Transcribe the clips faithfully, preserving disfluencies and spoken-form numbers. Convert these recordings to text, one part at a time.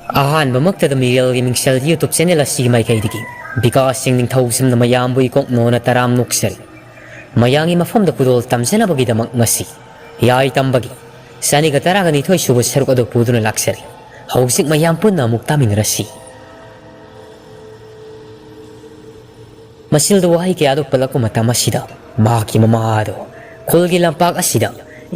ꯑꯍꯥꯟꯕꯃꯛꯇꯗ ꯃꯤꯔꯦꯜꯒꯤ ꯃꯤꯡꯁꯦꯜ YouTube channel ꯑꯁꯤꯒꯤ ꯃꯥꯏꯀꯩꯗꯒꯤ ꯕꯤꯀꯥꯁ ꯁꯤꯡ ꯅꯤꯡꯊꯧꯖꯝꯅ ꯃꯌꯥꯝꯕꯨ ꯏꯀꯣꯛ ꯅꯣꯟꯅ ꯇꯔꯥꯝ ꯅꯣꯛꯆꯔꯤ꯫ ꯃꯌꯥꯝꯒꯤ ꯃꯐꯝꯗ ꯈꯨꯗꯣꯜ ꯇꯝꯖꯅꯕꯒꯤꯗꯃꯛ ꯉꯁꯤ ꯌꯥꯏ ꯇꯝꯕꯒꯤ ꯆꯅꯤꯒ ꯇꯔꯥꯒ ꯅꯤꯊꯣꯏ ꯁꯨꯕ ꯁꯔꯨꯛ ꯑꯗꯨ ꯄꯨꯗꯨꯅ ꯂꯥꯛꯆꯔꯤ꯫ ꯍꯧꯖꯤꯛ ꯃꯌꯥꯝ ꯄꯨꯟꯅ ꯑꯃꯨꯛ ꯇꯥꯃꯤꯟꯅꯔꯁꯤ꯫ ꯃꯁꯤꯜꯗ ꯋꯥꯍꯩ ꯀꯌꯥꯗꯨ ꯄꯜꯂꯛꯄ ꯃꯇꯝ ꯑꯁꯤꯗ ꯃꯍꯥꯛꯀꯤ ꯃꯃꯥ ꯑꯗꯨ ꯈꯨꯜꯒꯤ ꯂꯝꯄꯥꯛ ꯑꯁꯤꯗ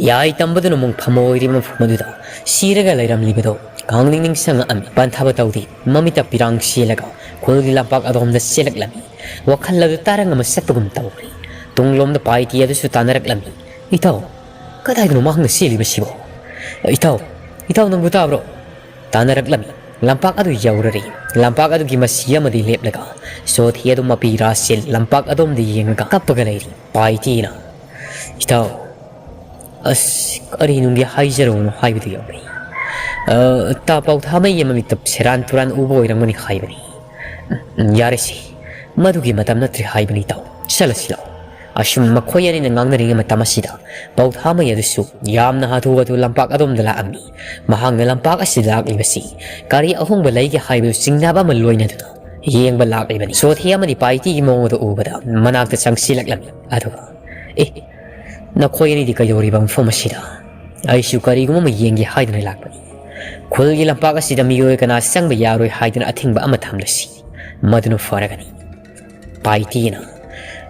ꯌꯥꯏ ꯇꯝꯕꯗꯨꯅ ꯃꯣꯡꯐꯝ ꯑꯣꯏꯔꯤꯕ ꯃꯐꯝ ꯑꯗꯨꯗ ꯁꯤꯔꯒ ꯂꯩꯔꯝꯂꯤꯕꯗꯨ ꯈꯪꯅꯤꯡ ꯅꯤꯡꯁꯤꯡꯉꯛꯑꯝꯃꯤ꯫ ꯄꯟꯊꯕ ꯇꯧꯗꯦ, ꯃꯃꯤꯠꯇ ꯄꯤꯔꯥꯡ ꯆꯦꯜꯂꯒ ꯈꯨꯜꯒꯤ ꯂꯝꯄꯥꯛ ꯑꯗꯣꯝꯗ ꯆꯦꯜꯂꯛꯂꯝꯃꯤ꯫ ꯋꯥꯈꯜ ꯑꯗꯨ ꯇꯔꯪ ꯑꯃ ꯆꯠꯄꯒꯨꯝ ꯇꯧꯔꯤ꯫ ꯇꯨꯡꯂꯣꯝꯗ ꯄꯥꯏꯇꯤ ꯑꯗꯨꯁꯨ ꯇꯥꯟꯅꯔꯛꯂꯝꯃꯤ꯫ "ꯏꯇꯥꯎ, ꯀꯗꯥꯏꯗꯅꯣ ꯃꯍꯥꯛꯅ ꯆꯦꯜꯂꯤꯕꯁꯤꯕꯣ? ꯏꯇꯥꯎ, ꯏꯇꯥꯎ, ꯅꯪꯕꯨ ꯇꯥꯕ꯭ꯔꯣ?" ꯇꯥꯟꯅꯔꯛꯂꯝꯃꯤ꯫ ꯂꯝꯄꯥꯛ ꯑꯗꯨ ꯌꯧꯔꯔꯤ꯫ ꯂꯝꯄꯥꯛ ꯑꯗꯨꯒꯤ ꯃꯁꯤ ꯑꯃꯗꯤ ꯂꯦꯞꯂꯒ ꯆꯣꯊꯤ ꯑꯗꯨ ꯃꯄꯤ ꯔꯥꯁꯦꯜ ꯂꯝꯄꯥꯛ ꯑꯗꯣꯝꯗ ꯌꯦꯡꯉꯒ ꯀꯞꯄꯒ ꯂꯩꯔꯤ꯫ ꯄꯥꯏꯇꯤꯅ, "ꯏꯇꯥꯎ, ꯑꯁ, ꯀꯔꯤ ꯅꯨꯡꯒꯤ ꯍꯥꯏꯖꯔꯨꯅꯣ ꯍꯥꯏꯕꯗꯨ ꯌꯧꯔꯦ꯫ ꯑ, ꯇꯥ ꯄꯥꯎꯊꯥꯃꯩꯒꯤ ꯃꯃꯤꯠꯇ ꯁꯦꯔꯥꯟ ꯇꯨꯔꯥꯟ ꯎꯕ ꯑꯣꯏꯔꯝꯒꯅꯤ ꯍꯥꯏꯕꯅꯤ꯫ ꯎꯝ, ꯌꯥꯔꯦꯁꯦ, ꯃꯗꯨꯒꯤ ꯃꯇꯝ ꯅꯠꯇ꯭ꯔꯦ ꯍꯥꯏꯕꯅꯤ ꯏꯇꯥꯎ꯫ ꯆꯠꯂꯁꯤ ꯂꯥꯛꯑꯣ꯫" ꯑꯁꯨꯝ ꯃꯈꯣꯏ ꯑꯅꯤꯅ ꯉꯥꯡꯅꯔꯤꯉꯩ ꯃꯇꯝ ꯑꯁꯤꯗ ꯄꯥꯎꯊꯥꯃꯩ ꯑꯗꯨꯁꯨ ꯌꯥꯝꯅ ꯍꯥꯊꯨ ꯍꯥꯊꯨ ꯂꯝꯄꯥꯛ ꯑꯗꯣꯝꯗ ꯂꯥꯛꯑꯝꯃꯤ꯫ ꯃꯍꯥꯛꯅ ꯂꯝꯄꯥꯛ ꯑꯁꯤꯗ ꯂꯥꯛꯂꯤꯕꯁꯤ ꯀꯔꯤ ꯑꯍꯣꯡꯕ ꯂꯩꯒꯦ ꯍꯥꯏꯕꯗꯨ ꯆꯤꯡꯅꯕ ꯑꯃ ꯂꯣꯏꯅꯗꯨꯅ ꯌꯦꯡꯕ ꯂꯥꯛꯂꯤꯕꯅꯤ꯫ ꯆꯣꯊꯤ ꯑꯃꯗꯤ ꯄꯥꯏꯇꯤꯒꯤ ꯃꯑꯣꯡ ꯑꯗꯨ ꯎꯕꯗ ꯃꯅꯥꯛꯇ ꯆꯪꯁꯤꯜꯂꯛꯂꯝꯃꯤ꯫ ꯑꯗꯨꯒ, "ꯑꯦ, ꯅꯈꯣꯏ ꯑꯅꯤꯗꯤ ꯀꯩꯗꯧꯔꯤꯕ ꯃꯐꯝ ꯑꯁꯤꯗ? ꯑꯩꯁꯨ ꯀꯔꯤꯒꯨꯝꯕ ꯑꯃ ꯌꯦꯡꯒꯦ ꯍꯥꯏꯗꯨꯅ ꯂꯥꯛꯄꯅꯤ꯫ ꯈꯨꯜꯒꯤ ꯂꯝꯄꯥꯛ ꯑꯁꯤꯗ ꯃꯤꯑꯣꯏ ꯀꯅꯥ ꯆꯪꯕ ꯌꯥꯔꯣꯏ ꯍꯥꯏꯗꯨꯅ ꯑꯊꯤꯡꯕ ꯑꯃ ꯊꯝꯂꯁꯤ꯫ ꯃꯗꯨꯅ ꯐꯔꯒꯅꯤ꯫" ꯄꯥꯏꯇꯤꯅ,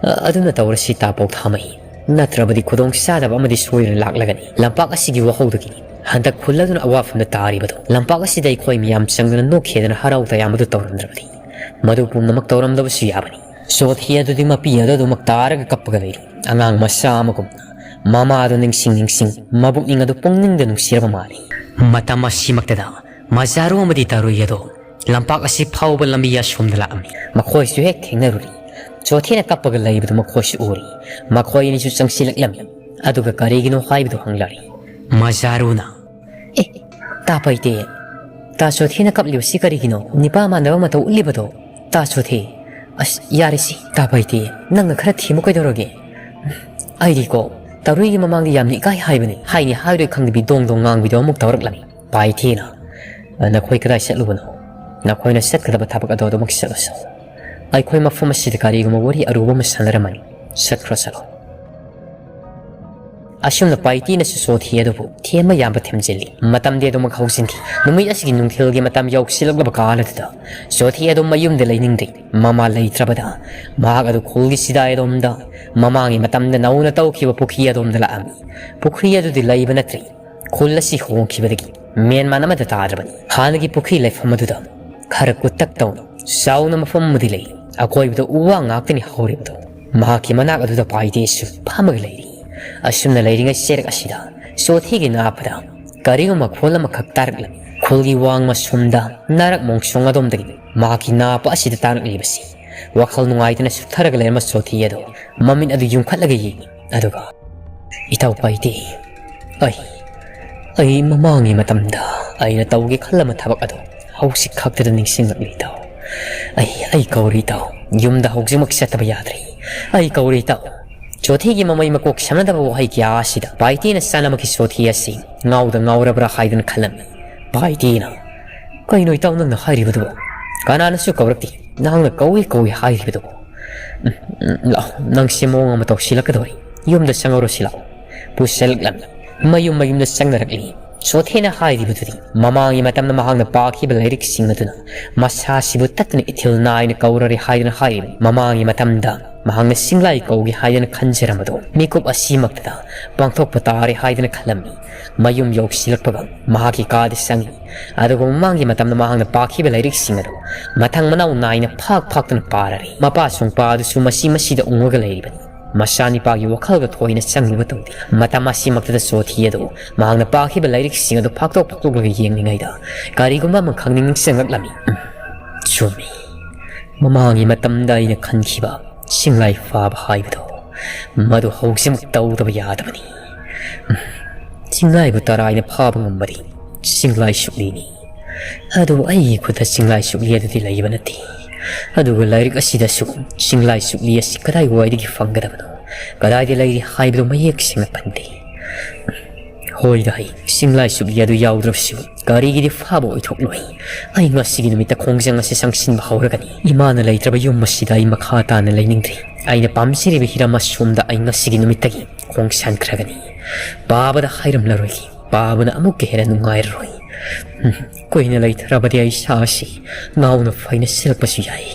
"ꯑ-, ꯑꯗꯨꯅ ꯇꯧꯔꯁꯤ ꯇꯥ ꯄꯥꯎꯊꯥꯃꯩ꯫ ꯅꯠꯇ꯭ꯔꯕꯗꯤ ꯈꯨꯗꯣꯡ ꯆꯥꯗꯕ ꯑꯃꯗꯤ ꯁꯣꯏꯗꯅ ꯂꯥꯛꯂꯒꯅꯤ꯫ ꯂꯝꯄꯥꯛ ꯑꯁꯤꯒꯤ ꯋꯥꯍꯧꯗꯒꯤꯅꯤ ꯍꯟꯗꯛ ꯈꯨꯜ ꯑꯗꯨꯅ ꯑꯋꯥꯐꯝꯗ ꯇꯥꯔꯤꯕꯗꯨ꯫ ꯂꯝꯄꯥꯛ ꯑꯁꯤꯗ ꯑꯩꯈꯣꯏ ꯃꯤꯌꯥꯝ ꯆꯪꯗꯨꯅ ꯅꯣꯛꯈꯤꯗꯅ ꯍꯔꯥꯎ ꯇꯌꯥꯝꯕꯗꯨ ꯇꯧꯔꯝꯗ꯭ꯔꯕꯗꯤ ꯃꯗꯨ ꯄꯨꯝꯅꯃꯛ ꯇꯧꯔꯝꯗꯕꯁꯨ ꯌꯥꯕꯅꯤ꯫" ꯆꯣꯊꯤ ꯑꯗꯨꯗꯤ ꯃꯄꯤ ꯑꯗꯨ ꯑꯗꯨꯃꯛ ꯇꯥꯔꯒ ꯀꯞꯄꯒ ꯂꯩꯔꯤ꯫ ꯑꯉꯥꯡ ꯃꯆꯥ ꯑꯃꯒꯨꯝꯅ ꯃꯃꯥꯗꯨ ꯅꯤꯡꯁꯤꯡ ꯅꯤꯡꯁꯤꯡ ꯃꯕꯨꯛꯅꯤꯡ ꯑꯗꯨ ꯄꯨꯛꯅꯤꯡꯗ ꯅꯨꯡꯁꯤꯔꯕ ꯃꯥꯜꯂꯤ꯫ ꯃꯇꯝ ꯑꯁꯤꯃꯛꯇꯗ ꯃꯖꯥꯔꯨ ꯑꯃꯗꯤ ꯇꯔꯨꯏ ꯑꯗꯣ ꯂꯝꯄꯥꯛ ꯑꯁꯤ ꯐꯥꯎꯕ ꯂꯝꯕꯤ ꯑꯁꯣꯝꯗ ꯂꯥꯛꯑꯝꯃꯤ꯫ ꯃꯈꯣꯏꯁꯨ ꯍꯦꯛ ꯊꯦꯡꯅꯔꯨꯔꯤ꯫ ꯆꯣꯊꯤꯅ ꯀꯞꯄꯒ ꯂꯩꯕꯗꯨ ꯃꯈꯣꯏꯁꯨ ꯎꯔꯤ꯫ ꯃꯈꯣꯏ ꯑꯅꯤꯁꯨ ꯆꯪꯁꯤꯜꯂꯛꯂꯝꯃꯤ꯫ ꯑꯗꯨꯒ ꯀꯔꯤꯒꯤꯅꯣ ꯍꯥꯏꯕꯗꯨ ꯍꯪꯂꯔꯤ꯫ ꯃꯖꯥꯔꯨꯅ, "ꯑꯦ, ꯇꯥ ꯄꯥꯏꯇꯦ, ꯇꯥ ꯆꯣꯊꯤꯅ ꯀꯞꯂꯤꯕꯁꯤ ꯀꯔꯤꯒꯤꯅꯣ? ꯅꯤꯄꯥ ꯃꯥꯟꯅꯕ ꯃꯇꯧ ꯎꯠꯂꯤꯕꯗꯣ, ꯇꯥ ꯆꯣꯊꯤ꯫ ꯑꯁ, ꯌꯥꯔꯦꯁꯤ, ꯇꯥ ꯄꯥꯏꯇꯦ, ꯅꯪꯅ ꯈꯔ ꯊꯦꯝꯃꯨ ꯀꯩꯗꯧꯔꯒꯦ? ꯑꯩꯗꯤꯀꯣ, ꯇꯔꯨꯏꯒꯤ ꯃꯃꯥꯡꯗ ꯌꯥꯝꯅ ꯏꯀꯥꯏ ꯍꯥꯏꯕꯅꯤ꯫" ꯍꯥꯏꯅꯤ ꯍꯥꯏꯔꯣꯏ ꯈꯪꯗꯕꯤ ꯗꯣꯡ ꯗꯣꯡ ꯉꯥꯡꯕꯤꯗꯣ ꯑꯃꯨꯛ ꯇꯧꯔꯛꯂꯝꯃꯤ꯫ ꯄꯥꯏꯊꯤꯅ, "ꯅꯈꯣꯏ ꯀꯗꯥꯏ ꯆꯠꯂꯨꯕꯅꯣ? ꯅꯈꯣꯏꯅ ꯆꯠꯀꯗꯕ ꯊꯕꯛ ꯑꯗꯣ ꯑꯗꯨꯃꯛ ꯆꯠꯂꯨꯁꯤ꯫ ꯑꯩꯈꯣꯏ ꯃꯐꯝ ꯑꯁꯤꯗ ꯀꯔꯤꯒꯨꯝꯕ ꯋꯥꯔꯤ ꯑꯔꯨꯕ ꯑꯃ ꯁꯥꯟꯅꯔꯝꯃꯅꯤ꯫ ꯆꯠꯈ꯭ꯔꯣ, ꯆꯠꯂꯣ꯫" ꯑꯁꯨꯝꯅ ꯄꯥꯏꯇꯤꯅꯁꯨ ꯆꯣꯊꯤ ꯑꯗꯨꯕꯨ ꯊꯦꯝꯕ ꯌꯥꯕ ꯊꯦꯝꯖꯤꯜꯂꯤ꯫ ꯃꯇꯝꯗꯤ ꯑꯗꯨꯃꯛ ꯍꯧꯖꯤꯟꯈꯤ꯫ ꯅꯨꯃꯤꯠ ꯑꯁꯤꯒꯤ ꯅꯨꯡꯊꯤꯜꯒꯤ ꯃꯇꯝ ꯌꯧꯁꯤꯜꯂꯛꯂꯕ ꯀꯥꯟ ꯑꯗꯨꯗ ꯆꯣꯊꯤ ꯑꯗꯨ ꯃꯌꯨꯝꯗ ꯂꯩꯅꯤꯡꯗꯦ꯫ ꯃꯃꯥ ꯂꯩꯇ꯭ꯔꯕꯗ ꯃꯍꯥꯛ ꯑꯗꯨ ꯈꯨꯜꯒꯤ ꯆꯤꯗꯥꯏ ꯑꯗꯣꯝꯗ, ꯃꯃꯥꯡꯒꯤ ꯃꯇꯝꯗ ꯅꯧꯅ ꯇꯧꯈꯤꯕ ꯄꯨꯈ꯭ꯔꯤ ꯑꯗꯣꯝꯗ ꯂꯥꯛꯑꯝꯃꯤ꯫ ꯄꯨꯈ꯭ꯔꯤ ꯑꯗꯨꯗꯤ ꯂꯩꯕ ꯅꯠꯇ꯭ꯔꯦ꯫ ꯈꯨꯜ ꯑꯁꯤ ꯍꯣꯡꯈꯤꯕꯗꯒꯤ ꯃꯦꯟꯃꯥꯟ ꯑꯃꯠꯇ ꯇꯥꯗ꯭ꯔꯕꯅꯤ꯫ ꯍꯥꯟꯅꯒꯤ ꯄꯨꯈ꯭ꯔꯤ ꯂꯩꯐꯝ ꯑꯗꯨꯗ ꯈꯔ ꯀꯨꯠꯇꯛ ꯇꯧꯅ ꯆꯥꯎꯅ ꯃꯐꯝ ꯑꯃꯗꯤ ꯂꯩ꯫ ꯑꯀꯣꯏꯕꯗ ꯎ ꯋꯥ ꯉꯥꯛꯇꯅꯤ ꯍꯧꯔꯤꯕꯗꯨ꯫ ꯃꯍꯥꯛꯀꯤ ꯃꯅꯥꯛ ꯑꯗꯨꯗ ꯄꯥꯏꯗꯦꯁꯨ ꯐꯝꯃꯒ ꯂꯩꯔꯤ꯫ ꯑꯁꯨꯝꯅ ꯂꯩꯔꯤꯉꯩ ꯆꯦꯔꯛ ꯑꯁꯤꯗ ꯆꯣꯊꯤꯒꯤ ꯅꯥꯞꯄꯗ ꯀꯔꯤꯒꯨꯝꯕ ꯃꯈꯣꯜ ꯑꯃꯈꯛ ꯇꯥꯔꯛꯂꯝꯃꯤ꯫ ꯈꯨꯜꯒꯤ ꯋꯥꯡꯃ ꯁꯣꯝꯗ ꯅꯥꯔꯛ ꯃꯣꯡꯁꯣꯡ ꯑꯗꯣꯝꯗꯒꯤ ꯃꯍꯥꯛꯀꯤ ꯅꯥꯞꯄ ꯑꯁꯤꯗ ꯇꯥꯔꯛꯂꯤꯕꯁꯤ ꯋꯥꯈꯜ ꯅꯨꯡꯉꯥꯏꯇꯅ ꯁꯨꯛꯊꯔꯒ ꯂꯩꯔꯝꯕ ꯆꯣꯊꯤ ꯑꯗꯣ ꯃꯃꯤꯠ ꯑꯗꯨ ꯌꯨꯝꯈꯠꯂꯒ ꯌꯦꯡꯉꯤ꯫ ꯑꯗꯨꯒ, "ꯏꯇꯥꯎ ꯄꯥꯏꯗꯦ, ꯑꯩ, ꯑꯩ ꯃꯃꯥꯡꯒꯤ ꯃꯇꯝꯗ ꯑꯩꯅ ꯇꯧꯒꯦ ꯈꯜꯂꯝꯕ ꯊꯕꯛ ꯑꯗꯣ ꯍꯧꯖꯤꯛ ꯈꯛꯇꯗ ꯅꯤꯡꯁꯤꯡꯂꯛꯂꯤ ꯏꯇꯥꯎ꯫ ꯑꯩ, ꯑꯩ ꯀꯧꯔꯤ ꯏꯇꯥꯎ꯫ ꯌꯨꯝꯗ ꯍꯧꯖꯤꯛꯃꯛ ꯆꯠꯇꯕ ꯌꯥꯗ꯭ꯔꯤ꯫ ꯑꯩ ꯀꯧꯔꯤ ꯏꯇꯥꯎ꯫" ꯆꯣꯊꯤꯒꯤ ꯃꯃꯩ ꯃꯀꯣꯛ ꯁꯝꯅꯗꯕ ꯋꯥꯍꯩ ꯀꯌꯥ ꯑꯁꯤꯗ ꯄꯥꯏꯇꯦꯅ ꯆꯥꯅꯃꯛꯀꯤ ꯆꯣꯊꯤ ꯑꯁꯤ ꯉꯥꯎꯗ ꯉꯥꯎꯔꯕ꯭ꯔꯥ ꯍꯥꯏꯗꯨꯅ ꯈꯜꯂꯝꯃꯤ꯫ ꯄꯥꯏꯇꯦꯅ, "ꯀꯩꯅꯣ ꯏꯇꯥꯎ ꯅꯪꯅ ꯍꯥꯏꯔꯤꯕꯗꯨꯕꯣ? ꯀꯅꯥꯅꯁꯨ ꯀꯧꯔꯛꯇꯦ꯫ ꯅꯍꯥꯛꯅ ꯀꯧꯏ ꯀꯧꯏ ꯍꯥꯏꯔꯤꯕꯗꯨꯕꯣ? ꯎꯝ, ꯎꯝ, ꯂꯥꯛꯑꯣ, ꯅꯪꯁꯦ ꯃꯑꯣꯡ ꯑꯃ ꯇꯧꯁꯤꯜꯂꯛꯀꯗꯧꯔꯤ꯫ ꯌꯨꯝꯗ ꯆꯪꯍꯧꯔꯁꯤ ꯂꯥꯛꯑꯣ꯫" ꯄꯨꯁꯜꯂꯛꯂꯝꯃꯤ꯫ ꯃꯌꯨꯝ ꯃꯌꯨꯝꯗ ꯆꯪꯅꯔꯛꯂꯤ꯫ ꯆꯣꯊꯦꯅ ꯍꯥꯏꯔꯤꯕꯗꯨꯗꯤ ꯃꯃꯥꯡꯒꯤ ꯃꯇꯝꯗ ꯃꯍꯥꯛꯅ ꯄꯥꯈꯤꯕ ꯂꯥꯏꯔꯤꯛꯁꯤꯡ ꯑꯗꯨꯅ ꯃꯁꯥꯁꯤꯕꯨ ꯇꯠꯇꯅ ꯏꯊꯤꯜ ꯅꯥꯏꯅ ꯀꯧꯔꯔꯦ ꯍꯥꯏꯗꯨꯅ ꯍꯥꯏꯔꯤꯕꯅꯤ꯫ ꯃꯃꯥꯡꯒꯤ ꯃꯇꯝꯗ ꯃꯍꯥꯛꯅ ꯆꯤꯡꯂꯥꯏ ꯀꯧꯒꯦ ꯍꯥꯏꯗꯅ ꯈꯟꯖꯔꯝꯕꯗꯨ ꯃꯤꯀꯨꯞ ꯑꯁꯤꯃꯛꯇꯗ ꯄꯥꯡꯊꯣꯛꯄ ꯇꯥꯔꯦ ꯍꯥꯏꯗꯅ ꯈꯜꯂꯝꯃꯤ꯫ ꯃꯌꯨꯝ ꯌꯧꯁꯤꯜꯂꯛꯄꯒ ꯃꯍꯥꯛꯀꯤ ꯀꯥꯗ ꯆꯪꯉꯤ꯫ ꯑꯗꯨꯒ ꯃꯃꯥꯡꯒꯤ ꯃꯇꯝꯗ ꯃꯍꯥꯛꯅ ꯄꯥꯈꯤꯕ ꯂꯥꯏꯔꯤꯛꯁꯤꯡ ꯑꯗꯨ ꯃꯊꯪ ꯃꯅꯥꯎ ꯅꯥꯏꯅ ꯐꯥꯛ ꯐꯥꯛꯇꯨꯅ ꯄꯥꯔꯔꯦ꯫ ꯃꯄꯥ ꯁꯨꯡꯄꯥ ꯑꯗꯨꯁꯨ ꯃꯁꯤ ꯃꯁꯤꯗ ꯎꯪꯉꯒ ꯂꯩꯔꯤꯕꯅꯤ꯫ ꯃꯆꯥꯅꯤꯄꯥꯒꯤ ꯋꯥꯈꯜꯒ ꯊꯣꯏꯅ ꯆꯪꯂꯨꯕ ꯇꯧꯗꯦ꯫ ꯃꯇꯝ ꯑꯁꯤꯃꯛꯇꯗ ꯆꯣꯊꯤ ꯑꯗꯨ ꯃꯍꯥꯛꯅ ꯄꯥꯈꯤꯕ ꯂꯥꯏꯔꯤꯛꯁꯤꯡ ꯑꯗꯨ ꯐꯥꯛꯇꯣꯛ ꯐꯥꯛꯇꯣꯛꯂꯒ ꯌꯦꯡꯂꯤꯉꯩꯗ ꯀꯔꯤꯒꯨꯝꯕ ꯑꯃꯈꯛ ꯅꯤꯡꯁꯤꯡꯂꯛꯂꯝꯃꯤ꯫ ꯎꯝ, ꯆꯨꯝꯃꯤ꯫ ꯃꯃꯥꯡꯒꯤ ꯃꯇꯝꯗ ꯑꯩꯅ ꯈꯟꯈꯤꯕ ꯆꯤꯡꯂꯥꯏ ꯐꯥꯕ ꯍꯥꯏꯕꯗꯣ, ꯃꯗꯨ ꯍꯧꯖꯤꯛꯃꯛ ꯇꯧꯗꯕ ꯌꯥꯗꯕꯅꯤ꯫ ꯎꯝ, ꯆꯤꯡꯂꯥꯏꯕꯨ ꯇꯔꯥꯏꯅ ꯐꯥꯕ ꯉꯝꯕꯗꯤ ꯆꯤꯡꯂꯥꯏ ꯁꯨꯛꯂꯤꯅꯤ꯫ ꯑꯗꯨꯕꯨ ꯑꯩꯒꯤ ꯈꯨꯠꯇ ꯆꯤꯡꯂꯥꯏ ꯁꯨꯛꯂꯤ ꯑꯗꯨꯗꯤ ꯂꯩꯕ ꯅꯠꯇꯦ꯫ ꯑꯗꯨꯒ ꯂꯥꯏꯔꯤꯛ ꯑꯁꯤꯗꯁꯨ ꯆꯤꯡꯂꯥꯏ ꯁꯨꯛꯂꯤ ꯑꯁꯤ ꯀꯗꯥꯏꯋꯥꯏꯗꯒꯤ ꯐꯪꯒꯗꯕꯅꯣ, ꯀꯗꯥꯏꯗ ꯂꯩꯔꯤ ꯍꯥꯏꯕꯗꯨ ꯃꯌꯦꯛ ꯁꯦꯡꯅ ꯄꯟꯗꯦ꯫ ꯍꯣꯏꯗ, ꯑꯩ ꯆꯤꯡꯂꯥꯏ ꯆꯨꯞꯂꯤ ꯑꯗꯨ ꯌꯥꯎꯗ꯭ꯔꯕꯁꯨ ꯀꯔꯤꯒꯤꯗꯤ ꯐꯥꯕ ꯑꯣꯏꯊꯣꯛꯂꯣꯏ꯫ ꯑꯩ ꯉꯁꯤꯒꯤ ꯅꯨꯃꯤꯠꯇ ꯈꯣꯡꯖꯪ ꯑꯁꯤ ꯆꯪꯁꯤꯟꯕ ꯍꯧꯔꯒꯅꯤ꯫ ꯏꯃꯥꯅ ꯂꯩꯇ꯭ꯔꯕ ꯌꯨꯝ ꯑꯁꯤꯗ ꯑꯩ ꯃꯈꯥ ꯇꯥꯅ ꯂꯩꯅꯤꯡꯗ꯭ꯔꯤ꯫ ꯑꯩꯅ ꯄꯥꯝꯖꯔꯤꯕ ꯍꯤꯔꯝ ꯑꯁꯣꯝꯗ ꯑꯩ ꯉꯁꯤꯒꯤ ꯅꯨꯃꯤꯠꯇꯒꯤ ꯈꯣꯡꯁꯥꯟꯈ꯭ꯔꯒꯅꯤ꯫ ꯄꯥꯕꯗ ꯍꯥꯏꯔꯝꯂꯔꯣꯏꯒꯦ꯫ ꯄꯥꯕꯅ ꯑꯃꯨꯛꯀ ꯍꯦꯟꯅ ꯅꯨꯡꯉꯥꯏꯔꯔꯣꯏ꯫ ꯎꯝ, ꯀꯨꯏꯅ ꯂꯩꯊꯔꯕꯗꯤ ꯑꯩ ꯏꯁꯥ ꯑꯁꯤ ꯉꯥꯎꯅ ꯐꯩꯅ ꯁꯤꯜꯂꯛꯄꯁꯨ ꯌꯥꯏ꯫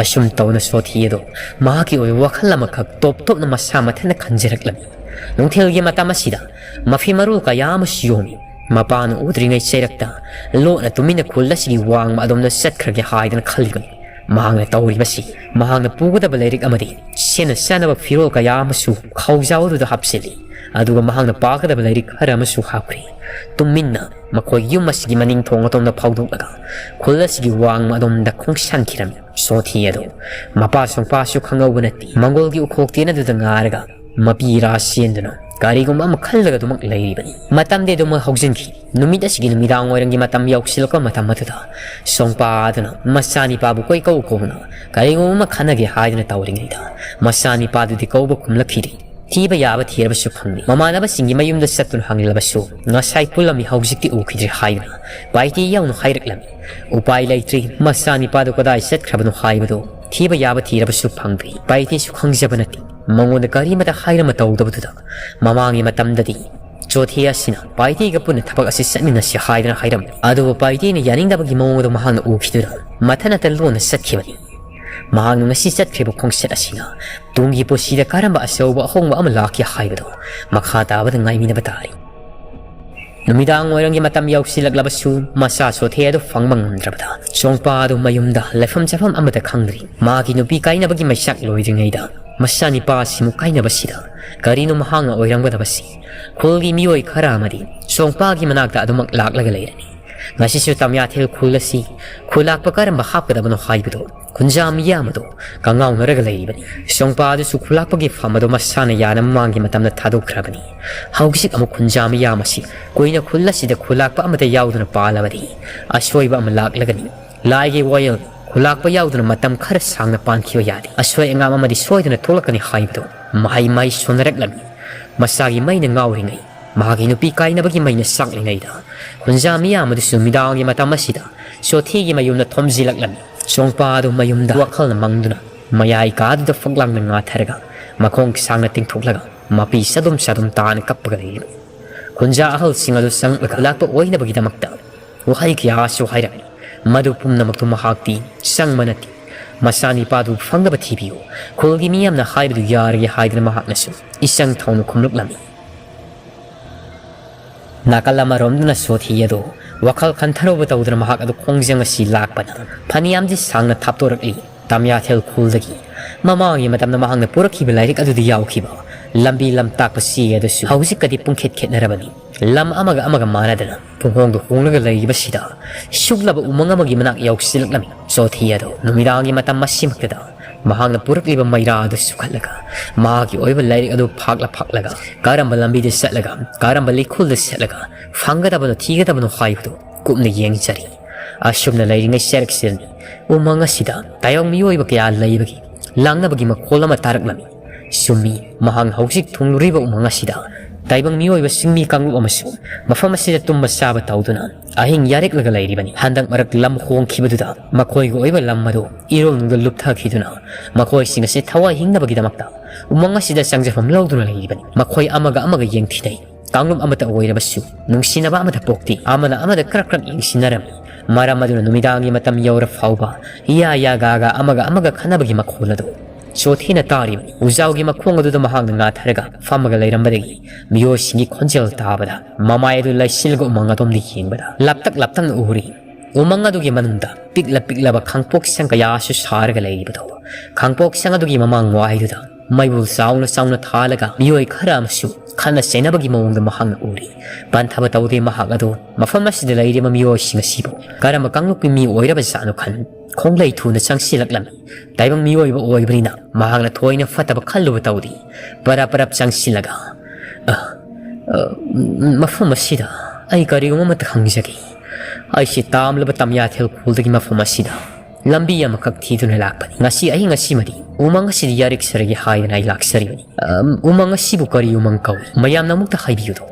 ꯑꯁꯨꯝ ꯇꯧꯅ ꯁꯣꯊꯤ ꯑꯗꯣ ꯃꯍꯥꯛꯀꯤ ꯑꯣꯏꯕ ꯋꯥꯈꯜ ꯑꯃꯈꯛ ꯇꯣꯞ ꯇꯣꯞꯅ ꯃꯁꯥ ꯃꯊꯟꯇ ꯈꯟꯖꯔꯛꯂꯝꯃꯤ꯫ ꯅꯨꯡꯊꯤꯜꯒꯤ ꯃꯇꯝ ꯑꯁꯤꯗ ꯃꯐꯤ ꯃꯔꯣꯜ ꯀꯌꯥ ꯑꯃꯁꯨ ꯌꯣꯝꯃꯤ꯫ ꯃꯄꯥꯅ ꯎꯗ꯭ꯔꯤꯉꯩ ꯆꯩꯔꯛꯇ ꯂꯣꯠꯅ ꯇꯨꯃꯤꯟꯅ ꯈꯨꯜ ꯑꯁꯤꯒꯤ ꯋꯥꯡꯃ ꯑꯗꯣꯝꯗ ꯆꯠꯈ꯭ꯔꯒꯦ ꯍꯥꯏꯗꯅ ꯈꯜꯂꯤꯕꯅꯤ꯫ ꯃꯍꯥꯛꯅ ꯇꯧꯔꯤꯕꯁꯤ ꯃꯍꯥꯛꯅ ꯄꯨꯒꯗꯕ ꯂꯥꯏꯔꯤꯛ ꯑꯃꯗꯤ ꯁꯦꯠꯅ ꯆꯥꯅꯕ ꯐꯤꯔꯣꯜ ꯀꯌꯥ ꯑꯃꯁꯨ ꯈꯥꯎꯖꯥꯎ ꯑꯗꯨꯗ ꯍꯥꯞꯆꯤꯜꯂꯤ꯫ ꯑꯗꯨꯒ ꯃꯍꯥꯛꯅ ꯄꯥꯒꯗꯕ ꯂꯥꯏꯔꯤꯛ ꯈꯔ ꯑꯃꯁꯨ ꯍꯥꯞꯈ꯭ꯔꯦ꯫ ꯇꯨꯃꯤꯟꯅ ꯃꯈꯣꯏꯒꯤ ꯌꯨꯝ ꯑꯁꯤꯒꯤ ꯃꯅꯤꯡ ꯊꯣꯡ ꯑꯗꯣꯝꯗ ꯐꯥꯎꯗꯣꯛꯂꯒ ꯈꯨꯜ ꯑꯁꯤꯒꯤ ꯋꯥꯡꯃ ꯑꯗꯣꯝꯗ ꯈꯣꯡꯁꯥꯟꯈꯤꯔꯝꯃꯤ꯫ ꯁꯣꯊꯤ ꯑꯗꯨ ꯃꯄꯥ ꯁꯣꯡꯄꯥꯁꯨ ꯈꯪꯍꯧꯕ ꯅꯠꯇꯦ꯫ ꯃꯪꯒꯣꯜꯒꯤ ꯎꯈꯣꯛꯇꯦꯟ ꯑꯗꯨꯗ ꯉꯥꯔꯒ ꯃꯄꯤ ꯏꯔꯥ ꯆꯦꯟꯗꯨꯅ ꯀꯔꯤꯒꯨꯝꯕ ꯑꯃ ꯈꯜꯂꯒ ꯑꯗꯨꯃꯛ ꯂꯩꯔꯤꯕꯅꯤ꯫ ꯃꯇꯝꯗꯤ ꯑꯗꯨꯃꯛ ꯍꯧꯖꯤꯟꯈꯤ꯫ ꯅꯨꯃꯤꯠ ꯑꯁꯤꯒꯤ ꯅꯨꯃꯤꯗꯥꯡ ꯋꯥꯏꯔꯝꯒꯤ ꯃꯇꯝ ꯌꯧꯁꯤꯜꯂꯛꯄ ꯃꯇꯝ ꯑꯗꯨꯗ ꯁꯣꯡꯄꯥ ꯑꯗꯨꯅ ꯃꯆꯥꯅꯤꯄꯥꯕꯨ ꯀꯣꯏꯀꯧ ꯀꯧꯅ ꯀꯔꯤꯒꯨꯝꯕ ꯑꯃ ꯈꯟꯅꯒꯦ ꯍꯥꯏꯗꯨꯅ ꯇꯧꯔꯤꯉꯩꯗ ꯃꯆꯥꯅꯤꯄꯥꯗꯨꯗꯤ ꯀꯧꯕ ꯈꯨꯝꯂꯛꯈꯤꯗꯦ꯫ ꯊꯤꯕ ꯌꯥꯕ ꯊꯤꯔꯕꯁꯨ ꯐꯪꯗꯦ꯫ ꯃꯃꯥꯟꯅꯕꯁꯤꯡꯒꯤ ꯃꯌꯨꯝꯗ ꯆꯠꯇꯨꯅ ꯍꯪꯂꯕꯁꯨ ꯉꯁꯥꯏ ꯄꯨꯜꯂꯝꯃꯤ, ꯍꯧꯖꯤꯛꯇꯤ ꯎꯈꯤꯗ꯭ꯔꯦ ꯍꯥꯏꯗꯨꯅ ꯄꯥꯏꯇꯦ ꯌꯥꯎꯅ ꯍꯥꯏꯔꯛꯂꯝꯃꯤ꯫ ꯎꯄꯥꯏ ꯂꯩꯇ꯭ꯔꯦ꯫ ꯃꯆꯥꯅꯤꯄꯥꯗꯨ ꯀꯗꯥꯏ ꯆꯠꯈ꯭ꯔꯕꯅꯣ ꯍꯥꯏꯕꯗꯨ ꯊꯤꯕ ꯌꯥꯕ ꯊꯤꯔꯕꯁꯨ ꯐꯪꯗ꯭ꯔꯦ꯫ ꯄꯥꯏꯇꯦꯁꯨ ꯈꯪꯖꯕ ꯅꯠꯇꯦ꯫ ꯃꯉꯣꯟꯗ ꯀꯔꯤꯃꯇ ꯍꯥꯏꯔꯝꯃ ꯇꯧꯗꯕꯗꯨꯗ ꯃꯃꯥꯡꯒꯤ ꯃꯇꯝꯗꯗꯤ ꯆꯣꯊꯦ ꯑꯁꯤꯅ ꯄꯥꯏꯇꯦꯒ ꯄꯨꯟꯅ ꯊꯕꯛ ꯑꯁꯤ ꯆꯠꯃꯤꯟꯅꯁꯤ ꯍꯥꯏꯗꯅ ꯍꯥꯏꯔꯝꯃꯤ꯫ ꯑꯗꯨꯕꯨ ꯄꯥꯏꯇꯦꯅ ꯌꯥꯅꯤꯡꯗꯕꯒꯤ ꯃꯑꯣꯡ ꯑꯗꯨ ꯃꯍꯥꯛꯅ ꯎꯈꯤꯗꯨꯅ ꯃꯊꯟ ꯃꯊꯟ ꯂꯣꯟꯅ ꯆꯠꯈꯤꯕꯅꯤ꯫ ꯃꯍꯥꯛꯅ ꯉꯁꯤ ꯆꯠꯈ꯭ꯔꯤꯕ ꯈꯣꯡꯆꯠ ꯑꯁꯤꯅ ꯇꯨꯡꯒꯤ ꯄꯨꯟꯁꯤꯗ ꯀꯔꯝꯕ ꯑꯆꯧꯕ ꯑꯍꯣꯡꯕ ꯑꯃ ꯂꯥꯛꯀꯦ ꯍꯥꯏꯕꯗꯨ ꯃꯈꯥ ꯇꯥꯕꯗ ꯉꯥꯏꯃꯤꯟꯅꯕ ꯇꯥꯔꯤ꯫ ꯅꯨꯃꯤꯗꯥꯡ ꯋꯥꯏꯔꯝꯒꯤ ꯃꯇꯝ ꯌꯧꯁꯤꯜꯂꯛꯂꯕꯁꯨ ꯃꯆꯥ ꯆꯣꯊꯦ ꯑꯗꯨ ꯐꯪꯕ ꯉꯝꯗ꯭ꯔꯕꯗ ꯁꯣꯡꯄꯥ ꯑꯗꯨ ꯃꯌꯨꯝꯗ ꯂꯩꯐꯝ ꯆꯥꯐꯝ ꯑꯃꯠꯇ ꯈꯪꯗ꯭ꯔꯤ꯫ ꯃꯥꯒꯤ ꯅꯨꯄꯤ ꯀꯥꯏꯅꯕꯒꯤ ꯃꯩꯆꯥꯛ ꯂꯣꯏꯗ꯭ꯔꯤꯉꯩꯗ ꯃꯆꯥꯅꯤꯄꯥ ꯑꯁꯤꯃꯨꯛ ꯀꯥꯏꯅꯕꯁꯤꯗ ꯀꯔꯤꯅꯣ ꯃꯍꯥꯛꯅ ꯑꯣꯏꯔꯝꯒꯗꯕꯁꯤ? ꯈꯨꯜꯒꯤ ꯃꯤꯑꯣꯏ ꯈꯔ ꯑꯃꯗꯤ ꯁꯣꯡꯄꯥꯒꯤ ꯃꯅꯥꯛꯇ ꯑꯗꯨꯃꯛ ꯂꯥꯛꯂꯒ ꯂꯩꯔꯅꯤ꯫ ꯉꯁꯤꯁꯨ ꯇꯝꯌꯥꯊꯦꯜ ꯈꯨꯜ ꯑꯁꯤ ꯈꯨꯂꯥꯛꯄ ꯀꯔꯝꯕ ꯍꯥꯞꯀꯗꯕꯅꯣ ꯍꯥꯏꯕꯗꯨ ꯈꯨꯟꯖꯥ ꯃꯤꯌꯥꯝ ꯑꯗꯨ ꯀꯉꯥꯎꯅꯔꯒ ꯂꯩꯔꯤꯕꯅꯤ꯫ ꯁꯣꯡꯄꯥ ꯑꯗꯨꯁꯨ ꯈꯨꯂꯥꯛꯄꯒꯤ ꯐꯝ ꯑꯗꯨ ꯃꯁꯥꯅ ꯌꯥꯅ ꯃꯃꯥꯡꯒꯤ ꯃꯇꯝꯗ ꯊꯥꯗꯣꯛꯈ꯭ꯔꯕꯅꯤ꯫ ꯍꯧꯖꯤꯛ ꯑꯃꯨꯛ ꯈꯨꯟꯖꯥ ꯃꯤꯌꯥꯝ ꯑꯁꯤ ꯀꯨꯏꯅ ꯈꯨꯜ ꯑꯁꯤꯗ ꯈꯨꯂꯥꯛꯄ ꯑꯃꯗ ꯌꯥꯎꯗꯨꯅ ꯄꯥꯜꯂꯕꯗꯤ ꯑꯁꯣꯏꯕ ꯑꯃ ꯂꯥꯛꯂꯒꯅꯤ꯫ ꯂꯥꯏꯒꯤ ꯋꯥꯌꯦꯜ ꯈꯨꯂꯥꯛꯄ ꯌꯥꯎꯗꯨꯅ ꯃꯇꯝ ꯈꯔ ꯁꯥꯡꯅ ꯄꯥꯟꯈꯤꯕ ꯌꯥꯗꯦ꯫ ꯑꯁꯣꯏ ꯑꯉꯥꯝ ꯑꯃꯗꯤ ꯁꯣꯏꯗꯅ ꯊꯣꯛꯂꯛꯀꯅꯤ ꯍꯥꯏꯕꯗꯨ ꯃꯍꯩ ꯃꯍꯩ ꯁꯣꯟꯅꯔꯛꯂꯝꯃꯤ꯫ ꯃꯁꯥꯒꯤ ꯃꯩꯅ ꯉꯥꯎꯔꯤꯉꯩ ꯃꯍꯥꯛꯀꯤ ꯅꯨꯄꯤ ꯀꯥꯏꯅꯕꯒꯤ ꯃꯩꯅ ꯆꯥꯛꯂꯤꯉꯩꯗ, ꯈꯨꯟꯖꯥ ꯃꯤꯌꯥꯝ ꯑꯗꯨꯁꯨ ꯅꯨꯃꯤꯗꯥꯡꯒꯤ ꯃꯇꯝ ꯑꯁꯤꯗ ꯁꯣꯊꯤꯒꯤ ꯃꯌꯨꯝꯗ ꯊꯣꯝꯖꯤꯜꯂꯛꯂꯝꯃꯤ꯫ ꯆꯣꯡꯄꯥ ꯑꯗꯨ ꯃꯌꯨꯝꯗ ꯋꯥꯈꯜꯅ ꯃꯪꯗꯨꯅ ꯃꯌꯥꯏ ꯀꯥꯗꯨꯗ ꯐꯛꯂꯥꯡꯗ ꯉꯥꯊꯔꯒ, ꯃꯈꯣꯡ ꯁꯥꯡꯅ ꯇꯤꯡꯊꯣꯛꯂꯒ, ꯃꯄꯤ ꯆꯗꯨꯝ ꯆꯗꯨꯝ ꯇꯥꯅ ꯀꯞꯄꯒ ꯂꯩꯔꯤꯕꯅꯤ꯫ ꯈꯨꯟꯖꯥ ꯑꯍꯜꯁꯤꯡ ꯑꯗꯨ ꯆꯪꯂꯛꯄ ꯑꯣꯏꯅꯕꯒꯤꯗꯃꯛꯇ ꯋꯥꯍꯩ ꯀꯌꯥꯁꯨ ꯍꯥꯏꯔꯝꯃꯤ꯫ ꯃꯗꯨ ꯄꯨꯝꯅꯃꯛꯇꯨ ꯃꯍꯥꯛꯇꯤ ꯆꯪꯕ ꯅꯠꯇꯦ꯫ ꯃꯆꯥꯅꯤꯄꯥꯗꯨ ꯐꯪꯅꯕ ꯊꯤꯕꯤꯌꯨ, ꯈꯨꯜꯒꯤ ꯃꯤꯌꯥꯝꯅ ꯍꯥꯏꯕꯗꯨ ꯌꯥꯔꯒꯦ ꯍꯥꯏꯗꯨꯅ ꯃꯍꯥꯛꯅꯁꯨ ꯏꯆꯪ ꯊꯧꯅ ꯈꯨꯝꯂꯛꯂꯝꯃꯤ꯫ ꯅꯥꯀꯜ ꯑꯃꯔꯣꯝꯗꯅ ꯁꯣꯊꯤ ꯑꯗꯨ ꯋꯥꯈꯜ ꯈꯟꯊꯔꯧꯕ ꯇꯧꯗꯨꯅ ꯃꯍꯥꯛ ꯑꯗꯨ ꯈꯣꯡꯖꯪ ꯑꯁꯤ ꯂꯥꯛꯄꯅ ꯐꯅꯌꯥꯝꯗꯤ ꯁꯥꯡꯅ ꯊꯥꯞꯇꯣꯔꯛꯂꯤ꯫ ꯇꯝꯌꯥꯊꯦꯜ ꯈꯨꯜꯗꯒꯤ ꯃꯃꯥꯡꯒꯤ ꯃꯇꯝꯗ ꯃꯍꯥꯛꯅ ꯄꯨꯔꯛꯈꯤꯕ ꯂꯥꯏꯔꯤꯛ ꯑꯗꯨꯗ ꯌꯥꯎꯈꯤꯕ ꯂꯝꯕꯤ ꯂꯝꯇꯥꯛꯄ ꯆꯦ ꯑꯗꯨꯁꯨ ꯍꯧꯖꯤꯛꯀꯗꯤ ꯄꯨꯡꯈꯦꯠ ꯈꯦꯠꯅꯔꯕꯅꯤ꯫ ꯂꯝ ꯑꯃꯒ ꯑꯃꯒ ꯃꯥꯟꯅꯗꯅ ꯄꯨꯡꯍꯣꯡꯗ ꯍꯣꯡꯂꯒ ꯂꯩꯔꯤꯕꯁꯤꯗ ꯁꯨꯛꯂꯕ ꯎꯃꯪ ꯑꯃꯒꯤ ꯃꯅꯥꯛ ꯌꯧꯁꯤꯜꯂꯛꯂꯝꯃꯤ꯫ ꯆꯣꯊꯤ ꯑꯗꯨ ꯅꯨꯃꯤꯗꯥꯡꯒꯤ ꯃꯇꯝ ꯑꯁꯤꯃꯛꯇꯗ ꯃꯍꯥꯛꯅ ꯄꯨꯔꯛꯂꯤꯕ ꯃꯩꯔꯥ ꯑꯗꯨ ꯁꯨꯈꯠꯂꯒ ꯃꯍꯥꯛꯀꯤ ꯑꯣꯏꯕ ꯂꯥꯏꯔꯤꯛ ꯑꯗꯨ ꯐꯥꯛꯂ ꯐꯥꯛꯂꯒ ꯀꯔꯝꯕ ꯂꯝꯕꯤꯗ ꯆꯠꯂꯒ ꯀꯔꯝꯕ ꯂꯩꯈꯣꯜꯗ ꯆꯠꯂꯒ ꯐꯪꯒꯗꯕꯅꯣ ꯊꯤꯒꯗꯕꯅꯣ ꯍꯥꯏꯕꯗꯨ ꯀꯨꯞꯅ ꯌꯦꯡꯖꯔꯤ꯫ ꯑꯁꯨꯝꯅ ꯂꯩꯔꯤꯉꯩ ꯆꯔꯛꯁꯤꯗꯅꯤ ꯎꯃꯪ ꯑꯁꯤꯗ ꯇꯥꯏꯕꯪ ꯃꯤꯑꯣꯏꯕ ꯀꯌꯥ ꯂꯩꯕꯒꯤ ꯂꯥꯡꯅꯕꯒꯤ ꯃꯈꯣꯜ ꯑꯃ ꯇꯥꯔꯛꯂꯝꯃꯤ꯫ ꯆꯨꯝꯃꯤ, ꯃꯍꯥꯛꯅ ꯍꯧꯖꯤꯛ ꯊꯨꯡꯂꯨꯔꯤꯕ ꯎꯃꯪ ꯑꯁꯤꯗ ꯇꯥꯏꯕꯪ ꯃꯤꯑꯣꯏꯕ ꯆꯤꯡꯃꯤ ꯀꯥꯡꯂꯨꯞ ꯑꯃꯁꯨ ꯃꯐꯝ ꯑꯁꯤꯗ ꯇꯨꯝꯕ ꯆꯥꯕ ꯇꯧꯗꯨꯅ ꯑꯍꯤꯡ ꯌꯥꯔꯦꯛꯂꯒ ꯂꯩꯔꯤꯕꯅꯤ꯫ ꯍꯟꯗꯛ ꯃꯔꯛ ꯂꯝ ꯍꯣꯡꯈꯤꯕꯗꯨꯗ ꯃꯈꯣꯏꯒꯤ ꯑꯣꯏꯕ ꯂꯝ ꯑꯗꯨ ꯏꯔꯣꯜꯅꯨꯡꯗ ꯂꯨꯞꯊꯈꯤꯗꯨꯅ ꯃꯈꯣꯏꯁꯤꯡ ꯑꯁꯤ ꯊꯋꯥꯏ ꯍꯤꯡꯅꯕꯒꯤꯗꯃꯛꯇ ꯎꯃꯪ ꯑꯁꯤꯗ ꯆꯪꯖꯐꯝ ꯂꯧꯗꯨꯅ ꯂꯩꯔꯤꯕꯅꯤ꯫ ꯃꯈꯣꯏ ꯑꯃꯒ ꯑꯃꯒ ꯌꯦꯡꯊꯤꯅꯩ꯫ ꯀꯥꯡꯂꯨꯞ ꯑꯃꯠꯇ ꯑꯣꯏꯔꯕꯁꯨ ꯅꯨꯡꯁꯤꯅꯕ ꯑꯃꯠꯇ ꯄꯣꯛꯇꯦ꯫ ꯑꯃꯅ ꯑꯃꯗ ꯀ꯭ꯔꯛ ꯀ꯭ꯔꯛ ꯌꯦꯡꯁꯤꯟꯅꯔꯝꯃꯤ꯫ ꯃꯔꯝ ꯑꯗꯨꯅ ꯅꯨꯃꯤꯗꯥꯡꯒꯤ ꯃꯇꯝ ꯌꯧꯔ ꯐꯥꯎꯕ ꯌꯥ ꯌꯥ ꯒꯥ ꯒꯥ ꯑꯃꯒ ꯑꯃꯒ ꯈꯟꯅꯕꯒꯤ ꯃꯈꯣꯜ ꯑꯗꯨ ꯆꯣꯊꯤꯅ ꯇꯥꯔꯤꯕꯅꯤ꯫ ꯎꯖꯥꯎꯒꯤ ꯃꯈꯣꯡ ꯑꯗꯨꯗ ꯃꯍꯥꯛꯅ ꯉꯥꯊꯔꯒ ꯐꯝꯃꯒ ꯂꯩꯔꯝꯕꯗꯒꯤ ꯃꯤꯑꯣꯏꯁꯤꯡꯒꯤ ꯈꯣꯟꯖꯦꯜ ꯇꯥꯕꯗ ꯃꯃꯥꯏ ꯑꯗꯨ ꯂꯩꯁꯤꯜꯂꯒ ꯎꯃꯪ ꯑꯗꯣꯝꯗ ꯌꯦꯡꯕꯗ ꯂꯥꯞꯇꯛ ꯂꯥꯞꯇꯛꯅ ꯎꯔꯤ꯫ ꯎꯃꯪ ꯑꯗꯨꯒꯤ ꯃꯅꯨꯡꯗ ꯄꯤꯛꯂ ꯄꯤꯛꯂꯕ ꯈꯥꯡꯄꯣꯛꯁꯪ ꯀꯌꯥꯁꯨ ꯁꯥꯔꯒ ꯂꯩꯔꯤꯕꯗꯣ, ꯈꯥꯡꯄꯣꯛꯁꯪ ꯑꯗꯨꯒꯤ ꯃꯃꯥꯡ ꯋꯥꯏꯗꯨꯗ ꯃꯩꯕꯨꯜ ꯆꯥꯎꯅ ꯆꯥꯎꯅ ꯊꯥꯜꯂꯒ ꯃꯤꯑꯣꯏ ꯈꯔ ꯑꯃꯁꯨ ꯈꯠꯅ ꯆꯩꯅꯕꯒꯤ ꯃꯑꯣꯡꯗ ꯃꯍꯥꯛꯅ ꯎꯔꯤ꯫ ꯄꯟꯊꯕ ꯇꯧꯗꯦ ꯃꯍꯥꯛ ꯑꯗꯨ ꯃꯐꯝ ꯑꯁꯤꯗ ꯂꯩꯔꯤꯕ ꯃꯤꯑꯣꯏꯁꯤꯡ ꯑꯁꯤꯕꯨ ꯀꯔꯝꯕ ꯀꯥꯡꯂꯨꯞꯀꯤ ꯃꯤ ꯑꯣꯏꯔꯕ ꯖꯥꯠꯅꯣ ꯈꯟ ꯈꯣꯡꯂꯩ ꯊꯨꯅ ꯆꯪꯁꯤꯜꯂꯛꯂꯝꯃꯤ꯫ ꯇꯥꯏꯕꯪ ꯃꯤꯑꯣꯏꯕ ꯑꯣꯏꯕꯅꯤꯅ ꯃꯍꯥꯛꯅ ꯊꯣꯏꯅ ꯐꯠꯇꯕ ꯈꯜꯂꯨꯕ ꯇꯧꯗꯦ꯫ ꯄꯔꯞ ꯄꯔꯞ ꯆꯪꯁꯤꯜꯂꯒ, "ꯑ, ꯑ, ꯃꯐꯝ ꯑꯁꯤꯗ ꯑꯩ ꯀꯔꯤꯒꯨꯝꯕ ꯑꯃꯠꯇ ꯈꯪꯖꯒꯦ꯫ ꯑꯩꯁꯤ ꯇꯥꯝꯂꯕ ꯇꯝꯌꯥꯊꯦꯜ ꯈꯨꯜꯗꯒꯤ ꯃꯐꯝ ꯑꯁꯤꯗ ꯂꯝꯕꯤ ꯑꯃꯈꯛ ꯊꯤꯗꯨꯅ ꯂꯥꯛꯄꯅꯤ꯫ ꯉꯁꯤ ꯑꯍꯤꯡ ꯑꯁꯤꯃꯗꯤ ꯎꯃꯪ ꯑꯁꯤꯗ ꯌꯥꯔꯤꯛꯆꯔꯒꯦ ꯍꯥꯏꯗꯅ ꯑꯩ ꯂꯥꯛꯆꯔꯤꯕꯅꯤ꯫ ꯑ, ꯎꯃꯪ ꯑꯁꯤꯕꯨ ꯀꯔꯤ ꯎꯃꯪ ꯀꯧꯏ? ꯃꯌꯥꯝꯅ ꯑꯃꯨꯛꯇ ꯍꯥꯏꯕꯤꯌꯨꯗꯣ?"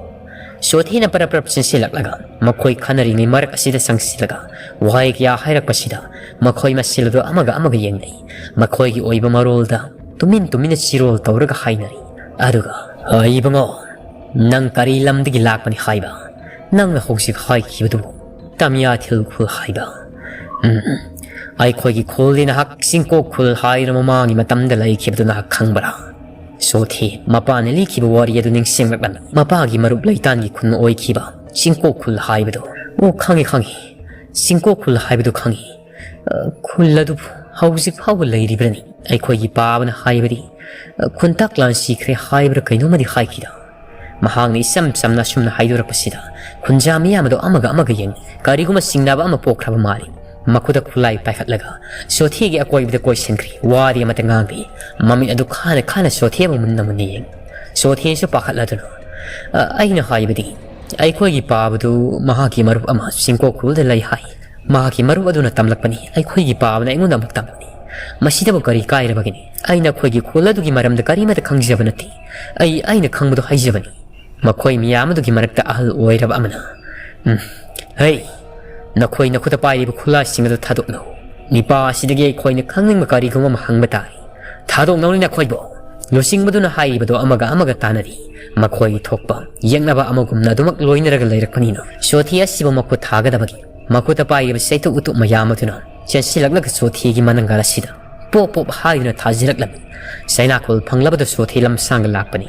ꯁꯣꯊꯤꯅ ꯄꯔꯞ ꯄꯔꯞ ꯆꯦꯟꯁꯤꯜꯂꯛꯂꯒ ꯃꯈꯣꯏ ꯈꯟꯅꯔꯤꯉꯩ ꯃꯔꯛ ꯑꯁꯤꯗ ꯆꯪꯁꯤꯜꯂꯒ ꯋꯥꯍꯩ ꯀꯌꯥ ꯍꯥꯏꯔꯛꯄꯁꯤꯗ ꯃꯈꯣꯏ ꯃꯁꯦꯜ ꯑꯗꯨ ꯑꯃꯒ ꯑꯃꯒ ꯌꯦꯡꯅꯩ꯫ ꯃꯈꯣꯏꯒꯤ ꯑꯣꯏꯕ ꯃꯔꯣꯜꯗ ꯇꯨꯃꯤꯟ ꯇꯨꯃꯤꯟꯅ ꯆꯤꯔꯣꯜ ꯇꯧꯔꯒ ꯍꯥꯏꯅꯔꯤ꯫ ꯑꯗꯨꯒ, "ꯍꯣꯏ ꯏꯕꯨꯡꯉꯣ, ꯅꯪ ꯀꯔꯤ ꯂꯝꯗꯒꯤ ꯂꯥꯛꯄꯅꯤ ꯍꯥꯏꯕ? ꯅꯪꯅ ꯍꯧꯖꯤꯛ ꯍꯥꯏꯈꯤꯕꯗꯨꯕꯨ ꯇꯃꯤꯌꯥꯊꯤꯜ ꯈꯨꯜ ꯍꯥꯏꯕ?" "ꯎꯝ, ꯑꯩꯈꯣꯏꯒꯤ ꯈꯨꯜꯗꯤ ꯅꯍꯥꯛ ꯆꯤꯡꯀꯣꯛ ꯈꯨꯜ ꯍꯥꯏꯅ ꯃꯃꯥꯡꯒꯤ ꯃꯇꯝꯗ ꯂꯩꯈꯤꯕꯗꯨ ꯅꯍꯥꯛ ꯈꯪꯕ꯭ꯔꯥ?" ꯁꯣꯊꯤ ꯃꯄꯥꯅ ꯂꯤꯈꯤꯕ ꯋꯥꯔꯤ ꯑꯗꯨ ꯅꯤꯡꯁꯤꯡꯂꯛꯂꯝꯃꯤ꯫ ꯃꯄꯥꯒꯤ ꯃꯔꯨꯞ ꯂꯩꯇꯥꯟꯒꯤ ꯈꯨꯟ ꯑꯣꯏꯈꯤꯕ ꯆꯤꯡꯀꯣꯛ ꯈꯨꯜ ꯍꯥꯏꯕꯗꯨ꯫ "ꯑꯣ, ꯈꯪꯉꯤ, ꯈꯪꯉꯤ꯫ ꯆꯤꯡꯀꯣꯛ ꯈꯨꯜ ꯍꯥꯏꯕꯗꯨ ꯈꯪꯉꯤ꯫ ꯑ, ꯈꯨꯜ ꯑꯗꯨꯕꯨ ꯍꯧꯖꯤꯛ ꯐꯥꯎꯕ ꯂꯩꯔꯤꯕ꯭ꯔꯅꯤ?" ꯑꯩꯈꯣꯏꯒꯤ ꯄꯥꯕꯅ ꯍꯥꯏꯕꯗꯤ, "ꯑ, ꯈꯨꯟꯇꯥꯛ ꯂꯥꯟꯁꯤꯈ꯭ꯔꯦ" ꯍꯥꯏꯕ꯭ꯔꯥ ꯀꯩꯅꯣꯝꯃꯗꯤ ꯍꯥꯏꯈꯤꯗ꯫ ꯃꯍꯥꯛꯅ ꯏꯆꯝ ꯆꯝꯅ ꯑꯁꯨꯝꯅ ꯍꯥꯏꯗꯣꯔꯛꯄꯁꯤꯗ ꯈꯨꯟꯖꯥ ꯃꯤꯌꯥꯝ ꯑꯗꯨ ꯑꯃꯒ ꯑꯃꯒ ꯌꯦꯡꯅꯩ꯫ ꯀꯔꯤꯒꯨꯝꯕ ꯆꯤꯡꯅꯕ ꯑꯃ ꯄꯣꯛꯈ꯭ꯔꯕ ꯃꯥꯜꯂꯤ꯫ ꯃꯈꯨꯠꯇ ꯈꯨꯠꯂꯥꯏ ꯄꯥꯏꯈꯠꯂꯒ ꯁꯣꯊꯤꯒꯤ ꯑꯀꯣꯏꯕꯗ ꯀꯣꯏꯁꯤꯟꯈ꯭ꯔꯤ꯫ ꯋꯥꯗꯤ ꯑꯃꯠꯇ ꯉꯥꯡꯗꯦ꯫ ꯃꯃꯤꯠ ꯑꯗꯨ ꯈꯥꯅ ꯈꯥꯅ ꯁꯣꯊꯤꯕꯨ ꯃꯨꯟꯅ ꯃꯨꯟꯅ ꯌꯦꯡꯉꯤ꯫ ꯁꯣꯊꯤꯁꯨ ꯄꯥꯈꯠꯂꯗꯨꯅ, "ꯑ, ꯑꯩꯅ ꯍꯥꯏꯕꯗꯤ, ꯑꯩꯈꯣꯏꯒꯤ ꯄꯥꯕꯗꯨ ꯃꯍꯥꯛꯀꯤ ꯃꯔꯨꯞ ꯑꯃ ꯆꯤꯡꯀꯣꯛ ꯈꯨꯜꯗ ꯂꯩ ꯍꯥꯏ꯫ ꯃꯍꯥꯛꯀꯤ ꯃꯔꯨꯞ ꯑꯗꯨꯅ ꯇꯝꯂꯛꯄꯅꯤ, ꯑꯩꯈꯣꯏꯒꯤ ꯄꯥꯕꯅ ꯑꯩꯉꯣꯟꯗ ꯑꯃꯨꯛ ꯇꯝꯕꯅꯤ꯫ ꯃꯁꯤꯗꯕꯨ ꯀꯔꯤ ꯀꯥꯏꯔꯕꯒꯤꯅꯤ? ꯑꯩ ꯅꯈꯣꯏꯒꯤ ꯈꯨꯜ ꯑꯗꯨꯒꯤ ꯃꯔꯝꯗ ꯀꯔꯤꯃꯠꯇ ꯈꯪꯖꯕ ꯅꯠꯇꯦ꯫ ꯑꯩ ꯑꯩꯅ ꯈꯪꯕꯗꯨ ꯍꯥꯏꯖꯕꯅꯤ꯫" ꯃꯈꯣꯏ ꯃꯤꯌꯥꯝ ꯑꯗꯨꯒꯤ ꯃꯔꯛꯇ ꯑꯍꯜ ꯑꯣꯏꯔꯕ ꯑꯃꯅ, "ꯎꯝ, ꯍꯩ, ꯅꯈꯣꯏ ꯅꯈꯨꯠꯇ ꯄꯥꯏꯔꯤꯕ ꯈꯨꯠꯂꯥꯏꯁꯤꯡ ꯑꯗꯨ ꯊꯥꯗꯣꯛꯂꯨ꯫ ꯅꯤꯄꯥ ꯑꯁꯤꯗꯒꯤ ꯑꯩꯈꯣꯏꯅ ꯈꯪꯅꯤꯡꯕ ꯀꯔꯤꯒꯨꯝꯕ ꯑꯃ ꯍꯪꯕ ꯇꯥꯏ꯫ ꯊꯥꯗꯣꯛꯅꯧꯅꯤ ꯅꯈꯣꯏꯕꯨ!" ꯂꯨꯆꯤꯡꯕꯗꯨꯅ ꯍꯥꯏꯔꯤꯕꯗꯨ ꯑꯃꯒ ꯑꯃꯒ ꯇꯥꯟꯅꯔꯤ꯫ ꯃꯈꯣꯏꯒꯤ ꯊꯣꯛꯄ ꯌꯦꯛꯅꯕ ꯑꯃꯒꯨꯝꯅ ꯑꯗꯨꯃꯛ ꯂꯣꯏꯅꯔꯒ ꯂꯩꯔꯛꯄꯅꯤꯅ ꯁꯣꯊꯤ ꯑꯁꯤꯕꯨ ꯃꯈꯨꯠ ꯊꯥꯒꯗꯕꯒꯤ ꯃꯈꯨꯠꯇ ꯄꯥꯏꯔꯤꯕ ꯆꯩꯇꯨꯞ ꯎꯇꯨꯞ ꯃꯌꯥꯝ ꯑꯗꯨꯅ ꯆꯦꯟꯁꯤꯜꯂꯛꯂꯒ ꯁꯣꯊꯤꯒꯤ ꯃꯅꯪꯒꯜ ꯑꯁꯤꯗ ꯄꯣꯞ ꯄꯣꯞ ꯍꯥꯏꯗꯨꯅ ꯊꯥꯖꯤꯜꯂꯛꯂꯝꯃꯤ꯫ ꯆꯩꯅꯥꯀꯣꯜ ꯐꯪꯂꯕꯗꯨ ꯁꯣꯊꯤ ꯂꯝꯁꯥꯡꯗ ꯂꯥꯛꯄꯅꯤ꯫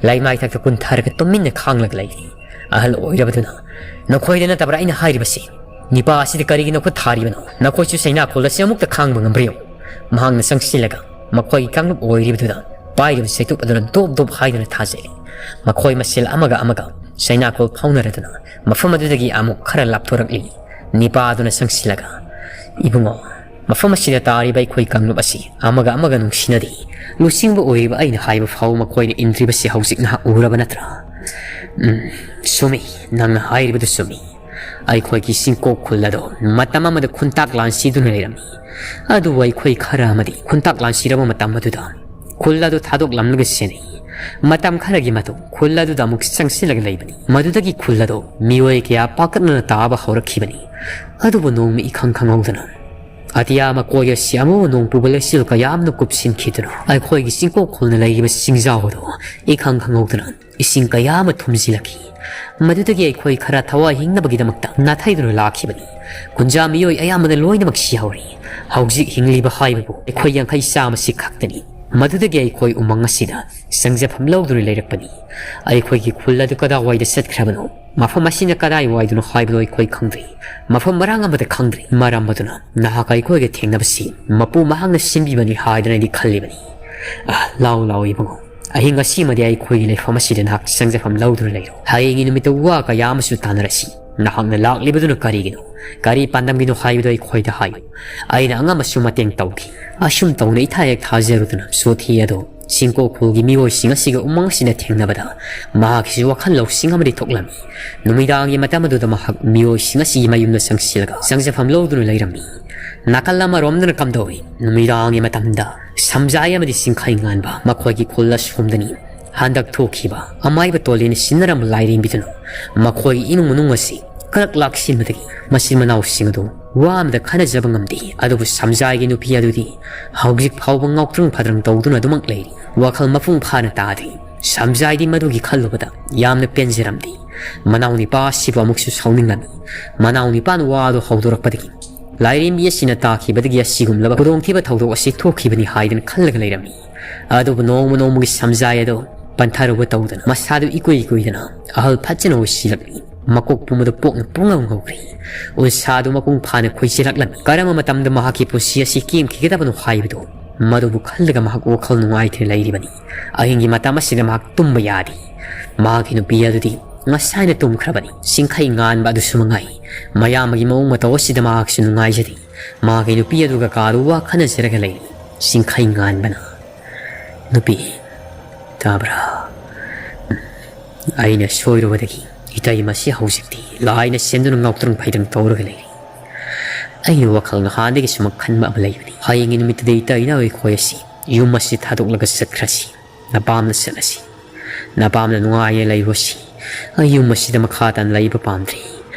ꯂꯩꯃꯥꯏꯊꯛꯇ ꯀꯨꯟꯊꯔꯒ ꯇꯨꯃꯤꯟꯅ ꯈꯥꯡꯂꯒ ꯂꯩꯔꯤ꯫ ꯑꯍꯜ ꯑꯣꯏꯔꯕꯗꯨꯅ, "ꯅꯈꯣꯏꯗ ꯅꯠꯇꯕ꯭ꯔꯥ ꯑꯩꯅ ꯍꯥꯏꯔꯤꯕꯁꯤ? ꯅꯤꯄꯥ ꯑꯁꯤꯗ ꯀꯔꯤꯒꯤ ꯅꯈꯨꯠ ꯊꯥꯔꯤꯕꯅꯣ? ꯅꯈꯣꯏꯁꯨ ꯆꯩꯅꯥꯀꯣꯜ ꯑꯁꯤ ꯑꯃꯨꯛꯇ ꯈꯥꯡꯕ ꯉꯝꯕ꯭ꯔꯥ ꯌꯦꯡꯉꯨ꯫" ꯃꯍꯥꯛꯅ ꯆꯪꯁꯤꯜꯂꯒ ꯃꯈꯣꯏꯒꯤ ꯀꯥꯡꯂꯨꯞ ꯑꯣꯏꯔꯤꯕꯗꯨꯗ ꯄꯥꯏꯔꯤꯕ ꯆꯩꯇꯨꯞ ꯑꯗꯨꯅ ꯗꯣꯞ ꯗꯣꯞ ꯍꯥꯏꯗꯨꯅ ꯊꯥꯖꯩ꯫ ꯃꯈꯣꯏ ꯃꯁꯦꯜ ꯑꯃꯒ ꯑꯃꯒ ꯆꯩꯅꯥꯀꯣꯜ ꯐꯥꯎꯅꯔꯗꯨꯅ ꯃꯐꯝ ꯑꯗꯨꯗꯒꯤ ꯑꯃꯨꯛ ꯈꯔ ꯂꯥꯞꯊꯣꯔꯛꯂꯤ꯫ ꯅꯤꯄꯥ ꯑꯗꯨꯅ ꯆꯪꯁꯤꯜꯂꯒ, "ꯏꯕꯨꯡꯉꯣ, ꯃꯐꯝ ꯑꯁꯤꯗ ꯇꯥꯔꯤꯕ ꯑꯩꯈꯣꯏ ꯀꯥꯡꯂꯨꯞ ꯑꯁꯤ ꯑꯃꯒ ꯑꯃꯒ ꯅꯨꯡꯁꯤꯅꯗꯦ꯫ ꯂꯨꯆꯤꯡꯕ ꯑꯣꯏꯔꯤꯕ ꯑꯩꯅ ꯍꯥꯏꯕ ꯐꯥꯎ ꯃꯈꯣꯏꯅ ꯏꯟꯗ꯭ꯔꯤꯕꯁꯤ ꯍꯧꯖꯤꯛ ꯅꯍꯥꯛ ꯎꯔꯕ ꯅꯠꯇ꯭ꯔꯥ? ꯎꯝ, ꯆꯨꯝꯃꯤ, ꯅꯪꯅ ꯍꯥꯏꯔꯤꯕꯗꯨ ꯆꯨꯝꯃꯤ꯫ ꯑꯩꯈꯣꯏꯒꯤ ꯆꯤꯡꯀꯣꯛ ꯈꯨꯜ ꯑꯗꯣ ꯃꯇꯝ ꯑꯃꯗ ꯈꯨꯟꯇꯥꯛ ꯂꯥꯟꯁꯤꯗꯨꯅ ꯂꯩꯔꯝꯃꯤ꯫ ꯑꯗꯨꯕꯨ ꯑꯩꯈꯣꯏ ꯈꯔ ꯑꯃꯗꯤ ꯈꯨꯟꯇꯥꯛ ꯂꯥꯟꯁꯤꯔꯕ ꯃꯇꯝ ꯑꯗꯨꯗ ꯈꯨꯜ ꯑꯗꯨ ꯊꯥꯗꯣꯛꯂꯝꯂꯒ ꯆꯦꯟꯅꯩ꯫ ꯃꯇꯝ ꯈꯔꯒꯤ ꯃꯇꯨꯡ ꯈꯨꯜ ꯑꯗꯨꯗ ꯑꯃꯨꯛ ꯆꯪꯁꯤꯜꯂꯒ ꯂꯩꯕꯅꯤ꯫ ꯃꯗꯨꯗꯒꯤ ꯈꯨꯜ ꯑꯗꯨ ꯃꯤꯑꯣꯏ ꯀꯌꯥ ꯄꯥꯛꯇꯛꯅꯅ ꯇꯥꯕ ꯍꯧꯔꯛꯈꯤꯕꯅꯤ꯫ ꯑꯗꯨꯕꯨ ꯅꯣꯡꯃ ꯏꯈꯪ ꯈꯪꯍꯧꯗꯅ ꯑꯇꯤꯌꯥ ꯃꯀꯣꯏ ꯑꯁꯤ ꯑꯃꯨꯕ ꯅꯣꯡ ꯄꯨꯕ ꯂꯩꯆꯤꯜ ꯀꯌꯥ ꯑꯃꯅ ꯀꯨꯞꯁꯤꯟꯈꯤꯗꯨꯅ ꯑꯩꯈꯣꯏꯒꯤ ꯆꯤꯡꯀꯣꯛ ꯈꯨꯜꯅ ꯂꯩꯔꯤꯕ ꯆꯤꯡꯖꯥꯎ ꯑꯗꯨ ꯏꯈꯪ ꯈꯪꯍꯧꯗꯅ ꯏꯁꯤꯡ ꯀꯌꯥ ꯑꯃ ꯊꯨꯝꯖꯤꯜꯂꯛꯈꯤ꯫ ꯃꯗꯨꯗꯒꯤ ꯑꯩꯈꯣꯏ ꯈꯔ ꯊꯋꯥꯏ ꯍꯤꯡꯅꯕꯒꯤꯗꯃꯛꯇ ꯅꯥꯊꯩꯗꯨꯅ ꯂꯥꯛꯈꯤꯕꯅꯤ꯫ ꯈꯨꯟꯖꯥ ꯃꯤꯑꯣꯏ ꯑꯌꯥꯝꯕꯅ ꯂꯣꯏꯅꯃꯛ ꯁꯤꯍꯧꯔꯤ꯫ ꯍꯧꯖꯤꯛ ꯍꯤꯡꯂꯤꯕ ꯍꯥꯏꯕꯕꯨ ꯑꯩꯈꯣꯏ ꯌꯥꯡꯈꯩ ꯆꯥꯝꯃꯁꯤ ꯈꯛꯇꯅꯤ꯫ ꯃꯗꯨꯗꯒꯤ ꯑꯩꯈꯣꯏ ꯎꯃꯪ ꯑꯁꯤꯗ ꯆꯪꯖꯐꯝ ꯂꯧꯗꯨꯅ ꯂꯩꯔꯛꯄꯅꯤ꯫ ꯑꯩꯈꯣꯏꯒꯤ ꯈꯨꯜ ꯑꯗꯨ ꯀꯗꯥꯏꯋꯥꯏꯗ ꯆꯠꯈ꯭ꯔꯕꯅꯣ? ꯃꯐꯝ ꯑꯁꯤꯅ ꯀꯗꯥꯏꯋꯥꯏꯗꯅꯣ ꯍꯥꯏꯕꯗꯨ ꯑꯩꯈꯣꯏ ꯈꯪꯗ꯭ꯔꯤ꯫ ꯃꯐꯝ ꯃꯔꯥꯡ ꯑꯃꯗ ꯈꯪꯗ꯭ꯔꯤ꯫ ꯃꯔꯝ ꯑꯗꯨꯅ ꯅꯍꯥꯛ ꯑꯩꯈꯣꯏꯒ ꯊꯦꯡꯅꯕꯁꯤ ꯃꯄꯨ ꯃꯍꯥꯛꯅ ꯁꯤꯟꯕꯤꯕꯅꯤ ꯍꯥꯏꯗꯅ ꯑꯩꯗꯤ ꯈꯜꯂꯤꯕꯅꯤ꯫ ꯑ, ꯂꯥꯎ, ꯂꯥꯎ, ꯏꯕꯨꯡꯉꯣ꯫ ꯑꯍꯤꯡ ꯑꯁꯤꯃꯗꯤ ꯑꯩꯈꯣꯏꯒꯤ ꯂꯩꯐꯝ ꯑꯁꯤꯗ ꯅꯍꯥꯛ ꯆꯪꯖꯐꯝ ꯂꯧꯗꯨꯅ ꯂꯩꯔꯣ꯫ ꯍꯌꯦꯡꯒꯤ ꯅꯨꯃꯤꯠꯇ ꯋꯥ ꯀꯌꯥ ꯑꯃꯁꯨ ꯇꯥꯟꯅꯔꯁꯤ꯫ ꯅꯍꯥꯛꯅ ꯂꯥꯛꯂꯤꯕꯗꯨꯅ ꯀꯔꯤꯒꯤꯅꯣ? ꯀꯔꯤ ꯄꯥꯟꯗꯝꯒꯤꯅꯣ ꯍꯥꯏꯕꯗꯨ ꯑꯩꯈꯣꯏꯗ ꯍꯥꯏꯌꯨ꯫ ꯑꯩꯅ ꯑꯉꯝꯕꯁꯨ ꯃꯇꯦꯡ ꯇꯧꯈꯤ꯫ ꯑꯁꯨꯝ ꯇꯧꯅ ꯏꯊꯥ ꯍꯦꯛ ꯊꯥꯖꯔꯨꯗꯅ ꯆꯣꯊꯤ ꯑꯗꯣ ꯆꯤꯡꯀꯣꯛ ꯈꯨꯜꯒꯤ ꯃꯤꯑꯣꯏꯁꯤꯡ ꯑꯁꯤꯒ ꯎꯃꯪ ꯑꯁꯤꯗ ꯊꯦꯡꯅꯕꯗ ꯃꯍꯥꯛꯀꯤꯁꯨ ꯋꯥꯈꯜ ꯂꯧꯁꯤꯡ ꯑꯃꯗꯤ ꯊꯣꯛꯂꯝꯃꯤ꯫ ꯅꯨꯃꯤꯗꯥꯡꯒꯤ ꯃꯇꯝ ꯑꯗꯨꯗ ꯃꯍꯥꯛ ꯃꯤꯑꯣꯏꯁꯤꯡ ꯑꯁꯤꯒꯤ ꯃꯌꯨꯝꯗ ꯆꯪꯁꯤꯜꯂꯒ ꯆꯪꯖꯐꯝ ꯂꯧꯗꯨꯅ ꯂꯩꯔꯝꯃꯤ꯫ ꯅꯥꯀꯜ ꯑꯃꯔꯣꯝꯗꯅ ꯀꯝꯗꯧꯏ? ꯅꯨꯃꯤꯗꯥꯡꯒꯤ ꯃꯇꯝꯗ ꯁꯝꯖꯥꯏ ꯑꯃꯗꯤ ꯆꯤꯡꯈꯩ ꯉꯥꯟꯕ ꯃꯈꯣꯏꯒꯤ ꯈꯨꯜ ꯑꯁꯣꯝꯗꯅꯤ꯫ ꯍꯟꯗꯛ ꯊꯣꯛꯈꯤꯕ ꯑꯃꯥꯏꯕ ꯇꯣꯂꯤꯅ ꯁꯤꯟꯅꯔꯝꯕ ꯂꯥꯏꯔꯦꯝꯕꯤꯗꯨꯅ ꯃꯈꯣꯏꯒꯤ ꯏꯃꯨꯡ ꯃꯅꯨꯡ ꯑꯁꯤ ꯀꯔꯛ ꯂꯥꯛꯁꯤꯟꯕꯗꯒꯤ ꯃꯆꯤꯟ ꯃꯅꯥꯎꯁꯤꯡ ꯑꯗꯨ ꯋꯥ ꯑꯃꯗ ꯈꯟꯅꯖꯕ ꯉꯝꯗꯦ꯫ ꯑꯗꯨꯕꯨ ꯁꯝꯖꯥꯏꯒꯤ ꯅꯨꯄꯤ ꯑꯗꯨꯗꯤ ꯍꯧꯖꯤꯛ ꯐꯥꯎꯕ ꯉꯥꯎꯇ꯭ꯔꯪ ꯐꯗ꯭ꯔꯪ ꯇꯧꯗꯨꯅ ꯑꯗꯨꯃꯛ ꯂꯩꯔꯤ꯫ ꯋꯥꯈꯜ ꯃꯄꯨꯡ ꯐꯥꯅ ꯇꯥꯗ꯭ꯔꯤ꯫ ꯁꯝꯖꯥꯏꯗꯤ ꯃꯗꯨꯒꯤ ꯈꯜꯂꯨꯕꯗ ꯌꯥꯝꯅ ꯄꯦꯟꯖꯔꯝꯗꯦ꯫ ꯃꯅꯥꯎ ꯅꯤꯄꯥ ꯑꯁꯤꯕꯨ ꯑꯃꯨꯛꯁꯨ ꯁꯥꯎꯅꯤꯡꯂꯝꯃꯤ꯫ ꯃꯅꯥꯎ ꯅꯤꯄꯥꯅ ꯋꯥ ꯑꯗꯨ ꯍꯧꯗꯣꯔꯛꯄꯗꯒꯤ ꯂꯥꯏꯔꯦꯝꯕꯤ ꯑꯁꯤꯅ ꯇꯥꯈꯤꯕꯗꯒꯤ ꯑꯁꯤꯒꯨꯝꯂꯕ ꯈꯨꯗꯣꯡꯊꯤꯕ ꯊꯧꯗꯣꯛ ꯑꯁꯤ ꯊꯣꯛꯈꯤꯕꯅꯤ ꯍꯥꯏꯗꯅ ꯈꯜꯂꯒ ꯂꯩꯔꯝꯃꯤ꯫ ꯑꯗꯨꯕꯨ ꯅꯣꯡꯃ ꯅꯣꯡꯃꯒꯤ ꯁꯝꯖꯥꯏ ꯑꯗꯨ ꯄꯟꯊꯔꯨꯕ ꯇꯧꯗꯅ ꯃꯁꯥꯗꯨ ꯏꯀꯨꯏ ꯀꯨꯏꯗꯅ ꯑꯍꯜ ꯐꯠꯖꯅ ꯑꯣꯏꯁꯤꯜꯂꯛꯂꯤ꯫ ꯃꯀꯣꯛ ꯄꯨꯝꯕꯗꯨ ꯄꯣꯛꯅ ꯄꯨꯡꯉꯧ ꯉꯧꯈ꯭ꯔꯦ꯫ ꯎꯟꯁꯥꯗꯨ ꯃꯄꯨꯡ ꯐꯥꯅ ꯈꯣꯏꯖꯤꯜꯂꯛꯂꯝꯃꯤ꯫ ꯀꯔꯝꯕ ꯃꯇꯝꯗ ꯃꯍꯥꯛꯀꯤ ꯄꯨꯟꯁꯤ ꯑꯁꯤ ꯀꯦꯝꯈꯤꯒꯗꯕꯅꯣ ꯍꯥꯏꯕꯗꯨ ꯃꯗꯨꯕꯨ ꯈꯜꯂꯒ ꯃꯍꯥꯛ ꯋꯥꯈꯜ ꯅꯨꯡꯉꯥꯏꯇꯅ ꯂꯩꯔꯤꯕꯅꯤ꯫ ꯑꯍꯤꯡꯒꯤ ꯃꯇꯝ ꯑꯁꯤꯗ ꯃꯍꯥꯛ ꯇꯨꯝꯕ ꯌꯥꯗꯦ꯫ ꯃꯍꯥꯛꯀꯤ ꯅꯨꯄꯤ ꯑꯗꯨꯗꯤ ꯉꯁꯥꯏꯅ ꯇꯨꯝꯈ꯭ꯔꯕꯅꯤ꯫ ꯆꯤꯡꯈꯩ ꯉꯥꯟꯕ ꯑꯗꯨꯁꯨ ꯃꯉꯥꯏ꯫ ꯃꯌꯥꯝꯕꯒꯤ ꯃꯑꯣꯡ ꯃꯇꯧ ꯑꯁꯤꯗ ꯃꯍꯥꯛꯁꯨ ꯅꯨꯡꯉꯥꯏꯖꯗꯦ꯫ ꯃꯍꯥꯛꯀꯤ ꯅꯨꯄꯤ ꯑꯗꯨꯒ ꯀꯥꯗꯨ ꯋꯥ ꯈꯟꯅꯖꯔꯒ ꯂꯩꯔꯤ꯫ ꯆꯤꯡꯈꯩ ꯉꯥꯟꯕꯅ, "ꯅꯨꯄꯤ, ꯇꯥꯕ꯭ꯔꯥ? ꯑꯩꯅ ꯁꯣꯏꯔꯨꯕꯗꯒꯤ ꯏꯇꯩꯃꯁꯤ ꯍꯧꯖꯤꯛꯇꯤ ꯂꯥꯏꯅ ꯁꯦꯝꯗꯨꯅ ꯉꯥꯎꯇ꯭ꯔꯪ ꯐꯩꯗ꯭ꯔꯪ ꯇꯧꯔꯒ ꯂꯩꯔꯤ꯫ ꯑꯩꯅ ꯋꯥꯈꯜ ꯅꯍꯥꯟꯗꯒꯤ ꯁꯨꯃꯛ ꯈꯟꯕ ꯑꯃ ꯂꯩꯕꯅꯤ꯫ ꯍꯌꯦꯡꯒꯤ ꯅꯨꯃꯤꯠꯇꯗꯤ ꯏꯇꯩꯅ ꯑꯩꯈꯣꯏ ꯑꯁꯤ ꯌꯨꯝ ꯑꯁꯤ ꯊꯥꯗꯣꯛꯂꯒ ꯆꯠꯈ꯭ꯔꯁꯤ꯫ ꯅꯄꯥꯝꯗ ꯆꯠꯂꯁꯤ꯫ ꯅꯄꯥꯝꯗ ꯅꯨꯡꯉꯥꯏꯅ ꯂꯩꯔꯨꯁꯤ꯫ ꯑꯩ ꯌꯨꯝ ꯑꯁꯤꯗ ꯃꯈꯥ ꯇꯥꯅ ꯂꯩꯕ ꯄꯥꯝꯗ꯭ꯔꯦ꯫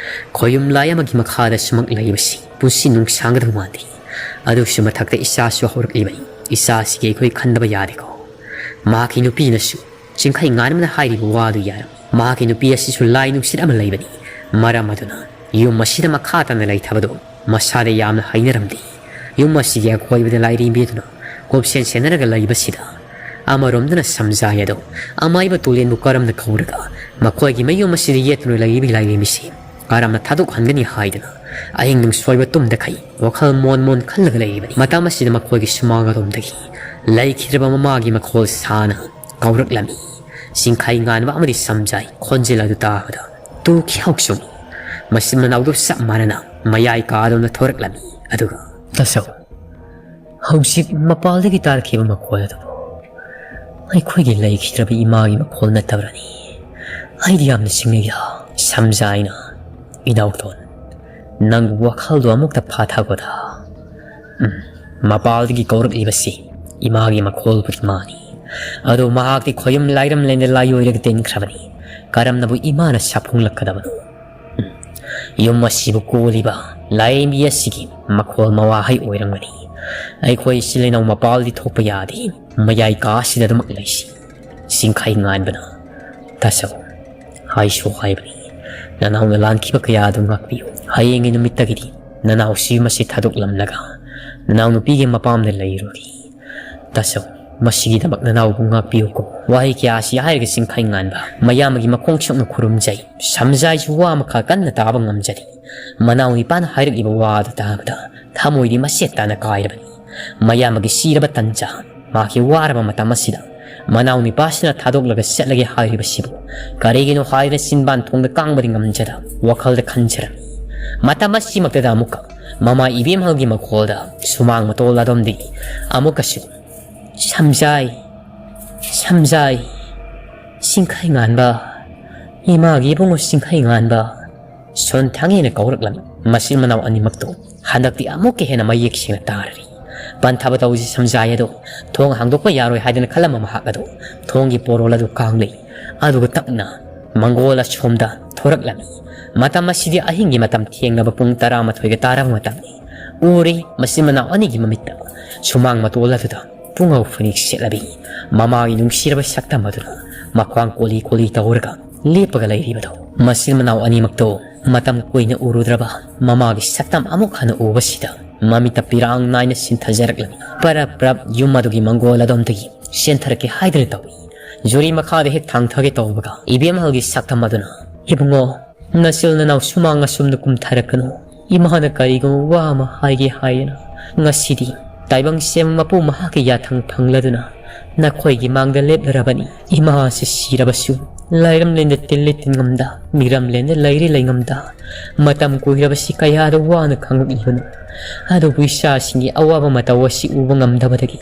ꯈꯣꯌꯨꯝ ꯂꯥꯏ ꯑꯃꯒꯤ ꯃꯈꯥꯗ ꯁꯨꯃꯛ ꯂꯩꯕꯁꯤ ꯄꯨꯟꯁꯤ ꯅꯨꯡꯁꯥꯡꯒꯗꯕ ꯃꯥꯟꯗꯦ꯫ ꯑꯗꯨꯒꯤꯁꯨ ꯃꯊꯛꯇ ꯏꯆꯥꯁꯨ ꯍꯧꯔꯛꯂꯤꯕꯅꯤ꯫ ꯏꯆꯥꯁꯤꯒꯤ ꯑꯩꯈꯣꯏ ꯈꯟꯗꯕ ꯌꯥꯗꯦꯀꯣ꯫ ꯃꯍꯥꯛꯀꯤ ꯅꯨꯄꯤꯅꯁꯨ ꯆꯤꯡꯈꯩ ꯉꯥꯟꯕꯅ ꯍꯥꯏꯔꯤꯕ ꯋꯥꯗꯨ ꯌꯥꯔꯝꯃꯤ꯫ ꯃꯍꯥꯛꯀꯤ ꯅꯨꯄꯤ ꯑꯁꯤꯁꯨ ꯂꯥꯏ ꯅꯨꯡꯁꯤꯠ ꯑꯃ ꯂꯩꯕꯅꯤ꯫ ꯃꯔꯝ ꯑꯗꯨꯅ ꯌꯨꯝ ꯑꯁꯤꯗ ꯃꯈꯥ ꯇꯥꯅ ꯂꯩꯊꯕꯗꯨ ꯃꯁꯥꯗ ꯌꯥꯝꯅ ꯍꯩꯅꯔꯝꯗꯦ꯫ ꯌꯨꯝ ꯑꯁꯤꯒꯤ ꯑꯀꯣꯏꯕꯗ ꯂꯥꯏꯔꯦꯝꯕꯤ ꯑꯗꯨꯅ ꯀꯨꯞꯁꯦꯟ ꯁꯦꯟꯅꯔꯒ ꯂꯩꯕꯁꯤꯗ ꯑꯃꯔꯣꯝꯗꯅ ꯁꯝꯖꯥꯏ ꯑꯗꯣ ꯑꯃꯥꯏꯕ ꯇꯨꯂꯦꯟꯕꯨ ꯀꯔꯝꯅ ꯀꯧꯔꯒ ꯃꯈꯣꯏꯒꯤ ꯃꯌꯨꯝ ꯑꯁꯤꯗ ꯌꯦꯠꯇꯨꯅ ꯂꯩꯔꯤꯕ ꯂꯥꯏꯔꯦꯝꯕꯤꯁꯤ ꯀꯔꯝꯅ ꯊꯥꯗꯣꯛꯍꯟꯒꯅꯤ ꯍꯥꯏꯗꯨꯅ ꯑꯍꯤꯡ ꯅꯨꯡꯁꯣꯏꯕ ꯇꯨꯝꯗꯈꯩ ꯋꯥꯈꯜ ꯃꯣꯟ ꯃꯣꯟ ꯈꯜꯂꯒ ꯂꯩꯔꯤꯕꯅꯤ꯫ ꯃꯇꯝ ꯑꯁꯤꯗ ꯃꯈꯣꯏꯒꯤ ꯁꯨꯃꯥꯡ ꯑꯗꯣꯝꯗꯒꯤ ꯂꯩꯈꯤꯗ꯭ꯔꯕ ꯃꯃꯥꯒꯤ ꯃꯈꯣꯜ ꯁꯥꯅ ꯀꯧꯔꯛꯂꯝꯃꯤ꯫ ꯆꯤꯡꯈꯩ ꯉꯥꯟꯕ ꯑꯃꯗꯤ ꯁꯝꯖꯥꯏ ꯈꯣꯟꯖꯦꯜ ꯑꯗꯨ ꯇꯥꯕꯗ ꯇꯨ ꯈ꯭ꯌꯥꯎ ꯆꯨꯝꯃꯤ꯫ ꯃꯆꯤꯟ ꯃꯅꯥꯎꯗꯨ ꯆꯞ ꯃꯥꯟꯅꯅ ꯃꯌꯥꯏ ꯀꯥꯗꯨꯅ ꯊꯣꯔꯛꯂꯝꯃꯤ꯫ ꯑꯗꯨꯒ, "ꯇꯥꯆꯧ, ꯍꯧꯖꯤꯛ ꯃꯄꯥꯜꯗꯒꯤ ꯇꯥꯔꯛꯈꯤꯕ ꯃꯈꯣꯜ ꯑꯗꯨꯕꯨ ꯑꯩꯈꯣꯏꯒꯤ ꯂꯩꯈꯤꯗ꯭ꯔꯕ ꯏꯃꯥꯒꯤ ꯃꯈꯣꯜ ꯅꯠꯇꯕ꯭ꯔꯅꯤ? ꯑꯩꯗꯤ ꯌꯥꯝꯅ ꯆꯤꯡꯅꯩꯗ꯫" ꯁꯝꯖꯥꯏꯅ, "ꯏꯅꯥꯎꯇꯣꯟ, ꯅꯪ ꯋꯥꯈꯜꯗꯣ ꯑꯃꯨꯛꯇ ꯐꯥꯊꯈꯣꯗ꯫ ꯎꯝ, ꯃꯄꯥꯜꯗꯒꯤ ꯀꯧꯔꯛꯂꯤꯕꯁꯤ ꯏꯃꯥꯒꯤ ꯃꯈꯣꯜꯕꯨꯗꯤ ꯃꯥꯅꯤ꯫ ꯑꯗꯣ ꯃꯍꯥꯛꯇꯤ ꯈꯣꯌꯨꯝ ꯂꯥꯏꯔꯝꯂꯦꯟꯗ ꯂꯥꯏꯑꯣꯏꯔꯒ ꯇꯤꯟꯈ꯭ꯔꯕꯅꯤ꯫ ꯀꯔꯝꯅꯕꯨ ꯏꯃꯥꯅ ꯁꯥꯐꯣꯡꯂꯛꯀꯗꯕꯅꯣ? ꯎꯝ, ꯌꯨꯝ ꯑꯁꯤꯕꯨ ꯀꯣꯜꯂꯤꯕ ꯂꯥꯏꯔꯦꯝꯕꯤ ꯑꯁꯤꯒꯤ ꯃꯈꯣꯜ ꯃꯋꯥꯍꯩ ꯑꯣꯏꯔꯝꯒꯅꯤ꯫ ꯑꯩꯈꯣꯏ ꯏꯆꯤꯜ ꯏꯅꯥꯎ ꯃꯄꯥꯜꯗꯤ ꯊꯣꯛꯄ ꯌꯥꯗꯦ꯫ ꯃꯌꯥꯏ ꯀꯥ ꯑꯁꯤꯗ ꯑꯗꯨꯃꯛ ꯂꯩꯁꯤ꯫" ꯆꯤꯡꯈꯩ ꯉꯥꯟꯕꯅ, "ꯇꯥꯆꯧ, ꯍꯥꯏꯁꯨ ꯍꯥꯏꯕꯅꯤ, ꯅꯅꯥꯎꯅ ꯂꯥꯟꯈꯤꯕ ꯀꯌꯥ ꯑꯗꯨ ꯉꯥꯛꯄꯤꯌꯨ꯫ ꯍꯌꯦꯡꯒꯤ ꯅꯨꯃꯤꯠꯇꯒꯤꯗꯤ ꯅꯅꯥꯎꯁꯤ ꯃꯁꯤ ꯊꯥꯗꯣꯛꯂꯝꯂꯒ ꯅꯅꯥꯎ ꯅꯨꯄꯤꯒꯤ ꯃꯄꯥꯝꯗ ꯂꯩꯔꯨꯔꯤ꯫ ꯇꯥꯆꯧ, ꯃꯁꯤꯒꯤꯗꯃꯛ ꯅꯅꯥꯎꯕꯨ ꯉꯥꯛꯄꯤꯌꯨꯀꯣ꯫" ꯋꯥꯍꯩ ꯀꯌꯥ ꯑꯁꯤ ꯍꯥꯏꯔꯒ ꯆꯤꯡꯈꯩ ꯉꯥꯟꯕ ꯃꯌꯥꯝꯕꯒꯤ ꯃꯈꯣꯡ ꯁꯣꯛꯅ ꯈꯨꯔꯨꯝꯖꯩ꯫ ꯁꯝꯖꯥꯏꯁꯨ ꯋꯥ ꯑꯃꯈꯛ ꯀꯟꯅ ꯇꯥꯕ ꯉꯝꯖꯗꯦ꯫ ꯃꯅꯥꯎ ꯅꯤꯄꯥꯅ ꯍꯥꯏꯔꯛꯂꯤꯕ ꯋꯥ ꯑꯗꯨ ꯇꯥꯕꯗ ꯊꯃꯣꯏꯗꯤ ꯃꯆꯦꯠ ꯇꯥꯅ ꯀꯥꯏꯔꯕꯅꯤ꯫ ꯃꯌꯥꯝꯕꯒꯤ ꯁꯤꯔꯕ ꯇꯟꯖꯥ, ꯃꯍꯥꯛꯀꯤ ꯋꯥꯔꯕ ꯃꯇꯝ ꯑꯁꯤꯗ ꯃꯅꯥꯎ ꯅꯤꯄꯥꯁꯤꯅ ꯊꯥꯗꯣꯛꯂꯒ ꯆꯠꯂꯒꯦ ꯍꯥꯏꯔꯤꯕꯁꯤꯕꯨ ꯀꯔꯤꯒꯤꯅꯣ ꯍꯥꯏꯗꯨꯅ ꯆꯤꯟꯕꯥꯟ ꯊꯣꯡꯗ ꯀꯥꯡꯕꯗꯤ ꯉꯝꯖꯗ ꯋꯥꯈꯜꯗ ꯈꯟꯖꯔꯝꯃꯤ꯫ ꯃꯇꯝ ꯑꯁꯤꯃꯛꯇꯗ ꯑꯃꯨꯛꯀ ꯃꯃꯥ ꯏꯕꯦꯝꯍꯜꯒꯤ ꯃꯈꯣꯜꯗ ꯁꯨꯃꯥꯡ ꯃꯇꯣꯜ ꯑꯗꯣꯝꯗꯒꯤ ꯑꯃꯨꯛꯀꯁꯨ, "ꯁꯝꯖꯥꯏ, ꯁꯝꯖꯥꯏ, ꯆꯤꯡꯈꯩ ꯉꯥꯟꯕ, ꯏꯃꯥꯒꯤ ꯏꯕꯨꯡꯉꯣ ꯆꯤꯡꯈꯩ ꯉꯥꯟꯕ, ꯁꯣꯟ ꯊꯥꯡꯉꯦꯅ ꯀꯧꯔꯛꯂꯝꯃꯤ꯫" ꯃꯆꯤꯟ ꯃꯅꯥꯎ ꯑꯅꯤꯃꯛꯇꯨ ꯍꯟꯗꯛꯇꯤ ꯑꯃꯨꯛꯀ ꯍꯦꯟꯅ ꯃꯌꯦꯛ ꯁꯦꯡꯅ ꯇꯥꯔꯔꯤ꯫ ꯄꯟꯊꯕ ꯇꯧꯁꯤ ꯁꯝꯖꯥꯏ ꯑꯗꯣ꯫ ꯊꯣꯡ ꯍꯥꯡꯗꯣꯛꯄ ꯌꯥꯔꯣꯏ ꯍꯥꯏꯗꯅ ꯈꯜꯂꯝꯕ ꯃꯍꯥꯛ ꯑꯗꯣ ꯊꯣꯡꯒꯤ ꯄꯣꯔꯣꯜ ꯑꯗꯨ ꯀꯥꯡꯂꯩ꯫ ꯑꯗꯨꯒ ꯇꯞꯅ ꯃꯪꯒꯣꯜ ꯑꯁꯣꯝꯗ ꯊꯣꯔꯛꯂꯝꯃꯤ꯫ ꯃꯇꯝ ꯑꯁꯤꯗꯤ ꯑꯍꯤꯡꯒꯤ ꯃꯇꯝ ꯊꯦꯡꯂꯕ ꯄꯨꯡ ꯇꯔꯥꯃꯥꯊꯣꯏꯒ ꯇꯥꯔꯕ ꯃꯇꯝꯅꯤ꯫ ꯎꯔꯤ ꯃꯆꯤꯟ ꯃꯅꯥꯎ ꯑꯅꯤꯒꯤ ꯃꯃꯤꯠꯇ ꯁꯨꯃꯥꯡ ꯃꯇꯣꯜ ꯑꯗꯨꯗ ꯄꯨꯡꯉꯧ ꯐꯅꯦꯛ ꯁꯦꯠꯂꯕꯤ ꯃꯃꯥꯒꯤ ꯅꯨꯡꯁꯤꯔꯕ ꯁꯛꯇꯝ ꯑꯗꯨꯅ ꯃꯈ꯭ꯋꯥꯡ ꯀꯣꯂꯤ ꯀꯣꯂꯤ ꯇꯧꯔꯒ ꯂꯦꯞꯄꯒ ꯂꯩꯔꯤꯕꯗꯣ꯫ ꯃꯆꯤꯟ ꯃꯅꯥꯎ ꯑꯅꯤꯃꯛꯇꯣ ꯃꯇꯝ ꯀꯨꯏꯅ ꯎꯔꯨꯗ꯭ꯔꯕ ꯃꯃꯥꯒꯤ ꯁꯛꯇꯝ ꯑꯃꯨꯛ ꯍꯟꯅ ꯎꯕꯁꯤꯗ ꯃꯃꯤꯠꯇ ꯄꯤꯔꯥꯡ ꯅꯥꯏꯅ ꯁꯤꯟꯊꯖꯔꯛꯂꯝꯃꯤ꯫ ꯄꯔꯞ ꯄꯔꯞ ꯌꯨꯝ ꯑꯗꯨꯒꯤ ꯃꯪꯒꯣꯜ ꯑꯗꯣꯝꯗꯒꯤ ꯆꯦꯟꯊꯔꯛꯀꯦ ꯍꯥꯏꯗꯨꯅ ꯇꯧꯏ꯫ ꯖꯨꯔꯤ ꯃꯈꯥꯗ ꯍꯦꯛ ꯊꯥꯡꯊꯒꯦ ꯇꯧꯕꯒ ꯏꯕꯦꯝꯍꯜꯒꯤ ꯁꯛꯇꯝ ꯑꯗꯨꯅ, "ꯏꯕꯨꯡꯉꯣ, ꯅꯆꯤꯜ ꯅꯅꯥꯎ ꯁꯨꯃꯥꯡ ꯑꯁꯨꯝꯅ ꯀꯨꯝꯊꯔꯛꯀꯅꯨ꯫ ꯏꯃꯥꯅ ꯀꯔꯤꯒꯨꯝꯕ ꯋꯥ ꯑꯃ ꯍꯥꯏꯒꯦ ꯍꯥꯏꯗꯅ ꯉꯁꯤꯗꯤ ꯇꯥꯏꯕꯪ ꯁꯦꯝꯕ ꯃꯄꯨ ꯃꯍꯥꯛꯀꯤ ꯌꯥꯊꯪ ꯐꯪꯂꯗꯨꯅ ꯅꯈꯣꯏꯒꯤ ꯃꯥꯡꯗ ꯂꯦꯞꯂꯔꯕꯅꯤ꯫ ꯏꯃꯥ ꯑꯁꯤ ꯁꯤꯔꯕꯁꯨ ꯂꯥꯏꯔꯝꯂꯦꯟꯗ ꯇꯤꯜꯂꯤ ꯇꯤꯟꯉꯝꯗ, ꯃꯤꯔꯝꯂꯦꯟꯗ ꯂꯩꯔꯤ ꯂꯩꯉꯝꯗ ꯃꯇꯝ ꯀꯨꯏꯔꯕꯁꯤ ꯀꯌꯥꯗ ꯋꯥꯅ ꯈꯥꯡꯂꯛꯂꯤꯕꯅꯣ꯫ ꯑꯗꯨꯕꯨ ꯏꯆꯥꯁꯤꯡꯒꯤ ꯑꯋꯥꯕ ꯃꯇꯧ ꯑꯁꯤ ꯎꯕ ꯉꯝꯗꯕꯗꯒꯤ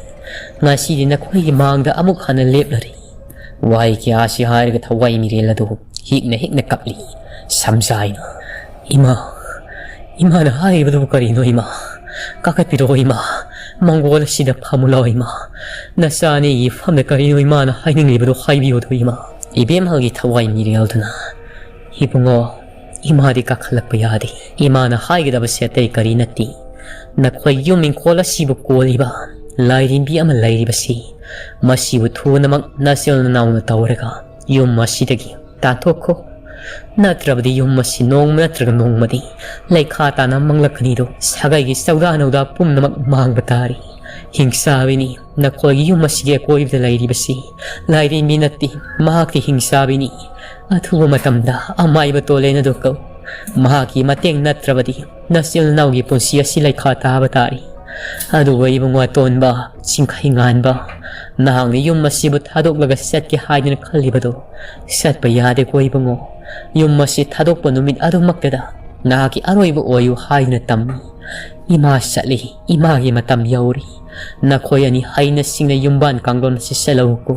ꯉꯁꯤꯗꯤ ꯅꯈꯣꯏꯒꯤ ꯃꯥꯡꯗ ꯑꯃꯨꯛ ꯍꯟꯅ ꯂꯦꯞꯂꯔꯤ꯫" ꯋꯥꯍꯩ ꯀꯌꯥ ꯑꯁꯤ ꯍꯥꯏꯔꯒ ꯊꯋꯥꯏ ꯃꯤꯔꯦꯜ ꯑꯗꯨ ꯍꯤꯛꯅ ꯍꯤꯛꯅ ꯀꯞꯂꯤ꯫ ꯁꯝꯖꯥꯏꯅ, "ꯏꯃꯥ, ꯏꯃꯥꯅ ꯍꯥꯏꯔꯤꯕꯗꯨꯕꯨ ꯀꯔꯤꯅꯣ ꯏꯃꯥ? ꯀꯥꯈꯠꯄꯤꯔꯛꯑꯣ ꯏꯃꯥ, ꯃꯪꯒꯣꯜ ꯑꯁꯤꯗ ꯐꯝꯃꯨ ꯂꯥꯎ ꯏꯃꯥ꯫ ꯅꯆꯥ ꯑꯅꯤꯒꯤ ꯐꯝꯗ ꯀꯔꯤꯅꯣ ꯏꯃꯥꯅ ꯍꯥꯏꯅꯤꯡꯂꯤꯕꯗꯨ ꯍꯥꯏꯕꯤꯌꯨ ꯑꯗꯨ ꯏꯃꯥ꯫" ꯏꯕꯦꯝꯍꯜꯒꯤ ꯊꯋꯥꯏ ꯃꯤꯔꯦꯜꯗꯨꯅ, "ꯏꯕꯨꯡꯉꯣ, ꯏꯃꯥꯗꯤ ꯀꯥꯈꯠꯂꯛꯄ ꯌꯥꯗꯦ꯫ ꯏꯃꯥꯅ ꯍꯥꯏꯒꯗꯕꯁꯦ ꯑꯇꯩ ꯀꯔꯤ ꯅꯠꯇꯦ꯫ ꯅꯈꯣꯏ ꯌꯨꯝ ꯏꯪꯈꯣꯜ ꯑꯁꯤꯕꯨ ꯀꯣꯜꯂꯤꯕ ꯂꯥꯏꯔꯦꯝꯕꯤ ꯑꯃ ꯂꯩꯔꯤꯕꯁꯤ, ꯃꯁꯤꯕꯨ ꯊꯨꯅꯃꯛ ꯅꯆꯤꯜ ꯅꯅꯥꯎꯅ ꯇꯧꯔꯒ ꯌꯨꯝ ꯑꯁꯤꯗꯒꯤ ꯇꯥꯟꯊꯣꯛꯈꯣ꯫ ꯅꯠꯇ꯭ꯔꯕꯗꯤ ꯌꯨꯝ ꯑꯁꯤ ꯅꯣꯡꯃ ꯅꯠꯇ꯭ꯔꯒ ꯅꯣꯡꯃꯗꯤ ꯂꯩꯈꯥ ꯇꯥꯅ ꯃꯥꯡꯂꯛꯀꯅꯤꯗꯣ꯫ ꯁꯥꯒꯩꯒꯤ ꯆꯧꯗꯥ ꯅꯧꯗꯥ ꯄꯨꯝꯅꯃꯛ ꯃꯥꯡꯕ ꯇꯥꯔꯤ꯫ ꯍꯤꯡꯆꯥꯕꯤꯅꯤ ꯅꯈꯣꯏꯒꯤ ꯌꯨꯝ ꯑꯁꯤꯒꯤ ꯑꯀꯣꯏꯕꯗ ꯂꯩꯔꯤꯕꯁꯤ꯫ ꯂꯥꯏꯔꯦꯝꯕꯤ ꯅꯠꯇꯦ, ꯃꯍꯥꯛꯇꯤ ꯍꯤꯡꯆꯥꯕꯤꯅꯤ꯫ ꯑꯊꯨꯕ ꯃꯇꯝꯗ ꯑꯃꯥꯏꯕ ꯇꯣꯂꯦꯟ ꯑꯗꯨ ꯀꯧ꯫ ꯃꯍꯥꯛꯀꯤ ꯃꯇꯦꯡ ꯅꯠꯇ꯭ꯔꯕꯗꯤ ꯅꯆꯤꯜ ꯅꯅꯥꯎꯒꯤ ꯄꯨꯟꯁꯤ ꯑꯁꯤ ꯂꯩꯈꯥ ꯇꯥꯕ ꯇꯥꯔꯤ꯫ ꯑꯗꯨꯒ ꯏꯕꯨꯡꯉꯣ ꯑꯇꯣꯟꯕ, ꯆꯤꯡꯈꯩ ꯉꯥꯟꯕ, ꯅꯍꯥꯛꯅ ꯌꯨꯝ ꯑꯁꯤꯕꯨ ꯊꯥꯗꯣꯛꯂꯒ ꯆꯠꯀꯦ ꯍꯥꯏꯗꯨꯅ ꯈꯜꯂꯤꯕꯗꯣ, ꯆꯠꯄ ꯌꯥꯗꯦꯀꯣ ꯏꯕꯨꯡꯉꯣ꯫ ꯌꯨꯝ ꯑꯁꯤ ꯊꯥꯗꯣꯛꯄ ꯅꯨꯃꯤꯠ ꯑꯗꯨꯃꯛꯇꯗ ꯅꯍꯥꯛꯀꯤ ꯑꯔꯣꯏꯕ ꯑꯣꯏꯌꯨ ꯍꯥꯏꯗꯨꯅ ꯇꯝꯃꯤ꯫ ꯏꯃꯥ ꯆꯠꯂꯤ, ꯏꯃꯥꯒꯤ ꯃꯇꯝ ꯌꯧꯔꯤ꯫ ꯅꯈꯣꯏ ꯑꯅꯤ ꯍꯩꯅ ꯁꯤꯡꯅ ꯌꯨꯝꯕꯥꯟ ꯀꯥꯡꯂꯣꯟ ꯑꯁꯤ ꯆꯠꯂꯧꯀꯣ꯫"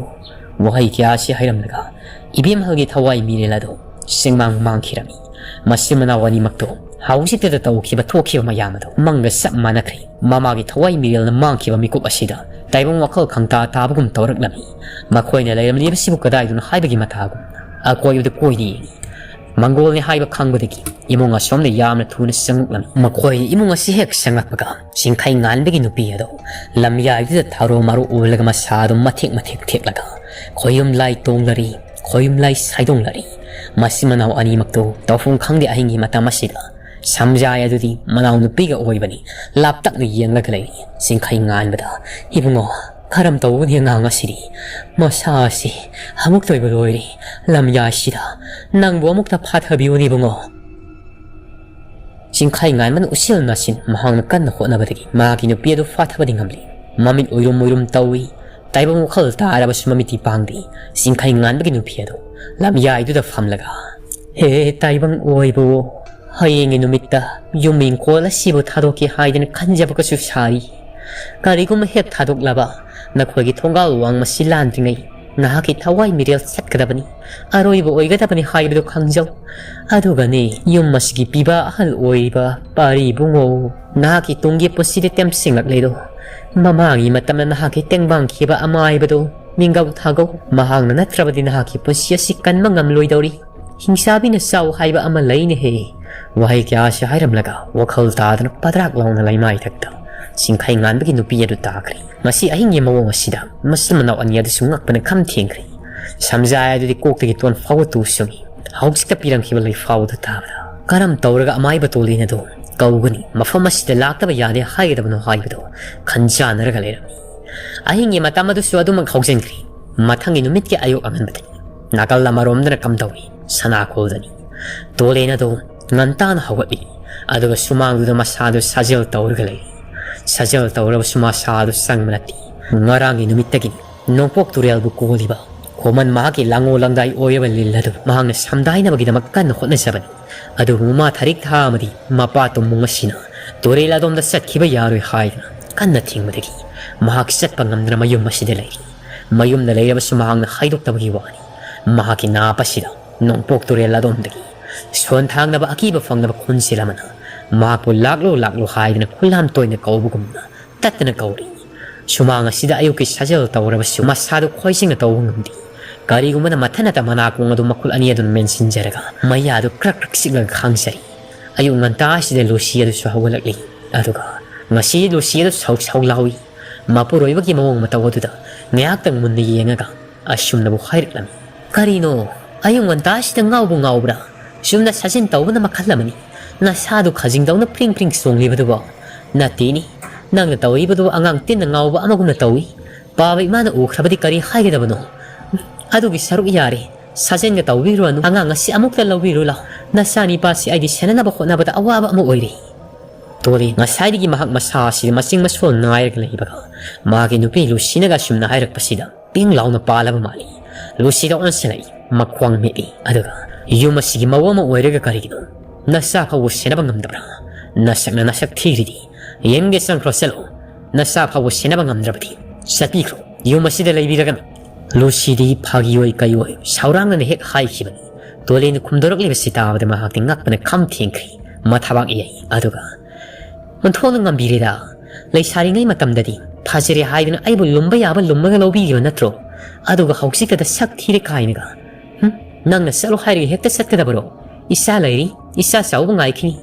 ꯋꯥꯍꯩ ꯀꯌꯥ ꯑꯁꯤ ꯍꯥꯏꯔꯝꯂꯒ ꯏꯕꯦꯝꯍꯜꯒꯤ ꯊꯋꯥꯏ ꯃꯤꯔꯦꯜ ꯑꯗꯨ ꯆꯤꯡꯃꯥꯡ ꯃꯥꯡꯈꯤꯔꯝꯃꯤ꯫ ꯃꯆꯤꯟ ꯃꯅꯥꯎ ꯑꯅꯤꯃꯛꯇꯨ ꯍꯧꯖꯤꯛꯇꯗ ꯇꯧꯈꯤꯕ ꯊꯣꯛꯈꯤꯕ ꯃꯌꯥꯝ ꯑꯗꯨ ꯃꯪꯒ ꯆꯞ ꯃꯥꯟꯅꯈ꯭ꯔꯦ꯫ ꯃꯃꯥꯒꯤ ꯊꯋꯥꯏ ꯃꯤꯔꯦꯜꯅ ꯃꯥꯡꯈꯤꯕ ꯃꯤꯀꯨꯞ ꯑꯁꯤꯗ ꯇꯥꯏꯕꯪ ꯋꯥꯈꯜ ꯈꯪꯇꯥ ꯇꯥꯕꯒꯨꯝ ꯇꯧꯔꯛꯂꯝꯃꯤ꯫ ꯃꯈꯣꯏꯅ ꯂꯩꯔꯝꯂꯤꯕꯁꯤꯕꯨ ꯀꯗꯥꯏꯗꯅꯣ ꯍꯥꯏꯕꯒꯤ ꯃꯇꯥꯒꯨꯝ ꯑꯀꯣꯏꯕꯗ ꯀꯣꯏꯅ ꯌꯦꯡꯏ꯫ ꯃꯪꯒꯣꯜꯅꯤ ꯍꯥꯏꯕ ꯈꯪꯕꯗꯒꯤ ꯏꯃꯨꯡ ꯑꯁꯣꯝꯗ ꯌꯥꯝꯅ ꯊꯨꯅ ꯆꯪꯂꯛꯂꯝꯃꯤ꯫ ꯃꯈꯣꯏ ꯏꯃꯨꯡ ꯑꯁꯤ ꯍꯦꯛ ꯆꯪꯂꯛꯄꯒ ꯆꯤꯡꯈꯩ ꯉꯥꯟꯕꯒꯤ ꯅꯨꯄꯤ ꯑꯗꯨ ꯂꯝꯌꯥꯏꯗꯨꯗ ꯊꯥꯔꯣ ꯃꯥꯔꯣ ꯎꯜꯂꯒ ꯃꯁꯥꯗꯨ ꯃꯊꯦꯛ ꯃꯊꯦꯛ ꯊꯦꯛꯂꯒ ꯈꯣꯌꯨꯝ ꯂꯥꯏ ꯇꯣꯡꯂꯔꯤ, ꯈꯣꯌꯨꯝ ꯂꯥꯏ ꯁꯥꯏꯗꯣꯡꯂꯔꯤ꯫ ꯃꯆꯤꯟ ꯃꯅꯥꯎ ꯑꯅꯤꯃꯛꯇꯨ ꯇꯧꯐꯝ ꯈꯪꯗꯦ꯫ ꯑꯍꯤꯡꯒꯤ ꯃꯇꯝ ꯑꯁꯤꯗ ꯁꯝꯖꯥꯏ ꯑꯗꯨꯗꯤ ꯃꯅꯥꯎ ꯅꯨꯄꯤꯒ ꯑꯣꯏꯕꯅꯤ꯫ ꯂꯥꯞꯇꯛꯅ ꯌꯦꯡꯂꯒ ꯂꯩꯔꯤ꯫ ꯆꯤꯡꯈꯩ ꯉꯥꯟꯕꯗ, "ꯏꯕꯨꯡꯉꯣ, ꯀꯔꯝ ꯇꯧꯒꯅꯤ ꯑꯉꯥꯡ ꯑꯁꯤꯗꯤ? ꯃꯁꯥ ꯑꯁꯤ ꯑꯃꯨꯛꯇ ꯑꯣꯏꯕ ꯂꯣꯏꯔꯦ꯫ ꯂꯝꯌꯥꯏꯁꯤꯗ ꯅꯪꯕꯨ ꯑꯃꯨꯛꯇ ꯐꯥꯊꯕꯤꯌꯨꯅꯦ ꯏꯕꯨꯡꯉꯣ꯫" ꯆꯤꯡꯈꯩ ꯉꯥꯟꯕꯅ ꯎꯆꯦꯜ ꯅꯥꯆꯤꯟ ꯃꯍꯥꯛꯅ ꯀꯟꯅ ꯍꯣꯠꯅꯕꯗꯒꯤ ꯃꯍꯥꯛꯀꯤ ꯅꯨꯄꯤ ꯑꯗꯨ ꯐꯥꯊꯕꯗꯤ ꯉꯝꯂꯤ꯫ ꯃꯃꯤꯠ ꯎꯏꯔꯨꯝ ꯎꯏꯔꯨꯝ ꯇꯧꯏ꯫ ꯇꯥꯏꯕꯪ ꯋꯥꯈꯜ ꯇꯥꯔꯕꯁꯨ ꯃꯃꯤꯠꯇꯤ ꯄꯥꯡꯗꯦ꯫ ꯆꯤꯡꯈꯩ ꯉꯥꯟꯕꯒꯤ ꯅꯨꯄꯤ ꯑꯗꯨ ꯂꯝꯌꯥꯏꯗꯨꯗ ꯐꯝꯂꯒ, "ꯍꯦ ꯇꯥꯏꯕꯪ ꯑꯣꯏꯕꯨ, ꯍꯌꯦꯡꯒꯤ ꯅꯨꯃꯤꯠꯇ ꯌꯨꯝ ꯏꯪꯈꯣꯜ ꯑꯁꯤꯕꯨ ꯊꯥꯗꯣꯛꯀꯦ ꯍꯥꯏꯗꯅ ꯈꯟꯖꯕꯒꯁꯨ ꯁꯥꯔꯤ꯫ ꯀꯔꯤꯒꯨꯝꯕ ꯍꯦꯛ ꯊꯥꯗꯣꯛꯂꯕ ꯅꯈꯣꯏꯒꯤ ꯊꯣꯡꯒꯥꯜ ꯋꯥꯡ ꯃꯁꯤ ꯂꯥꯟꯗ꯭ꯔꯤꯉꯩ ꯅꯍꯥꯛꯀꯤ ꯊꯋꯥꯏ ꯃꯤꯔꯦꯜ ꯆꯠꯀꯗꯕꯅꯤ, ꯑꯔꯣꯏꯕ ꯑꯣꯏꯒꯗꯕꯅꯤ ꯍꯥꯏꯕꯗꯨ ꯈꯪꯖꯧ꯫ ꯑꯗꯨꯒꯅꯤ, ꯌꯨꯝ ꯑꯁꯤꯒꯤ ꯄꯤꯕ ꯑꯍꯜ ꯑꯣꯏꯔꯤꯕ ꯄꯥꯔꯤ ꯏꯕꯨꯡꯉꯣ, ꯅꯍꯥꯛꯀꯤ ꯇꯨꯡꯒꯤ ꯄꯨꯟꯁꯤꯗ ꯇꯦꯝꯁꯤꯡꯂꯛꯂꯦꯗꯣ꯫ ꯃꯃꯥꯡꯒꯤ ꯃꯇꯝꯗ ꯅꯍꯥꯛꯀꯤ ꯇꯦꯡꯕꯥꯡꯈꯤꯕ ꯑꯃꯥꯏꯕꯗꯣ ꯃꯤꯡꯒꯧ ꯊꯥꯒꯧ꯫ ꯃꯍꯥꯛꯅ ꯅꯠꯇ꯭ꯔꯕꯗꯤ ꯅꯍꯥꯛꯀꯤ ꯄꯨꯟꯁꯤ ꯑꯁꯤ ꯀꯟꯕ ꯉꯝꯂꯣꯏꯗꯧꯔꯤ꯫ ꯍꯤꯡꯆꯥꯕꯤꯅ ꯆꯥꯎ ꯍꯥꯏꯕ ꯑꯃ ꯂꯩꯅꯦꯍꯦ꯫" ꯋꯥꯍꯩ ꯀꯌꯥ ꯑꯁꯤ ꯍꯥꯏꯔꯝꯂꯒ ꯋꯥꯈꯜ ꯇꯥꯗꯅ ꯄꯗ꯭ꯔꯥꯛ ꯂꯥꯎꯅ ꯂꯩꯃꯥꯏꯊꯛꯇ ꯆꯤꯡꯈꯩ ꯉꯥꯟꯕꯒꯤ ꯅꯨꯄꯤ ꯑꯗꯨ ꯇꯥꯈ꯭ꯔꯦ꯫ ꯉꯁꯤ ꯑꯍꯤꯡꯒꯤ ꯃꯑꯣꯡ ꯑꯁꯤꯗ ꯃꯆꯤꯟ ꯃꯅꯥꯎ ꯑꯅꯤ ꯑꯗꯨꯁꯨ ꯉꯛꯄꯅ ꯈꯝ ꯊꯦꯡꯈ꯭ꯔꯦ꯫ ꯁꯝꯖꯥꯏ ꯑꯗꯨꯗꯤ ꯀꯣꯛꯇꯒꯤ ꯇꯣꯟ ꯐꯥꯎꯕ ꯇꯨ ꯆꯨꯝꯃꯤ꯫ ꯍꯧꯖꯤꯛꯇ ꯄꯤꯔꯝꯈꯤꯕ ꯂꯩꯐꯥꯎꯗꯨ ꯇꯥꯕꯗ ꯀꯔꯝ ꯇꯧꯔꯒ ꯑꯃꯥꯏꯕ ꯇꯣꯂꯦꯟ ꯑꯗꯨ ꯀꯧꯒꯅꯤ, ꯃꯐꯝ ꯑꯁꯤꯗ ꯂꯥꯛꯇꯕ ꯌꯥꯗꯦ ꯍꯥꯏꯒꯗꯕꯅꯣ ꯍꯥꯏꯕꯗꯨ ꯈꯟꯖꯥꯟꯅꯔꯒ ꯂꯩꯔꯝꯃꯤ꯫ ꯑꯍꯤꯡꯒꯤ ꯃꯇꯝ ꯑꯗꯨꯁꯨ ꯑꯗꯨꯃꯛ ꯍꯧꯖꯤꯟꯈ꯭ꯔꯦ꯫ ꯃꯊꯪꯒꯤ ꯅꯨꯃꯤꯠꯀꯤ ꯑꯌꯨꯛ ꯑꯉꯟꯕꯗꯅꯤ꯫ ꯅꯥꯀꯜ ꯑꯃꯔꯣꯝꯗꯅ ꯀꯝꯗꯧꯏ? ꯁꯅꯥꯀꯣꯜꯗꯅꯤ꯫ ꯇꯣꯂꯦꯟ ꯑꯗꯨ ꯉꯟꯇꯥꯅ ꯍꯧꯒꯠꯂꯤ꯫ ꯑꯗꯨꯒ ꯁꯨꯃꯥꯡꯗꯨꯗ ꯃꯁꯥꯗꯨ ꯁꯥꯖꯦꯜ ꯇꯧꯔꯒ ꯂꯩꯔꯤ꯫ ꯁꯥꯖꯦꯜ ꯇꯧꯔꯕꯁꯨ ꯃꯁꯥꯗꯨ ꯆꯪꯕ ꯅꯠꯇꯦ꯫ ꯉꯔꯥꯡꯒꯤ ꯅꯨꯃꯤꯠꯇꯒꯤꯅꯤ ꯅꯣꯡꯄꯣꯛ ꯇꯨꯔꯦꯜꯕꯨ ꯀꯣꯜꯂꯤꯕ ꯈꯣꯃꯟ ꯃꯍꯥꯛꯀꯤ ꯂꯥꯡꯉꯣ ꯂꯪꯗꯥꯏ ꯑꯣꯏꯔꯕ ꯂꯤꯜ ꯑꯗꯨ ꯃꯍꯥꯛꯅ ꯁꯝꯗꯥꯏꯅꯕꯒꯤꯗꯃꯛ ꯀꯟꯅ ꯍꯣꯠꯅꯖꯕꯅꯤ꯫ ꯑꯗꯨꯕꯨ ꯃꯃꯥ ꯊꯔꯤꯛ ꯊꯥ ꯑꯃꯗꯤ ꯃꯄꯥ ꯇꯨꯝꯃꯨꯡ ꯑꯁꯤꯅ ꯇꯨꯔꯦꯜ ꯑꯗꯣꯝꯗ ꯆꯠꯈꯤꯕ ꯌꯥꯔꯣꯏ ꯍꯥꯏꯗꯨꯅ ꯀꯟꯅ ꯊꯤꯡꯕꯗꯒꯤ ꯃꯍꯥꯛ ꯆꯠꯄ ꯉꯝꯗꯅ ꯃꯌꯨꯝ ꯑꯁꯤꯗ ꯂꯩꯔꯤ꯫ ꯃꯌꯨꯝꯗ ꯂꯩꯔꯕꯁꯨ ꯃꯍꯥꯛꯅ ꯍꯥꯏꯗꯣꯛꯇꯕꯒꯤ ꯋꯥꯅꯤ꯫ ꯃꯍꯥꯛꯀꯤ ꯅꯥꯞ ꯑꯁꯤꯗ ꯅꯣꯡꯄꯣꯛ ꯇꯨꯔꯦꯜ ꯑꯗꯣꯝꯗꯒꯤ ꯁꯣꯟ ꯊꯥꯡꯅꯕ ꯑꯀꯤꯕ ꯐꯪꯅꯕ ꯈꯣꯟꯖꯦꯜ ꯑꯃꯅ ꯃꯍꯥꯛꯄꯨ "ꯂꯥꯛꯂꯣ, ꯂꯥꯛꯂꯣ" ꯍꯥꯏꯗꯨꯅ ꯈꯨꯂꯥꯝ ꯇꯣꯏꯅ ꯀꯧꯕꯒꯨꯝꯅ ꯇꯠꯇꯅ ꯀꯧꯔꯤ꯫ ꯁꯨꯃꯥꯡ ꯑꯁꯤꯗ ꯑꯌꯨꯛꯀꯤ ꯁꯥꯖꯦꯜ ꯇꯧꯔꯕꯁꯨ ꯃꯁꯥꯗꯨ ꯈꯣꯏꯖꯤꯡꯅ ꯇꯧꯕ ꯉꯝꯗꯦ꯫ ꯀꯔꯤꯒꯨꯝꯕꯅ ꯃꯊꯟꯅꯇ ꯃꯅꯥꯀꯣꯡ ꯑꯗꯨ ꯃꯈꯨꯠ ꯑꯅꯤ ꯑꯗꯨꯅ ꯃꯦꯟꯁꯤꯟꯖꯔꯒ ꯃꯌꯥꯗꯨ ꯀ꯭ꯔꯛ ꯀ꯭ꯔꯛ ꯆꯤꯛꯂꯒ ꯈꯥꯡꯖꯔꯤ꯫ ꯑꯌꯨꯛ ꯉꯟꯇꯥ ꯑꯁꯤꯗ ꯂꯨꯁꯤ ꯑꯗꯨꯁꯨ ꯍꯧꯒꯠꯂꯛꯂꯤ꯫ ꯑꯗꯨꯒ ꯉꯁꯤ ꯂꯨꯁꯤ ꯑꯗꯨ ꯁꯧ ꯁꯧ ꯂꯥꯎꯏ꯫ ꯃꯄꯨꯔꯣꯏꯕꯒꯤ ꯃꯑꯣꯡ ꯃꯇꯧ ꯑꯗꯨꯗ ꯉꯥꯏꯍꯥꯛꯇꯪ ꯃꯨꯟꯅ ꯌꯦꯡꯉꯒ ꯑꯁꯨꯝꯅꯕꯨ ꯍꯥꯏꯔꯛꯂꯝꯃꯤ, "ꯀꯔꯤꯅꯣ? ꯑꯌꯨꯛ ꯉꯟꯇꯥꯁꯤꯗ ꯉꯥꯎꯕꯨ ꯉꯥꯎꯕ꯭ꯔꯥ? ꯆꯨꯝꯅ ꯁꯥꯖꯦꯜ ꯇꯧꯕꯅ ꯃꯈꯜ ꯑꯃꯅꯤ꯫ ꯅꯁꯥꯗꯨ ꯈꯖꯤꯡꯗꯧꯅ ꯐ꯭ꯔꯤꯡ ꯐ꯭ꯔꯤꯡ ꯆꯣꯡꯂꯤꯕꯗꯨꯕꯣ?" "ꯅꯠꯇꯦꯅꯤ, ꯅꯪꯅ ꯇꯧꯔꯤꯕꯗꯨ ꯑꯉꯥꯡ ꯇꯤꯟꯅ ꯉꯥꯎꯕ ꯑꯃꯒꯨꯝꯅ ꯇꯧꯏ꯫ ꯄꯥꯕ ꯏꯃꯥꯅ ꯎꯈ꯭ꯔꯕꯗꯤ ꯀꯔꯤ ꯍꯥꯏꯒꯗꯕꯅꯣ? ꯑꯗꯨꯒꯤ ꯁꯔꯨꯛ ꯌꯥꯔꯦ, ꯁꯥꯖꯦꯜꯒ ꯇꯧꯕꯤꯔꯨꯔꯅꯨ꯫ ꯑꯉꯥꯡ ꯑꯁꯤ ꯑꯃꯨꯛꯇ ꯂꯧꯕꯤꯔꯨ ꯂꯥꯎ꯫ ꯅꯆꯥꯅꯤꯄꯥꯁꯤ ꯑꯩꯗꯤ ꯁꯦꯟꯅꯅꯕ ꯍꯣꯠꯅꯕꯗ ꯑꯋꯥꯕ ꯑꯃ ꯑꯣꯏꯔꯦ꯫" ꯇꯣꯂꯤ ꯉꯁꯥꯏꯗꯒꯤ ꯃꯍꯥꯛ ꯃꯁꯥ ꯑꯁꯤꯗ ꯃꯆꯤꯡ ꯃꯁꯣꯜ ꯅꯥꯏꯔꯒ ꯂꯩꯕꯒ ꯃꯥꯒꯤ ꯅꯨꯄꯤ ꯂꯨꯁꯤꯅꯒ ꯑꯁꯨꯝꯅ ꯍꯥꯏꯔꯛꯄꯁꯤꯗ ꯄꯤꯡ ꯂꯥꯎꯅ ꯄꯥꯜꯂꯕ ꯃꯥꯜꯂꯤ꯫ ꯂꯨꯁꯤꯗ ꯑꯣꯟꯁꯤꯜꯂꯛꯏ, ꯃꯈ꯭ꯋꯥꯡ ꯃꯦꯠꯂꯤ꯫ ꯑꯗꯨꯒ ꯌꯨꯝ ꯑꯁꯤꯒꯤ ꯃꯧ ꯑꯃ ꯑꯣꯏꯔꯒ ꯀꯔꯤꯒꯤꯅꯣ ꯅꯆꯥ ꯐꯥꯎꯕ ꯁꯦꯟꯅꯕ ꯉꯝꯗꯕ꯭ꯔꯥ? ꯅꯁꯛꯅ ꯅꯁꯛ ꯊꯤꯔꯤꯗꯤ꯫ ꯌꯦꯡꯒꯦ, ꯆꯪꯈ꯭ꯔꯣ, ꯆꯠꯂꯣ꯫ ꯅꯆꯥ ꯐꯥꯎꯕ ꯁꯦꯟꯅꯕ ꯉꯝꯗ꯭ꯔꯕꯗꯤ ꯆꯠꯄꯤꯈ꯭ꯔꯣ꯫ ꯌꯨꯝ ꯑꯁꯤꯗ ꯂꯩꯕꯤꯔꯒꯅꯨ꯫ ꯂꯨꯁꯤꯗꯤ ꯐꯥꯒꯤ ꯑꯣꯏ ꯀꯩ ꯑꯣꯏ ꯁꯥꯎꯔꯥꯡꯅꯅ ꯍꯦꯛ ꯍꯥꯏꯈꯤꯕꯅꯤ꯫ ꯇꯣꯂꯦꯟꯅ ꯈꯨꯝꯗꯣꯔꯛꯂꯤꯕꯁꯤ ꯇꯥꯕꯗ ꯃꯍꯥꯛꯇꯤ ꯉꯛꯄꯅ ꯈꯝ ꯊꯦꯡꯈ꯭ꯔꯤ꯫ ꯃꯊꯥꯕꯥꯛ ꯌꯩ꯫ ꯑꯗꯨꯒ, "ꯑꯣꯟꯊꯣꯛꯅ ꯉꯝꯕꯤꯔꯦꯗ꯫ ꯂꯩꯁꯥꯔꯤꯉꯩ ꯃꯇꯝꯗꯗꯤ ꯐꯖꯔꯦ ꯍꯥꯏꯗꯨꯅ ꯑꯩꯕꯨ ꯂꯨꯝꯕ ꯌꯥꯕ ꯂꯨꯝꯃꯒ ꯂꯧꯕꯤꯈꯤꯕ ꯅꯠꯇ꯭ꯔꯣ? ꯑꯗꯨꯒ ꯍꯧꯖꯤꯛꯇꯗ ꯁꯛ ꯊꯤꯔꯦ ꯀꯥꯏꯅꯒ꯫ ꯍꯨꯝ, ꯅꯪꯅ ꯆꯠꯂꯣ ꯍꯥꯏꯔꯒ ꯍꯦꯛꯇ ꯆꯠꯀꯗꯕꯔꯣ? ꯏꯆꯥ ꯂꯩꯔꯤ, ꯏꯆꯥ ꯆꯥꯎꯕ ꯉꯥꯏꯈꯤꯅꯤ꯫"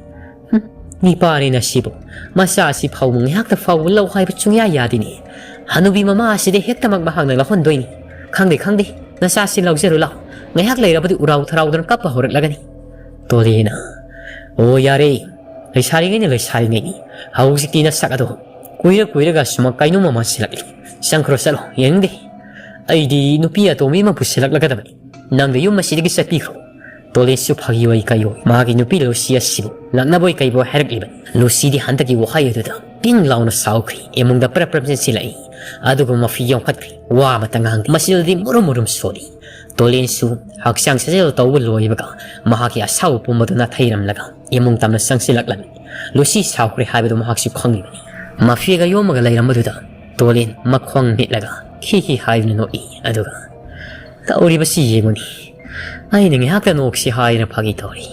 ꯍꯨꯝ, ꯅꯤꯄꯥꯔꯦ ꯅꯁꯤꯕꯨ꯫ ꯃꯆꯥ ꯑꯁꯤ ꯐꯥꯎꯕ ꯉꯥꯏꯍꯥꯛꯇ ꯐꯥꯎꯕ ꯂꯧ ꯍꯥꯏꯕ ꯁꯨꯡꯌꯥ ꯌꯥꯗꯦꯅꯦ꯫ ꯍꯅꯨꯕꯤ ꯃꯃꯥ ꯑꯁꯤꯗ ꯍꯦꯛꯇꯃꯛ ꯃꯍꯥꯛꯅ ꯂꯧꯍꯟꯗꯣꯏꯅꯤ꯫ "ꯈꯪꯗꯦ, ꯈꯪꯗꯦ, ꯅꯆꯥꯁꯤ ꯂꯧꯖꯔꯨ ꯂꯥꯎ꯫ ꯉꯥꯏꯍꯥꯛ ꯂꯩꯔꯕꯗꯤ ꯎꯔꯥꯎ ꯊꯔꯥꯎꯗꯅ ꯀꯞꯄ ꯍꯧꯔꯛꯂꯒꯅꯤ꯫" ꯇꯣꯂꯦꯅ, "ꯑꯣ, ꯌꯥꯔꯦ꯫ ꯂꯩꯁꯥꯔꯤꯉꯩꯅ ꯂꯩꯁꯥꯔꯤꯉꯩꯅꯤ꯫ ꯍꯧꯖꯤꯛꯇꯤ ꯅꯁꯛ ꯑꯗꯣ ꯀꯨꯏꯔ ꯀꯨꯏꯔꯒ ꯁꯨꯃꯛ ꯀꯩꯅꯣꯝꯃ ꯃꯥꯟꯁꯤꯜꯂꯛꯂꯤ꯫ ꯆꯪꯈ꯭ꯔꯣ ꯆꯠꯂꯣ, ꯌꯦꯡꯅꯤꯡꯗꯦ꯫ ꯑꯩꯗꯤ ꯅꯨꯄꯤ ꯑꯇꯣꯝꯕꯤ ꯑꯃ ꯄꯨꯁꯤꯜꯂꯛꯂꯒꯗꯕꯅꯤ꯫ ꯅꯪꯗꯤ ꯌꯨꯝ ꯑꯁꯤꯗꯒꯤ ꯆꯠꯄꯤꯈ꯭ꯔꯣ꯫" ꯇꯣꯂꯦꯁꯨ ꯐꯥꯒꯤ ꯑꯣꯏ ꯀꯩ ꯑꯣꯏ ꯃꯥꯒꯤ ꯅꯨꯄꯤ ꯂꯨꯁꯤ ꯑꯁꯤꯕꯨ ꯂꯛꯅꯕꯣꯏ ꯀꯩꯕꯣꯏ ꯍꯥꯏꯔꯛꯂꯤꯕꯅꯤ꯫ ꯂꯨꯁꯤꯗꯤ ꯍꯟꯗꯛꯀꯤ ꯋꯥꯍꯩ ꯑꯗꯨꯗ ꯄꯤꯡ ꯂꯥꯎꯅ ꯁꯥꯎꯈ꯭ꯔꯤ꯫ ꯏꯃꯨꯡꯗ ꯄ꯭ꯔꯞ ꯄ꯭ꯔꯞ ꯆꯦꯟꯁꯤꯜꯂꯛꯏ꯫ ꯑꯗꯨꯕꯨ ꯃꯐꯤ ꯌꯣꯝꯈꯠꯈ꯭ꯔꯤ꯫ ꯋꯥ ꯑꯃꯇ ꯉꯥꯡꯗꯦ꯫ ꯃꯆꯤꯜꯗꯤ ꯃꯨꯔꯨꯝ ꯃꯨꯔꯨꯝ ꯁꯣꯜꯂꯤ꯫ ꯇꯣꯂꯦꯟꯁꯨ ꯍꯛꯆꯥꯡ ꯁꯥꯖꯦꯜ ꯇꯧꯕ ꯂꯣꯏꯕꯒ ꯃꯍꯥꯛꯀꯤ ꯑꯁꯥꯎꯕ ꯄꯨꯝꯕꯗꯨ ꯅꯥꯊꯩꯔꯝꯂꯒ ꯏꯃꯨꯡ ꯇꯝꯅ ꯆꯪꯁꯤꯜꯂꯛꯂꯝꯃꯤ꯫ ꯂꯨꯁꯤ ꯁꯥꯎꯈ꯭ꯔꯦ ꯍꯥꯏꯕꯗꯨ ꯃꯍꯥꯛꯁꯨ ꯈꯪꯂꯤꯕꯅꯤ꯫ ꯃꯐꯤꯒ ꯌꯣꯝꯃꯒ ꯂꯩꯔꯝꯕꯗꯨꯗ ꯇꯣꯂꯦꯟ ꯃꯈꯣꯡ ꯅꯤꯠꯂꯒ ꯈꯤ ꯈꯤ ꯍꯥꯏꯗꯨꯅ ꯅꯣꯛꯏ꯫ ꯑꯗꯨꯒ, "ꯇꯧꯔꯤꯕꯁꯤ ꯌꯦꯡꯉꯨꯅꯤ꯫ ꯑꯩꯅ ꯉꯥꯏꯍꯥꯛꯇ ꯅꯣꯛꯁꯤ ꯍꯥꯏꯅ ꯐꯥꯒꯤ ꯇꯧꯔꯤ꯫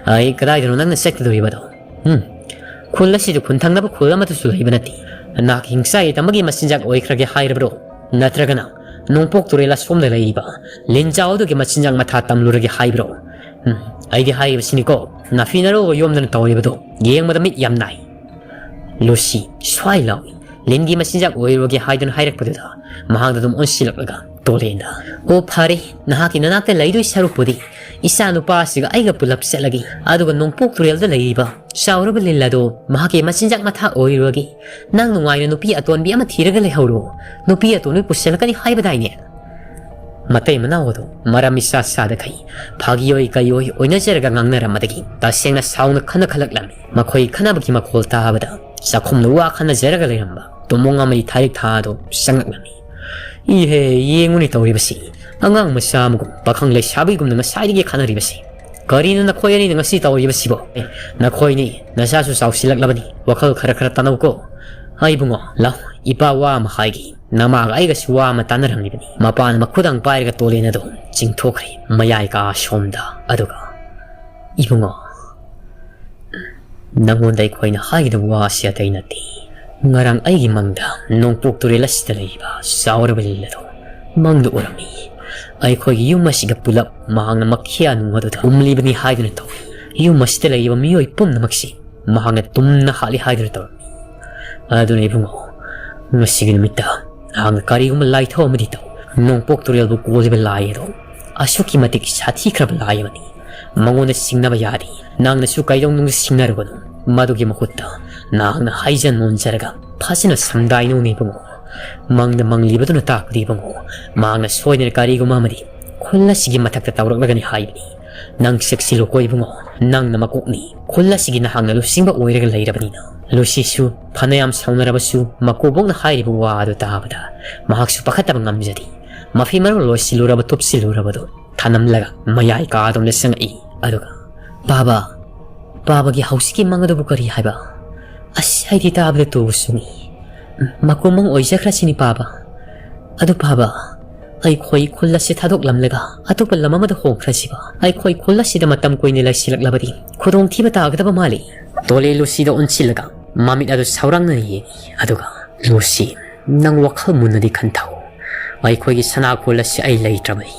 ꯑꯩ ꯀꯗꯥꯏꯗꯅꯣ ꯅꯪꯅ ꯆꯠꯀꯗꯧꯔꯤꯕꯗꯣ? ꯎꯝ, ꯈꯨꯜ ꯑꯁꯤꯗ ꯈꯨꯟ ꯊꯪꯅꯕ ꯈꯨꯜ ꯑꯃꯠꯇꯁꯨ ꯂꯩꯕ ꯅꯠꯇꯦ꯫ ꯅꯍꯥꯛ ꯍꯤꯡꯆꯥꯏ ꯇꯝꯕꯒꯤ ꯃꯆꯤꯟꯖꯥꯛ ꯑꯣꯏꯈ꯭ꯔꯒꯦ ꯍꯥꯏꯔꯕ꯭ꯔꯣ? ꯅꯠꯇ꯭ꯔꯒꯅ ꯅꯣꯡꯄꯣꯛ ꯇꯨꯔꯦꯜ ꯑꯁꯣꯝꯗ ꯂꯩꯔꯤꯕ ꯂꯤꯟꯖꯥꯎ ꯑꯗꯨꯒꯤ ꯃꯆꯤꯟꯖꯥꯛ ꯃꯊꯥ ꯇꯝꯂꯨꯔꯒꯦ ꯍꯥꯏꯕ꯭ꯔꯣ? ꯎꯝ, ꯑꯩꯗꯤ ꯍꯥꯏꯔꯤꯕꯁꯤꯅꯤꯀꯣ, ꯅꯥꯐꯤ ꯅꯔꯧꯒ ꯌꯣꯝꯗꯅ ꯇꯧꯔꯤꯕꯗꯣ ꯌꯦꯡꯕꯗ ꯃꯤꯠ ꯌꯥꯝ ꯅꯥꯏ꯫ ꯂꯨꯁꯤ ꯁ꯭ꯋꯥꯏ ꯂꯥꯎꯏ꯫ ꯂꯤꯟꯒꯤ ꯃꯆꯤꯟꯖꯥꯛ ꯑꯣꯏꯔꯨꯔꯒꯦ ꯍꯥꯏꯗꯨꯅ ꯍꯥꯏꯔꯛꯄꯗꯨꯗ ꯃꯍꯥꯛꯅ ꯑꯗꯨꯝ ꯑꯣꯟꯁꯤꯜꯂꯛꯂꯒ ꯇꯣꯂꯦꯟꯗ, "ꯑꯣ ꯐꯔꯦ, ꯅꯍꯥꯛꯀꯤ ꯅꯅꯥꯛꯇ ꯂꯩꯗꯣꯏ ꯁꯔꯨꯛꯄꯨꯗꯤ ꯏꯆꯥ ꯅꯨꯄꯥ ꯑꯁꯤꯒ ꯑꯩꯒ ꯄꯨꯂꯞ ꯆꯠꯂꯒꯦ, ꯑꯗꯨꯒ ꯅꯣꯡꯄꯣꯛ ꯇꯨꯔꯦꯜꯗ ꯂꯩꯔꯤꯕ ꯆꯥꯎꯔꯕ ꯂꯤꯜ ꯑꯗꯣ ꯃꯍꯥꯛꯀꯤ ꯃꯆꯤꯟꯖꯥꯛ ꯃꯊꯥ ꯑꯣꯏꯔꯨꯔꯒꯦ꯫ ꯅꯪ ꯅꯨꯡꯉꯥꯏꯅ ꯅꯨꯄꯤ ꯑꯇꯣꯟꯕꯤ ꯑꯃ ꯊꯤꯔꯒ ꯂꯩꯍꯧꯔꯣ꯫ ꯅꯨꯄꯤ ꯑꯇꯣꯟꯕꯤ ꯄꯨꯁꯤꯜꯂꯛꯀꯅꯤ ꯍꯥꯏꯕꯗꯥꯏꯅꯦ?" ꯃꯇꯩ ꯃꯅꯥꯎ ꯑꯗꯨ ꯃꯔꯝ ꯏꯆꯥ ꯆꯥꯗꯈꯩ ꯐꯥꯒꯤ ꯑꯣꯏ ꯀꯩ ꯑꯣꯏ ꯑꯣꯏꯅꯖꯔꯒ ꯉꯥꯡꯅꯔꯝꯕꯗꯒꯤ ꯇꯁꯦꯡꯅ ꯁꯥꯎꯅ ꯈꯟꯅ ꯈꯜꯂꯛꯂꯝꯃꯤ꯫ ꯃꯈꯣꯏ ꯈꯟꯅꯕꯒꯤ ꯃꯈꯣꯜ ꯇꯥꯕꯗ ꯆꯥꯛꯈꯨꯝꯗ ꯋꯥ ꯈꯟꯅꯖꯔꯒ ꯂꯩꯔꯝꯕ ꯇꯣꯃꯣꯡ ꯑꯃꯗꯤ ꯊꯥꯔꯤꯛ ꯊꯥ ꯑꯗꯨ ꯆꯪꯂꯛꯂꯝꯃꯤ꯫ "ꯏꯍꯦ, ꯌꯦꯡꯉꯨꯅꯦ ꯇꯧꯔꯤꯕꯁꯤ꯫ ꯑꯉꯥꯡ ꯃꯆꯥ ꯑꯃꯒꯨꯝ ꯄꯥꯈꯪ ꯂꯩꯁꯥꯕꯤꯒꯨꯝꯅ ꯉꯁꯥꯏꯗꯒꯤ ꯈꯟꯅꯔꯤꯕꯁꯤ꯫ ꯀꯔꯤꯅꯣ ꯅꯈꯣꯏ ꯑꯅꯤꯅ ꯉꯁꯤ ꯇꯧꯔꯤꯕꯁꯤꯕꯣ? ꯑꯦ, ꯅꯈꯣꯏꯅꯤ ꯅꯆꯥꯁꯨ ꯆꯥꯎꯁꯤꯜꯂꯛꯂꯕꯅꯤ꯫ ꯋꯥꯈꯜ ꯈꯔ ꯈꯔ ꯇꯥꯅꯧꯀꯣ꯫ ꯍꯥꯏ ꯏꯕꯨꯡꯉꯣ, ꯂꯥꯎ, ꯏꯄꯥ ꯋꯥ ꯑꯃ ꯍꯥꯏꯒꯦ꯫ ꯅꯃꯥꯒ ꯑꯩꯒꯁꯨ ꯋꯥ ꯑꯃ ꯇꯥꯟꯅꯔꯝꯂꯤꯕꯅꯤ꯫" ꯃꯄꯥꯅ ꯃꯈꯨꯗꯥꯡ ꯄꯥꯏꯔꯒ ꯇꯣꯂꯦꯟ ꯑꯗꯨ ꯆꯤꯡꯊꯣꯛꯈ꯭ꯔꯦ꯫ ꯃꯌꯥꯏ ꯀꯥ ꯁꯣꯝꯗ꯫ ꯑꯗꯨꯒ, "ꯏꯕꯨꯡꯉꯣ, ꯅꯪꯉꯣꯟꯗ ꯑꯩꯈꯣꯏꯅ ꯍꯥꯏꯒꯗꯕ ꯋꯥ ꯑꯁꯤ ꯑꯇꯩ ꯅꯠꯇꯦ꯫ ꯉꯔꯥꯡ ꯑꯩꯒꯤ ꯃꯪꯗ ꯅꯣꯡꯄꯣꯛ ꯇꯨꯔꯦꯜ ꯑꯁꯤꯗ ꯂꯩꯕ ꯆꯥꯎꯔꯕ ꯂꯤꯜ ꯑꯗꯣ ꯃꯪꯗ ꯎꯔꯝꯃꯤ꯫ ꯑꯩꯈꯣꯏꯒꯤ ꯌꯨꯝ ꯑꯁꯤꯒ ꯄꯨꯂꯞ ꯃꯍꯥꯛꯅ ꯃꯈꯤꯌꯥ ꯅꯨꯡ ꯑꯗꯨꯗ ꯎꯝꯂꯤꯕꯅꯤ ꯍꯥꯏꯗꯨꯅ ꯇꯧꯏ꯫ ꯌꯨꯝ ꯑꯁꯤꯗ ꯂꯩꯔꯤꯕ ꯃꯤꯑꯣꯏ ꯄꯨꯝꯅꯃꯛꯁꯤ ꯃꯍꯥꯛꯅ ꯇꯨꯝꯅ ꯍꯥꯠꯂꯤ ꯍꯥꯏꯗꯨꯅ ꯇꯧꯔꯝꯃꯤ꯫ ꯑꯗꯨꯅ ꯏꯕꯨꯡꯉꯣ, ꯉꯁꯤꯒꯤ ꯅꯨꯃꯤꯠꯇ ꯅꯍꯥꯛꯅ ꯀꯔꯤꯒꯨꯝꯕ ꯂꯥꯏꯊꯧ ꯑꯃꯗꯤ ꯇꯧ꯫ ꯅꯣꯡꯄꯣꯛ ꯇꯨꯔꯦꯜꯕꯨ ꯀꯣꯜꯂꯤꯕ ꯂꯥꯏ ꯑꯗꯣ ꯑꯁꯨꯛꯀꯤ ꯃꯇꯤꯛ ꯁꯥꯊꯤꯈ꯭ꯔꯕ ꯂꯥꯏ ꯑꯃꯅꯤ꯫ ꯃꯉꯣꯟꯗ ꯁꯤꯡꯅꯕ ꯌꯥꯗꯦ꯫ ꯅꯪꯅꯁꯨ ꯀꯩꯗꯧꯅꯨꯡꯗ ꯁꯤꯡꯅꯔꯨꯒꯅꯨ꯫ ꯃꯗꯨꯒꯤ ꯃꯍꯨꯠꯇ ꯅꯍꯥꯛꯅ ꯍꯥꯏꯖꯟ ꯃꯣꯟꯖꯔꯒ ꯐꯖꯅ ꯁꯝꯗꯥꯏꯅꯧꯅꯦ ꯏꯕꯨꯡꯉꯣ꯫ ꯃꯪꯗ ꯃꯪꯂꯤꯕꯗꯨꯅ ꯇꯥꯛꯄꯗꯤ ꯏꯕꯨꯡꯉꯣ, ꯃꯍꯥꯛꯅ ꯁꯣꯏꯗꯅ ꯀꯔꯤꯒꯨꯝꯕ ꯑꯃꯗꯤ ꯈꯨꯜ ꯑꯁꯤꯒꯤ ꯃꯊꯛꯇ ꯇꯧꯔꯛꯂꯒꯅꯤ ꯍꯥꯏꯕꯅꯤ꯫ ꯅꯪ ꯆꯦꯛꯁꯤꯜꯂꯨꯀꯣ ꯏꯕꯨꯡꯉꯣ, ꯅꯪꯅ ꯃꯀꯣꯛꯅꯤ꯫ ꯈꯨꯜ ꯑꯁꯤꯒꯤ ꯅꯍꯥꯛꯅ ꯂꯨꯆꯤꯡꯕ ꯑꯣꯏꯔꯒ ꯂꯩꯔꯕꯅꯤꯅ꯫ ꯂꯨꯁꯤꯁꯨ ꯐꯅꯌꯥꯝ ꯁꯥꯎꯅꯔꯕꯁꯨ ꯃꯀꯨꯕꯣꯛꯅ ꯍꯥꯏꯔꯤꯕ ꯋꯥ ꯑꯗꯨ ꯇꯥꯕꯗ ꯃꯍꯥꯛꯁꯨ ꯄꯥꯈꯠꯇꯕ ꯉꯝꯖꯗꯦ꯫ ꯃꯐꯤ ꯃꯔꯣꯜ ꯂꯣꯏꯁꯤꯜꯂꯨꯔꯕ ꯇꯨꯞꯁꯤꯜꯂꯨꯔꯕꯗꯨ ꯊꯅꯝꯂꯒ ꯃꯌꯥꯏ ꯀꯥꯗꯣꯝꯗ ꯆꯪꯉꯛꯏ꯫ ꯑꯗꯨꯒ, "ꯄꯥꯕ, ꯄꯥꯕꯒꯤ ꯍꯧꯖꯤꯛꯀꯤ ꯃꯪ ꯑꯗꯨꯕꯨ ꯀꯔꯤ ꯍꯥꯏꯕ? ꯑꯁ, ꯑꯩꯗꯤ ꯇꯥꯕꯗ ꯇꯨꯕ ꯆꯨꯡꯏ꯫ ꯃꯀꯨ ꯃꯪ ꯑꯣꯏꯖꯈ꯭ꯔꯁꯤꯅꯤ ꯄꯥꯕ꯫ ꯑꯗꯨ ꯄꯥꯕ, ꯑꯩꯈꯣꯏ ꯈꯨꯜ ꯑꯁꯤ ꯊꯥꯗꯣꯛꯂꯝꯂꯒ ꯑꯇꯣꯞꯄ ꯂꯝ ꯑꯃꯗ ꯍꯣꯡꯈ꯭ꯔꯁꯤꯕ? ꯑꯩꯈꯣꯏ ꯈꯨꯜ ꯑꯁꯤꯗ ꯃꯇꯝ ꯀꯨꯏꯅ ꯂꯩꯁꯤꯜꯂꯛꯂꯕꯗꯤ ꯈꯨꯗꯣꯡꯊꯤꯕ ꯇꯥꯒꯗꯕ ꯃꯥꯜꯂꯤ꯫ ꯇꯣꯂꯦ ꯂꯨꯁꯤꯗ ꯑꯣꯟꯁꯤꯜꯂꯒ ꯃꯃꯤꯠ ꯑꯗꯨ ꯁꯥꯎꯔꯥꯡꯅ ꯌꯦꯡꯏ꯫ ꯑꯗꯨꯒ, "ꯂꯨꯁꯤ, ꯅꯪ ꯋꯥꯈꯜ ꯃꯨꯟꯅꯗꯤ ꯈꯟꯊꯧ꯫ ꯑꯩꯈꯣꯏꯒꯤ ꯁꯅꯥ ꯈꯨꯜ ꯑꯁꯤ ꯑꯩ ꯂꯩꯇ꯭ꯔꯕꯅꯤ꯫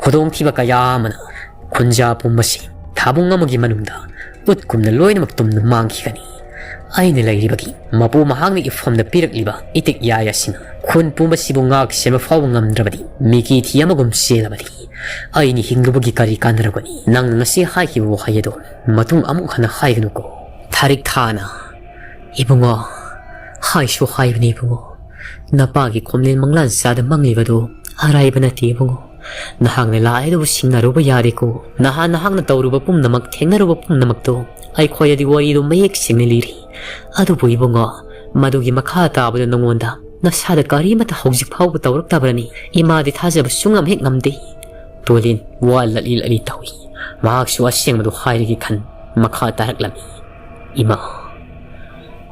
ꯈꯨꯗꯣꯡꯊꯤꯕ ꯀꯌꯥ ꯑꯃꯅ ꯈꯨꯟꯖꯥ ꯄꯨꯝꯕꯁꯤ ꯊꯥꯕꯨꯡ ꯑꯃꯒꯤ ꯃꯅꯨꯡꯗ ꯎꯠꯀꯨꯝꯅ ꯂꯣꯏꯅꯃꯛ ꯇꯨꯝꯅ ꯃꯥꯡꯈꯤꯒꯅꯤ꯫ ꯑꯩꯅ ꯂꯩꯔꯤꯕꯒꯤ ꯃꯄꯨ ꯃꯍꯥꯛꯅ ꯏꯐꯝꯗ ꯄꯤꯔꯛꯂꯤꯕ ꯏꯇꯤꯛ ꯏꯌꯥꯏ ꯑꯁꯤꯅ ꯈꯨꯟ ꯄꯨꯝꯕꯁꯤꯕꯨ ꯉꯥꯛ ꯁꯦꯟꯕ ꯐꯥꯎꯕ ꯉꯝꯗ꯭ꯔꯕꯗꯤ ꯃꯤꯀꯤ ꯊꯤ ꯑꯃꯒꯨꯝ ꯆꯦꯜꯂꯕꯗꯤ ꯑꯩꯅ ꯍꯤꯡꯂꯨꯕꯒꯤ ꯀꯔꯤ ꯀꯥꯟꯅꯔꯒꯅꯤ? ꯅꯪꯅ ꯉꯁꯤ ꯍꯥꯏꯈꯤꯕ ꯋꯥꯍꯩ ꯑꯗꯣ ꯃꯇꯨꯡ ꯑꯃꯨꯛ ꯍꯟꯅ ꯍꯥꯏꯒꯅꯨꯀꯣ꯫" ꯊꯥꯔꯤꯛ ꯊꯥꯅ, "ꯏꯕꯨꯡꯉꯣ, ꯍꯥꯏꯁꯨ ꯍꯥꯏꯕꯅꯤ ꯏꯕꯨꯡꯉꯣ, ꯅꯄꯥꯒꯤ ꯈꯣꯝꯂꯦꯟ ꯃꯪꯂꯥꯟ ꯆꯥꯗ ꯃꯪꯂꯤꯕꯗꯨ ꯑꯔꯥꯏꯕ ꯅꯠꯇꯦ ꯏꯕꯨꯡꯉꯣ꯫ ꯅꯍꯥꯛꯅ ꯂꯥꯏ ꯑꯗꯨꯕꯨ ꯁꯤꯡꯅꯔꯨꯕ ꯌꯥꯔꯦꯀꯣ꯫ ꯅꯍꯥꯟ ꯅꯍꯥꯛꯅ ꯇꯧꯔꯨꯕ ꯄꯨꯝꯅꯃꯛ, ꯊꯦꯡꯅꯔꯨꯕ ꯄꯨꯝꯅꯃꯛꯇꯣ ꯑꯩꯈꯣꯏꯗꯗꯤ ꯋꯥꯔꯤꯗꯨ ꯃꯌꯦꯛ ꯁꯦꯡꯅ ꯂꯤꯔꯤ꯫ ꯑꯗꯨꯕꯨ ꯏꯕꯨꯡꯉꯣ, ꯃꯗꯨꯒꯤ ꯃꯈꯥ ꯇꯥꯕꯗ ꯅꯉꯣꯟꯗ ꯅꯁꯥꯗ ꯀꯔꯤꯃꯠꯇ ꯍꯧꯖꯤꯛ ꯐꯥꯎꯕ ꯇꯧꯔꯛꯇꯕ꯭ꯔꯅꯤ? ꯏꯃꯥꯗꯤ ꯊꯥꯖꯕ ꯁꯨꯡꯉꯝ ꯍꯦꯛ ꯉꯝꯗꯦ꯫" ꯇꯣꯂꯤꯟ ꯋꯥ ꯂꯠꯂꯤ ꯂꯠꯂꯤ ꯇꯧꯏ꯫ ꯃꯍꯥꯛꯁꯨ ꯑꯁꯦꯡꯕꯗꯨ ꯍꯥꯏꯔꯒꯦ ꯈꯟ ꯃꯈꯥ ꯇꯥꯔꯛꯂꯝꯃꯤ꯫ "ꯏꯃꯥ,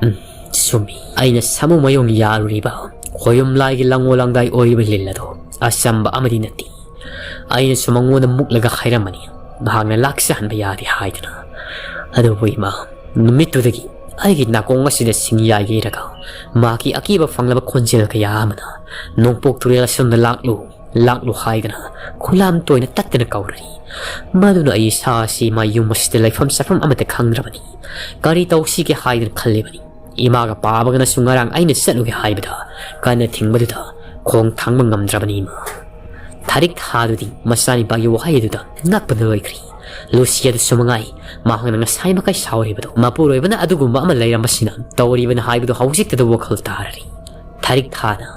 ꯎꯝ, ꯆꯨꯝꯃꯤ꯫ ꯑꯩꯅ ꯁꯥꯃꯨ ꯃꯌꯣꯡ ꯌꯥꯔꯨꯔꯤꯕ ꯈꯣꯌꯨꯝ ꯂꯥꯏꯒꯤ ꯂꯪꯉꯣ ꯂꯪꯗꯥꯏ ꯑꯣꯏꯔꯤꯕ ꯂꯤꯟ ꯑꯗꯣ ꯑꯆꯝꯕ ꯑꯃꯗꯤ ꯅꯠꯇꯦ꯫ ꯑꯩꯅꯁꯨ ꯃꯉꯣꯟꯗ ꯃꯨꯛꯂꯒ ꯍꯥꯏꯔꯝꯕꯅꯤ, ꯃꯍꯥꯛꯅ ꯂꯥꯛꯆꯍꯟꯕ ꯌꯥꯗꯦ ꯍꯥꯏꯗꯨꯅ꯫ ꯑꯗꯨꯕꯨ ꯏꯃꯥ, ꯅꯨꯃꯤꯠꯇꯨꯗꯒꯤ ꯑꯩꯒꯤ ꯅꯥꯀꯣꯡ ꯑꯁꯤꯗ ꯁꯤꯡ ꯌꯥꯏ ꯌꯩꯔꯒ ꯃꯍꯥꯛꯀꯤ ꯑꯀꯤꯕ ꯐꯪꯂꯕ ꯈꯣꯟꯖꯦꯜ ꯀꯌꯥ ꯑꯃꯅ ꯅꯣꯡꯄꯣꯛ ꯇꯨꯔꯦꯜ ꯑꯁꯣꯝꯗ ꯂꯥꯛꯂꯨ, ꯂꯥꯛꯂꯨ ꯍꯥꯏꯗꯅ ꯈꯨꯂꯥꯝ ꯇꯣꯏꯅ ꯇꯠꯇꯅ ꯀꯧꯔꯤ꯫ ꯃꯗꯨꯅ ꯑꯩ ꯏꯁꯥ ꯑꯁꯤ ꯏꯃꯥ ꯌꯨꯝ ꯑꯁꯤꯗ ꯂꯩꯐꯝ ꯆꯥꯐꯝ ꯑꯃꯠꯇ ꯈꯪꯗ꯭ꯔꯕꯅꯤ꯫ ꯀꯔꯤ ꯇꯧꯁꯤꯒꯦ ꯍꯥꯏꯗꯨꯅ ꯈꯜꯂꯤꯕꯅꯤ꯫ ꯏꯃꯥꯒ ꯄꯥꯕꯒꯅꯁꯨ ꯉꯔꯥꯡ ꯑꯩꯅ ꯆꯠꯂꯨꯒꯦ ꯍꯥꯏꯕꯗ ꯀꯟꯅ ꯊꯤꯡꯕꯗꯨꯗ ꯈꯣꯡ ꯊꯥꯡꯕ ꯉꯝꯗ꯭ꯔꯕꯅꯤ ꯏꯃꯥ꯫" ꯊꯥꯔꯤꯛ ꯊꯥꯗꯨꯗꯤ ꯃꯆꯥꯅꯤꯄꯥꯒꯤ ꯋꯥꯍꯩ ꯑꯗꯨꯗ ꯉꯛꯄꯅ ꯂꯣꯏꯈ꯭ꯔꯤ꯫ ꯂꯨꯁꯤꯌꯥꯗꯨꯁꯨ ꯃꯉꯥꯏ, ꯃꯍꯥꯛꯅ ꯉꯁꯥꯏ ꯃꯈꯩ ꯁꯥꯎꯔꯤꯕꯗꯣ ꯃꯄꯨꯔꯣꯏꯕꯅ ꯑꯗꯨꯒꯨꯝꯕ ꯑꯃ ꯂꯩꯔꯝꯕꯁꯤꯅ ꯇꯧꯔꯤꯕꯅꯤ ꯍꯥꯏꯕꯗꯨ ꯍꯧꯖꯤꯛꯇꯗ ꯋꯥꯈꯜ ꯇꯥꯔꯔꯤ꯫ ꯊꯥꯔꯤꯛ ꯊꯥꯅ,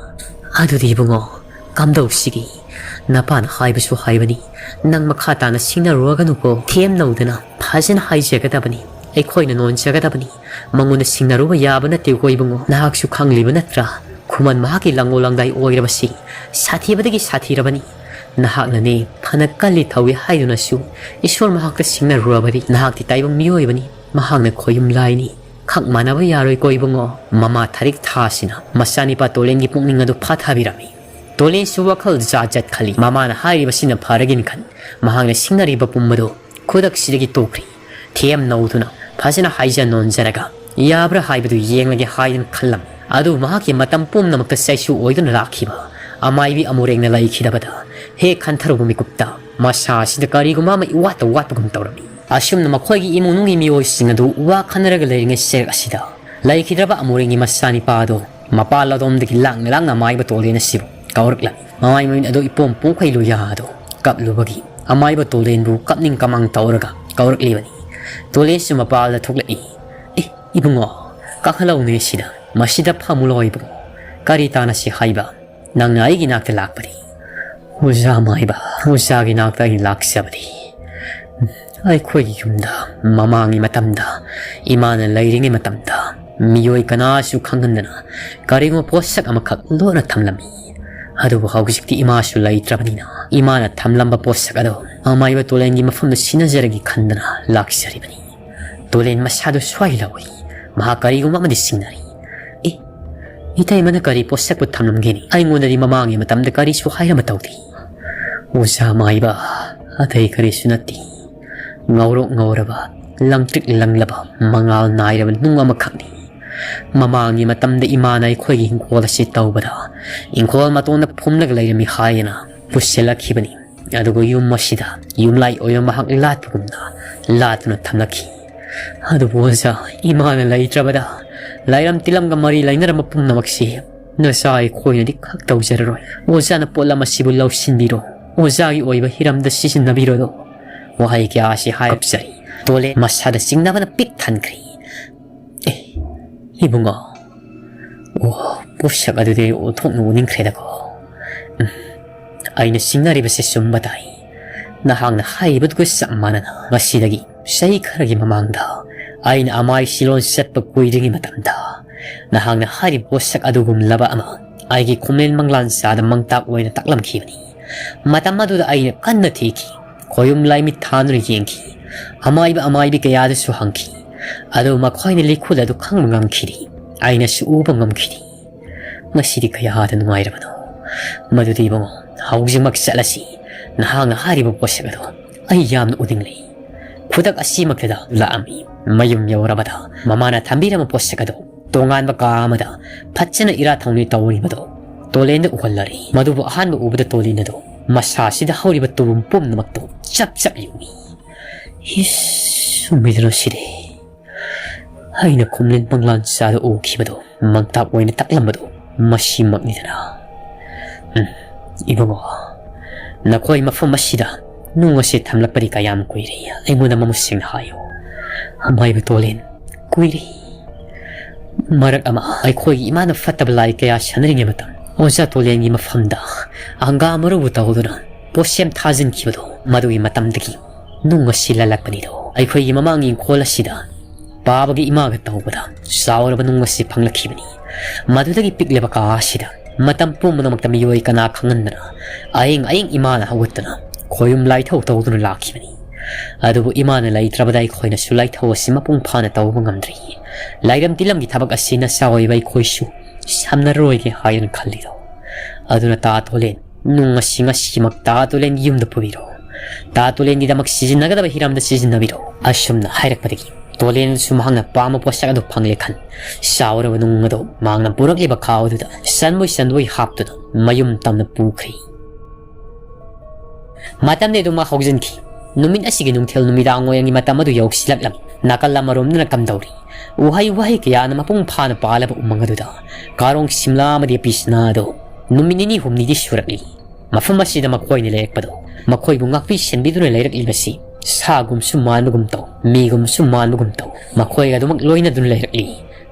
"ꯑꯗꯨꯗꯤ ꯏꯕꯨꯡꯉꯣ, ꯀꯝꯗꯧꯁꯤꯒꯦ? ꯅꯄꯥꯅ ꯍꯥꯏꯕꯁꯨ ꯍꯥꯏꯕꯅꯤ, ꯅꯪ ꯃꯈꯥ ꯇꯥꯅ ꯁꯤꯡꯅꯔꯨꯔꯒꯅꯨꯀꯣ꯫ ꯊꯦꯝ ꯅꯧꯗꯅ ꯐꯖꯅ ꯍꯥꯏꯖꯒꯗꯕꯅꯤ, ꯑꯩꯈꯣꯏꯅ ꯅꯣꯟꯖꯒꯗꯕꯅꯤ꯫ ꯃꯉꯣꯟꯗ ꯁꯤꯡꯅꯔꯨꯕ ꯌꯥꯕ ꯅꯠꯇꯦꯀꯣ ꯏꯕꯨꯡꯉꯣ꯫ ꯅꯍꯥꯛꯁꯨ ꯈꯪꯂꯤꯕ ꯅꯠꯇ꯭ꯔꯥ? ꯈꯨꯃꯟ ꯃꯍꯥꯛꯀꯤ ꯂꯪꯉꯣ ꯂꯪꯗꯥꯏ ꯑꯣꯏꯔꯕꯁꯤ ꯁꯥꯊꯤꯕꯗꯒꯤ ꯁꯥꯊꯤꯔꯕꯅꯤ꯫ ꯅꯍꯥꯛꯅꯅꯦ ꯐꯅ ꯀꯜꯂꯤ ꯊꯧꯏ ꯍꯥꯏꯗꯨꯅꯁꯨ ꯏꯁꯣꯔ ꯃꯍꯥꯛꯇ ꯁꯤꯡꯅꯔꯨꯔꯕꯗꯤ ꯅꯍꯥꯛꯇꯤ ꯇꯥꯏꯕꯪ ꯃꯤꯑꯣꯏꯕꯅꯤ꯫ ꯃꯍꯥꯛꯅ ꯈꯣꯌꯨꯝ ꯂꯥꯏꯅꯤ꯫ ꯈꯛ ꯃꯥꯟꯅꯕ ꯌꯥꯔꯣꯏꯀꯣ ꯏꯕꯨꯡꯉꯣ꯫" ꯃꯃꯥ ꯊꯥꯔꯤꯛ ꯊꯥꯁꯤꯅ ꯃꯆꯥꯅꯤꯄꯥ ꯇꯣꯂꯦꯟꯒꯤ ꯄꯨꯛꯅꯤꯡ ꯑꯗꯨ ꯐꯥꯊꯕꯤꯔꯝꯃꯤ꯫ ꯇꯣꯂꯦꯟꯁꯨ ꯋꯥꯈꯜ ꯖꯥꯠ ꯖꯥꯠ ꯈꯜꯂꯤ꯫ ꯃꯃꯥꯅ ꯍꯥꯏꯔꯤꯕꯁꯤꯅ ꯐꯔꯒꯤꯅꯤ ꯈꯟ ꯃꯍꯥꯛꯅ ꯁꯤꯡꯅꯔꯤꯕ ꯄꯨꯝꯕꯗꯨ ꯈꯨꯗꯛꯁꯤꯗꯒꯤ ꯇꯣꯛꯈ꯭ꯔꯤ꯫ ꯊꯦꯝ ꯅꯧꯗꯨꯅ ꯐꯖꯅ ꯍꯥꯏꯖ ꯅꯣꯟꯖꯔꯒ ꯌꯥꯕ꯭ꯔꯥ ꯍꯥꯏꯕꯗꯨ ꯌꯦꯡꯂꯒꯦ ꯍꯥꯏꯗꯨꯅ ꯈꯜꯂꯝꯃꯤ꯫ ꯑꯗꯨ ꯃꯍꯥꯛꯀꯤ ꯃꯇꯝ ꯄꯨꯝꯅꯃꯛꯇ ꯆꯩꯁꯨ ꯑꯣꯏꯗꯨꯅ ꯂꯥꯛꯈꯤꯕ ꯑꯃꯥꯏꯕꯤ ꯑꯃꯨꯔꯦꯡꯅ ꯂꯩꯈꯤꯗꯕꯗ ꯍꯦꯛ ꯈꯟꯊꯔꯨꯕ ꯃꯤꯀꯨꯞꯇ ꯃꯁꯥ ꯑꯁꯤꯗ ꯀꯔꯤꯒꯨꯝꯕ ꯑꯃ ꯏꯋꯥꯠꯇ ꯋꯥꯠꯄꯒꯨꯝ ꯇꯧꯔꯝꯃꯤ꯫ ꯑꯁꯨꯝꯅ ꯃꯈꯣꯏꯒꯤ ꯏꯃꯨꯡ ꯃꯅꯨꯡꯒꯤ ꯃꯤꯑꯣꯏꯁꯤꯡ ꯑꯗꯨ ꯋꯥ ꯈꯟꯅꯔꯒ ꯂꯩꯔꯤꯉꯩ ꯆꯩꯔꯛ ꯑꯁꯤꯗ ꯂꯩꯈꯤꯗ꯭ꯔꯕ ꯑꯃꯨꯔꯦꯡꯒꯤ ꯃꯆꯥꯅꯤꯄꯥ ꯑꯗꯨ ꯃꯄꯥꯜ ꯑꯗꯣꯝꯗꯒꯤ ꯂꯥꯛꯅ ꯂꯥꯛꯅ ꯑꯃꯥꯏꯕ ꯇꯣꯂꯦꯟ ꯑꯁꯤꯕꯨ ꯀꯧꯔꯛꯂꯝꯃꯤ꯫ ꯃꯃꯥꯏ ꯃꯃꯤꯠ ꯑꯗꯨ ꯏꯄꯣꯝ ꯄꯣꯝꯈꯩ ꯂꯨꯌꯥ ꯑꯗꯨ ꯀꯞꯂꯨꯕꯒꯤ ꯑꯃꯥꯏꯕ ꯇꯣꯂꯦꯟꯕꯨ ꯀꯞꯅꯤꯡ ꯀꯃꯥꯡ ꯇꯧꯔꯒ ꯀꯧꯔꯛꯂꯤꯕꯅꯤ꯫ ꯇꯣꯂꯦꯟꯁꯨ ꯃꯄꯥꯜꯗ ꯊꯣꯛꯂꯛꯏ꯫ "ꯑꯦ, ꯏꯕꯨꯡꯉꯣ, ꯀꯥꯈꯠꯂꯛꯎꯅꯦ ꯁꯤꯗ꯫ ꯃꯁꯤꯗ ꯐꯝꯃꯨ ꯂꯥꯎ ꯏꯕꯨꯡꯉꯣ꯫ ꯀꯔꯤ ꯇꯥꯟꯅꯁꯤ ꯍꯥꯏꯕ? ꯅꯪꯅ ꯑꯩꯒꯤ ꯅꯥꯛꯇ ꯂꯥꯛꯄꯗꯤ?" "ꯑꯣꯖꯥ ꯃꯥꯏꯕ, ꯑꯣꯖꯥꯒꯤ ꯅꯥꯛꯇ ꯑꯩꯅ ꯂꯥꯛꯆꯕꯗꯤ ꯑꯩꯈꯣꯏꯒꯤ ꯌꯨꯝꯗ ꯃꯃꯥꯡꯒꯤ ꯃꯇꯝꯗ ꯏꯃꯥꯅ ꯂꯩꯔꯤꯉꯩ ꯃꯇꯝꯗ ꯃꯤꯑꯣꯏ ꯀꯅꯥꯁꯨ ꯈꯪꯍꯟꯗꯅ ꯀꯔꯤꯒꯨꯝꯕ ꯄꯣꯠꯁꯛ ꯑꯃꯈꯛ ꯂꯣꯟꯅ ꯊꯝꯂꯝꯃꯤ꯫ ꯑꯗꯨꯕꯨ ꯍꯧꯖꯤꯛꯇꯤ ꯏꯃꯥꯁꯨ ꯂꯩꯇ꯭ꯔꯕꯅꯤꯅ ꯏꯃꯥꯅ ꯊꯝꯂꯝꯕ ꯄꯣꯠꯁꯛ ꯑꯗꯣ ꯑꯃꯥꯏꯕ ꯇꯣꯂꯦꯟꯒꯤ ꯃꯐꯝꯗ ꯁꯤꯟꯅꯖꯔꯒꯦ ꯈꯟꯗꯅ ꯂꯥꯛꯆꯔꯤꯕꯅꯤ꯫" ꯇꯣꯂꯦꯟ ꯃꯁꯥꯗꯨ ꯁ꯭ꯋꯥꯏ ꯂꯧꯏ꯫ ꯃꯍꯥꯛ ꯀꯔꯤꯒꯨꯝꯕ ꯑꯃꯗꯤ ꯆꯤꯡꯅꯔꯤ꯫ "ꯑꯦ, ꯏꯇꯩꯃꯅ ꯀꯔꯤ ꯄꯣꯠꯁꯛꯄꯨ ꯊꯝꯂꯝꯒꯦꯅꯤ? ꯑꯩꯉꯣꯟꯗꯗꯤ ꯃꯃꯥꯡꯒꯤ ꯃꯇꯝꯗ ꯀꯔꯤꯁꯨ ꯍꯥꯏꯔꯝꯕ ꯇꯧꯗꯦ꯫" "ꯑꯣꯖꯥ ꯃꯥꯏꯕ, ꯑꯇꯩ ꯀꯔꯤꯁꯨ ꯅꯠꯇꯦ꯫ ꯉꯧꯔꯣꯛ ꯉꯧꯔꯕ, ꯂꯪꯇ꯭ꯔꯤꯛ ꯂꯪꯂꯕ, ꯃꯉꯥꯜ ꯅꯥꯏꯔꯕ ꯅꯨꯡ ꯑꯃꯈꯛꯅꯤ꯫ ꯃꯃꯥꯡꯒꯤ ꯃꯇꯝꯗ ꯏꯃꯥꯅ ꯑꯩꯈꯣꯏꯒꯤ ꯏꯪꯈꯣꯜ ꯑꯁꯤ ꯇꯧꯕꯗ, ꯏꯪꯈꯣꯜ ꯃꯇꯣꯟꯗ ꯐꯨꯝꯂꯒ ꯂꯩꯔꯝꯃꯤ ꯍꯥꯏꯗꯅ ꯄꯨꯁꯤꯜꯂꯛꯈꯤꯕꯅꯤ꯫ ꯑꯗꯨꯒ ꯌꯨꯝ ꯑꯁꯤꯗ ꯌꯨꯝꯂꯥꯏ ꯑꯣꯏꯕ ꯃꯍꯥꯛ ꯂꯥꯠꯄꯒꯨꯝꯅ ꯂꯥꯠꯇꯨꯅ ꯊꯝꯂꯛꯈꯤ꯫ ꯑꯗꯨꯕꯨ ꯑꯣꯖꯥ, ꯏꯃꯥꯅ ꯂꯩꯇ꯭ꯔꯕꯗ ꯂꯥꯏꯔꯝ ꯇꯤꯂꯝꯒ ꯃꯔꯤ ꯂꯩꯅꯔꯝꯕ ꯄꯨꯝꯅꯃꯛꯁꯤ ꯅꯆꯥ ꯑꯩꯈꯣꯏꯅꯗꯤ ꯈꯛ ꯇꯧꯖꯔꯔꯣꯏ꯫ ꯑꯣꯖꯥꯅ ꯄꯣꯠꯂꯝ ꯑꯁꯤꯕꯨ ꯂꯧꯁꯤꯟꯕꯤꯔꯣ, ꯑꯣꯖꯥꯒꯤ ꯑꯣꯏꯕ ꯍꯤꯔꯝꯗ ꯁꯤꯖꯤꯟꯅꯕꯤꯔꯣꯗꯣ꯫" ꯋꯥꯍꯩ ꯀꯌꯥ ꯑꯁꯤ ꯍꯥꯏ ꯀꯞꯆꯔꯤ꯫ ꯇꯣꯂꯦꯟ ꯃꯁꯥꯗ ꯆꯤꯡꯅꯕꯅ ꯄꯤꯛ ꯊꯟꯈ꯭ꯔꯤ꯫ "ꯑꯦ, ꯏꯕꯨꯡꯉꯣ, ꯑꯣ, ꯄꯣꯠꯁꯛ ꯑꯗꯨꯗꯤ ꯑꯣꯟꯊꯣꯛꯅ ꯎꯅꯤꯡꯈ꯭ꯔꯦꯗꯀꯣ꯫ ꯎꯝ, ꯑꯩꯅ ꯆꯤꯡꯅꯔꯤꯕꯁꯤ ꯆꯨꯝꯕ ꯇꯥꯏ꯫ ꯅꯍꯥꯛꯅ ꯍꯥꯏꯔꯤꯕꯗꯨꯒ ꯆꯞ ꯃꯥꯟꯅꯅ ꯉꯁꯤꯗꯒꯤ ꯆꯍꯤ ꯈꯔꯒꯤ ꯃꯃꯥꯡꯗ ꯑꯩꯅ ꯑꯃꯥꯏ ꯁꯤꯂꯣꯟ ꯆꯠꯄ ꯀꯨꯏꯗ꯭ꯔꯤꯉꯩ ꯃꯇꯝꯗ ꯅꯍꯥꯛꯅ ꯍꯥꯏꯔꯤꯕ ꯄꯣꯠꯁꯛ ꯑꯗꯨꯒꯨꯝꯂꯕ ꯑꯃ ꯑꯩꯒꯤ ꯈꯣꯡꯂꯦꯟ ꯃꯪꯂꯥꯟ ꯆꯥꯗ ꯃꯪꯇꯥꯛ ꯑꯣꯏꯅ ꯇꯥꯛꯂꯝꯈꯤꯕꯅꯤ꯫ ꯃꯇꯝ ꯑꯗꯨꯗ ꯑꯩꯅ ꯀꯟꯅ ꯊꯤꯈꯤ꯫ ꯈꯣꯌꯨꯝ ꯂꯥꯏꯃꯤꯠ ꯊꯥꯗꯨꯅ ꯌꯦꯡꯈꯤ꯫ ꯑꯃꯥꯏꯕ ꯑꯃꯥꯏꯕꯤ ꯀꯌꯥꯗꯁꯨ ꯍꯪꯈꯤ꯫ ꯑꯗꯨꯕꯨ ꯃꯈꯣꯏꯅ ꯂꯤꯈꯨꯜ ꯑꯗꯨ ꯈꯪꯕ ꯉꯝꯈꯤꯗꯦ꯫ ꯑꯩꯅꯁꯨ ꯎꯕ ꯉꯝꯈꯤꯗꯦ꯫ ꯉꯁꯤꯗꯤ ꯀꯌꯥꯗ ꯅꯨꯡꯉꯥꯏꯔꯕꯅꯣ꯫ "ꯃꯗꯨꯗꯤ ꯏꯕꯨꯡꯉꯣ, ꯍꯧꯖꯤꯛꯃꯛ ꯆꯠꯂꯁꯤ꯫ ꯅꯍꯥꯛꯅ ꯍꯥꯏꯔꯤꯕ ꯄꯣꯠꯁꯛ ꯑꯗꯣ ꯑꯩ ꯌꯥꯝꯅ ꯎꯅꯤꯡꯂꯤ꯫" ꯈꯨꯗꯛ ꯑꯁꯤꯃꯛꯇꯗ ꯂꯥꯛꯑꯝꯃꯤ꯫ ꯃꯌꯨꯝ ꯌꯧꯔꯕꯗ ꯃꯃꯥꯅ ꯊꯝꯕꯤꯔꯝꯕ ꯄꯣꯠꯁꯛ ꯑꯗꯣ ꯇꯣꯉꯥꯟꯕ ꯀꯥ ꯑꯃꯗ ꯐꯖꯅ ꯏꯔꯥ ꯊꯧꯅꯤ ꯇꯧꯔꯤꯕꯗꯣ ꯇꯣꯂꯦꯟꯗ ꯎꯍꯜꯂꯔꯦ꯫ ꯃꯗꯨꯕꯨ ꯑꯍꯥꯟꯕ ꯎꯕꯗ ꯇꯣꯂꯦꯟ ꯑꯗꯣ ꯃꯁꯥꯁꯤꯗ ꯍꯧꯔꯤꯕ ꯇꯨꯔꯨꯝ ꯄꯨꯝꯅꯃꯛꯇꯣ ꯆꯞ ꯆꯞ ꯌꯨꯡꯏ꯫ "ꯏꯁ, ꯆꯨꯝꯃꯤꯗꯅ ꯁꯤꯗꯤ꯫ ꯑꯩꯅ ꯈꯨꯝꯂꯦꯟ ꯄꯪꯂꯥꯟ ꯆꯥꯗ ꯎꯈꯤꯕꯗꯣ, ꯃꯪꯇꯥꯞ ꯑꯣꯏꯅ ꯇꯛꯂꯝꯕꯗꯣ ꯃꯁꯤꯃꯛꯅꯤꯗꯅ꯫ ꯎꯝ, ꯏꯕꯨꯡꯉꯣ, ꯅꯈꯣꯏ ꯃꯐꯝ ꯑꯁꯤꯗ ꯅꯨꯡ ꯑꯁꯤ ꯊꯝꯂꯛꯄꯗꯤ ꯀꯌꯥꯝ ꯀꯨꯏꯔꯦ? ꯑꯩꯉꯣꯟꯗ ꯃꯃꯨꯠ ꯁꯦꯡꯅ ꯍꯥꯏꯌꯨ꯫" "ꯃꯥꯏꯕ ꯇꯣꯂꯦꯟ, ꯀꯨꯏꯔꯦ꯫ ꯃꯔꯛ ꯑꯃ ꯑꯩꯈꯣꯏꯒꯤ ꯏꯃꯥꯅ ꯐꯠꯇꯕ ꯂꯥꯏ ꯀꯌꯥ ꯁꯥꯟꯅꯔꯤꯉꯩ ꯃꯇꯝ, ꯑꯣꯖꯥ ꯇꯣꯂꯦꯟꯒꯤ ꯃꯐꯝꯗ ꯍꯪꯒꯥꯝ ꯃꯔꯨꯕꯨ ꯇꯧꯗꯨꯅ ꯄꯣꯠꯁꯦꯝ ꯊꯥꯖꯤꯟꯈꯤꯕꯗꯣ, ꯃꯗꯨꯒꯤ ꯃꯇꯝꯗꯒꯤ ꯅꯨꯡ ꯑꯁꯤ ꯂꯜꯂꯛꯄꯅꯤꯗꯣ꯫ ꯑꯩꯈꯣꯏꯒꯤ ꯃꯃꯥꯡꯒꯤ ꯏꯪꯈꯣꯜ ꯑꯁꯤꯗ ꯄꯥꯕꯒꯤ ꯏꯃꯥꯒ ꯇꯧꯕꯗ ꯆꯥꯎꯔꯕ ꯅꯨꯡ ꯑꯁꯤ ꯐꯪꯂꯛꯈꯤꯕꯅꯤ꯫ ꯃꯗꯨꯗꯒꯤ ꯄꯤꯛꯂꯕ ꯀꯥ ꯑꯁꯤꯗ ꯃꯇꯝ ꯄꯨꯝꯅꯃꯛꯇ ꯃꯤꯑꯣꯏ ꯀꯅꯥ ꯈꯪꯍꯟꯗꯅ ꯑꯌꯤꯡ ꯑꯌꯤꯡ ꯏꯃꯥꯅ ꯍꯧꯒꯠꯇꯨꯅ ꯈꯣꯏꯌꯨꯝ ꯂꯥꯏꯊꯧ ꯇꯧꯗꯨꯅ ꯂꯥꯛꯈꯤꯕꯅꯤ꯫ ꯑꯗꯨꯕꯨ ꯏꯃꯥꯅ ꯂꯩꯇ꯭ꯔꯕꯗ ꯑꯩꯈꯣꯏꯅꯁꯨ ꯂꯥꯏꯊꯧ ꯑꯁꯤ ꯃꯄꯨꯡ ꯐꯥꯅ ꯇꯧꯕ ꯉꯝꯗ꯭ꯔꯤ꯫ ꯂꯥꯏꯔꯝ ꯇꯤꯂꯝꯒꯤ ꯊꯕꯛ ꯑꯁꯤ ꯅꯆꯥ ꯑꯣꯏꯕ ꯑꯩꯈꯣꯏꯁꯨ ꯁꯝꯅꯔꯣꯏꯒꯦ ꯍꯥꯏꯗꯨꯅ ꯈꯜꯂꯤꯗꯣ꯫ ꯑꯗꯨꯅ ꯇꯥ ꯇꯣꯂꯦꯟ, ꯅꯨꯡ ꯑꯁꯤ ꯉꯁꯤꯃꯛ ꯇꯥ ꯇꯣꯂꯦꯟꯒꯤ ꯌꯨꯝꯗ ꯄꯨꯕꯤꯔꯣ꯫ ꯇꯥ ꯇꯣꯂꯦꯟꯒꯤꯗꯃꯛ ꯁꯤꯖꯤꯟꯅꯒꯗꯕ ꯍꯤꯔꯝꯗ ꯁꯤꯖꯤꯟꯅꯕꯤꯔꯣ꯫" ꯑꯁꯨꯝꯅ ꯍꯥꯏꯔꯛꯄꯗꯒꯤ ꯇꯣꯂꯦꯟꯁꯨ ꯃꯍꯥꯛꯅ ꯄꯥꯝꯕ ꯄꯣꯠꯁꯛ ꯑꯗꯨ ꯐꯪꯂꯦ ꯈꯟ, ꯆꯥꯎꯔꯕ ꯅꯨꯡ ꯑꯗꯨ ꯃꯍꯥꯛꯅ ꯄꯨꯔꯛꯂꯤꯕ ꯈꯥꯎ ꯑꯗꯨꯗ ꯆꯟꯕꯣꯏ ꯆꯟꯕꯣꯏ ꯍꯥꯞꯇꯨꯅ ꯃꯌꯨꯝ ꯇꯝꯅ ꯄꯨꯈ꯭ꯔꯦ꯫ ꯃꯇꯝꯗꯤ ꯑꯗꯨꯃꯛ ꯍꯧꯖꯤꯟꯈꯤ꯫ ꯅꯨꯃꯤꯠ ꯑꯁꯤꯒꯤ ꯅꯨꯡꯊꯤꯜ ꯅꯨꯃꯤꯗꯥꯡ ꯋꯥꯏꯔꯝꯒꯤ ꯃꯇꯝ ꯑꯗꯨ ꯌꯧꯁꯤꯜꯂꯛꯂꯝꯃꯤ꯫ ꯅꯥꯀꯜ ꯑꯃꯔꯣꯝꯗꯅ ꯀꯝꯗꯧꯔꯤ? ꯎꯍꯩ ꯋꯥꯍꯩ ꯀꯌꯥꯅ ꯃꯄꯨꯡ ꯐꯥꯅ ꯄꯥꯜꯂꯕ ꯎꯃꯪ ꯑꯗꯨꯗ ꯀꯥꯔꯣꯡ ꯁꯤꯝꯂꯥ ꯑꯃꯗꯤ ꯄꯤꯁꯅꯥ ꯑꯗꯨ ꯅꯨꯃꯤꯠ ꯅꯤꯅꯤ ꯍꯨꯝꯅꯤꯗꯤ ꯁꯨꯔꯛꯂꯤ꯫ ꯃꯐꯝ ꯑꯁꯤꯗ ꯃꯈꯣꯏꯅ ꯂꯩꯔꯛꯄꯗꯨ, ꯃꯈꯣꯏꯕꯨ ꯉꯥꯛꯄꯤ ꯁꯦꯟꯕꯤꯗꯨꯅ ꯂꯩꯔꯛꯂꯤꯕꯁꯤ ꯁꯥꯒꯨꯝꯁꯨ ꯃꯥꯟꯕꯒꯨꯝ ꯇꯧ, ꯃꯤꯒꯨꯝꯁꯨ ꯃꯥꯟꯕꯒꯨꯝ ꯇꯧ, ꯃꯈꯣꯏꯒ ꯑꯗꯨꯃꯛ ꯂꯣꯏꯅꯗꯨꯅ ꯂꯩꯔꯛꯂꯤ꯫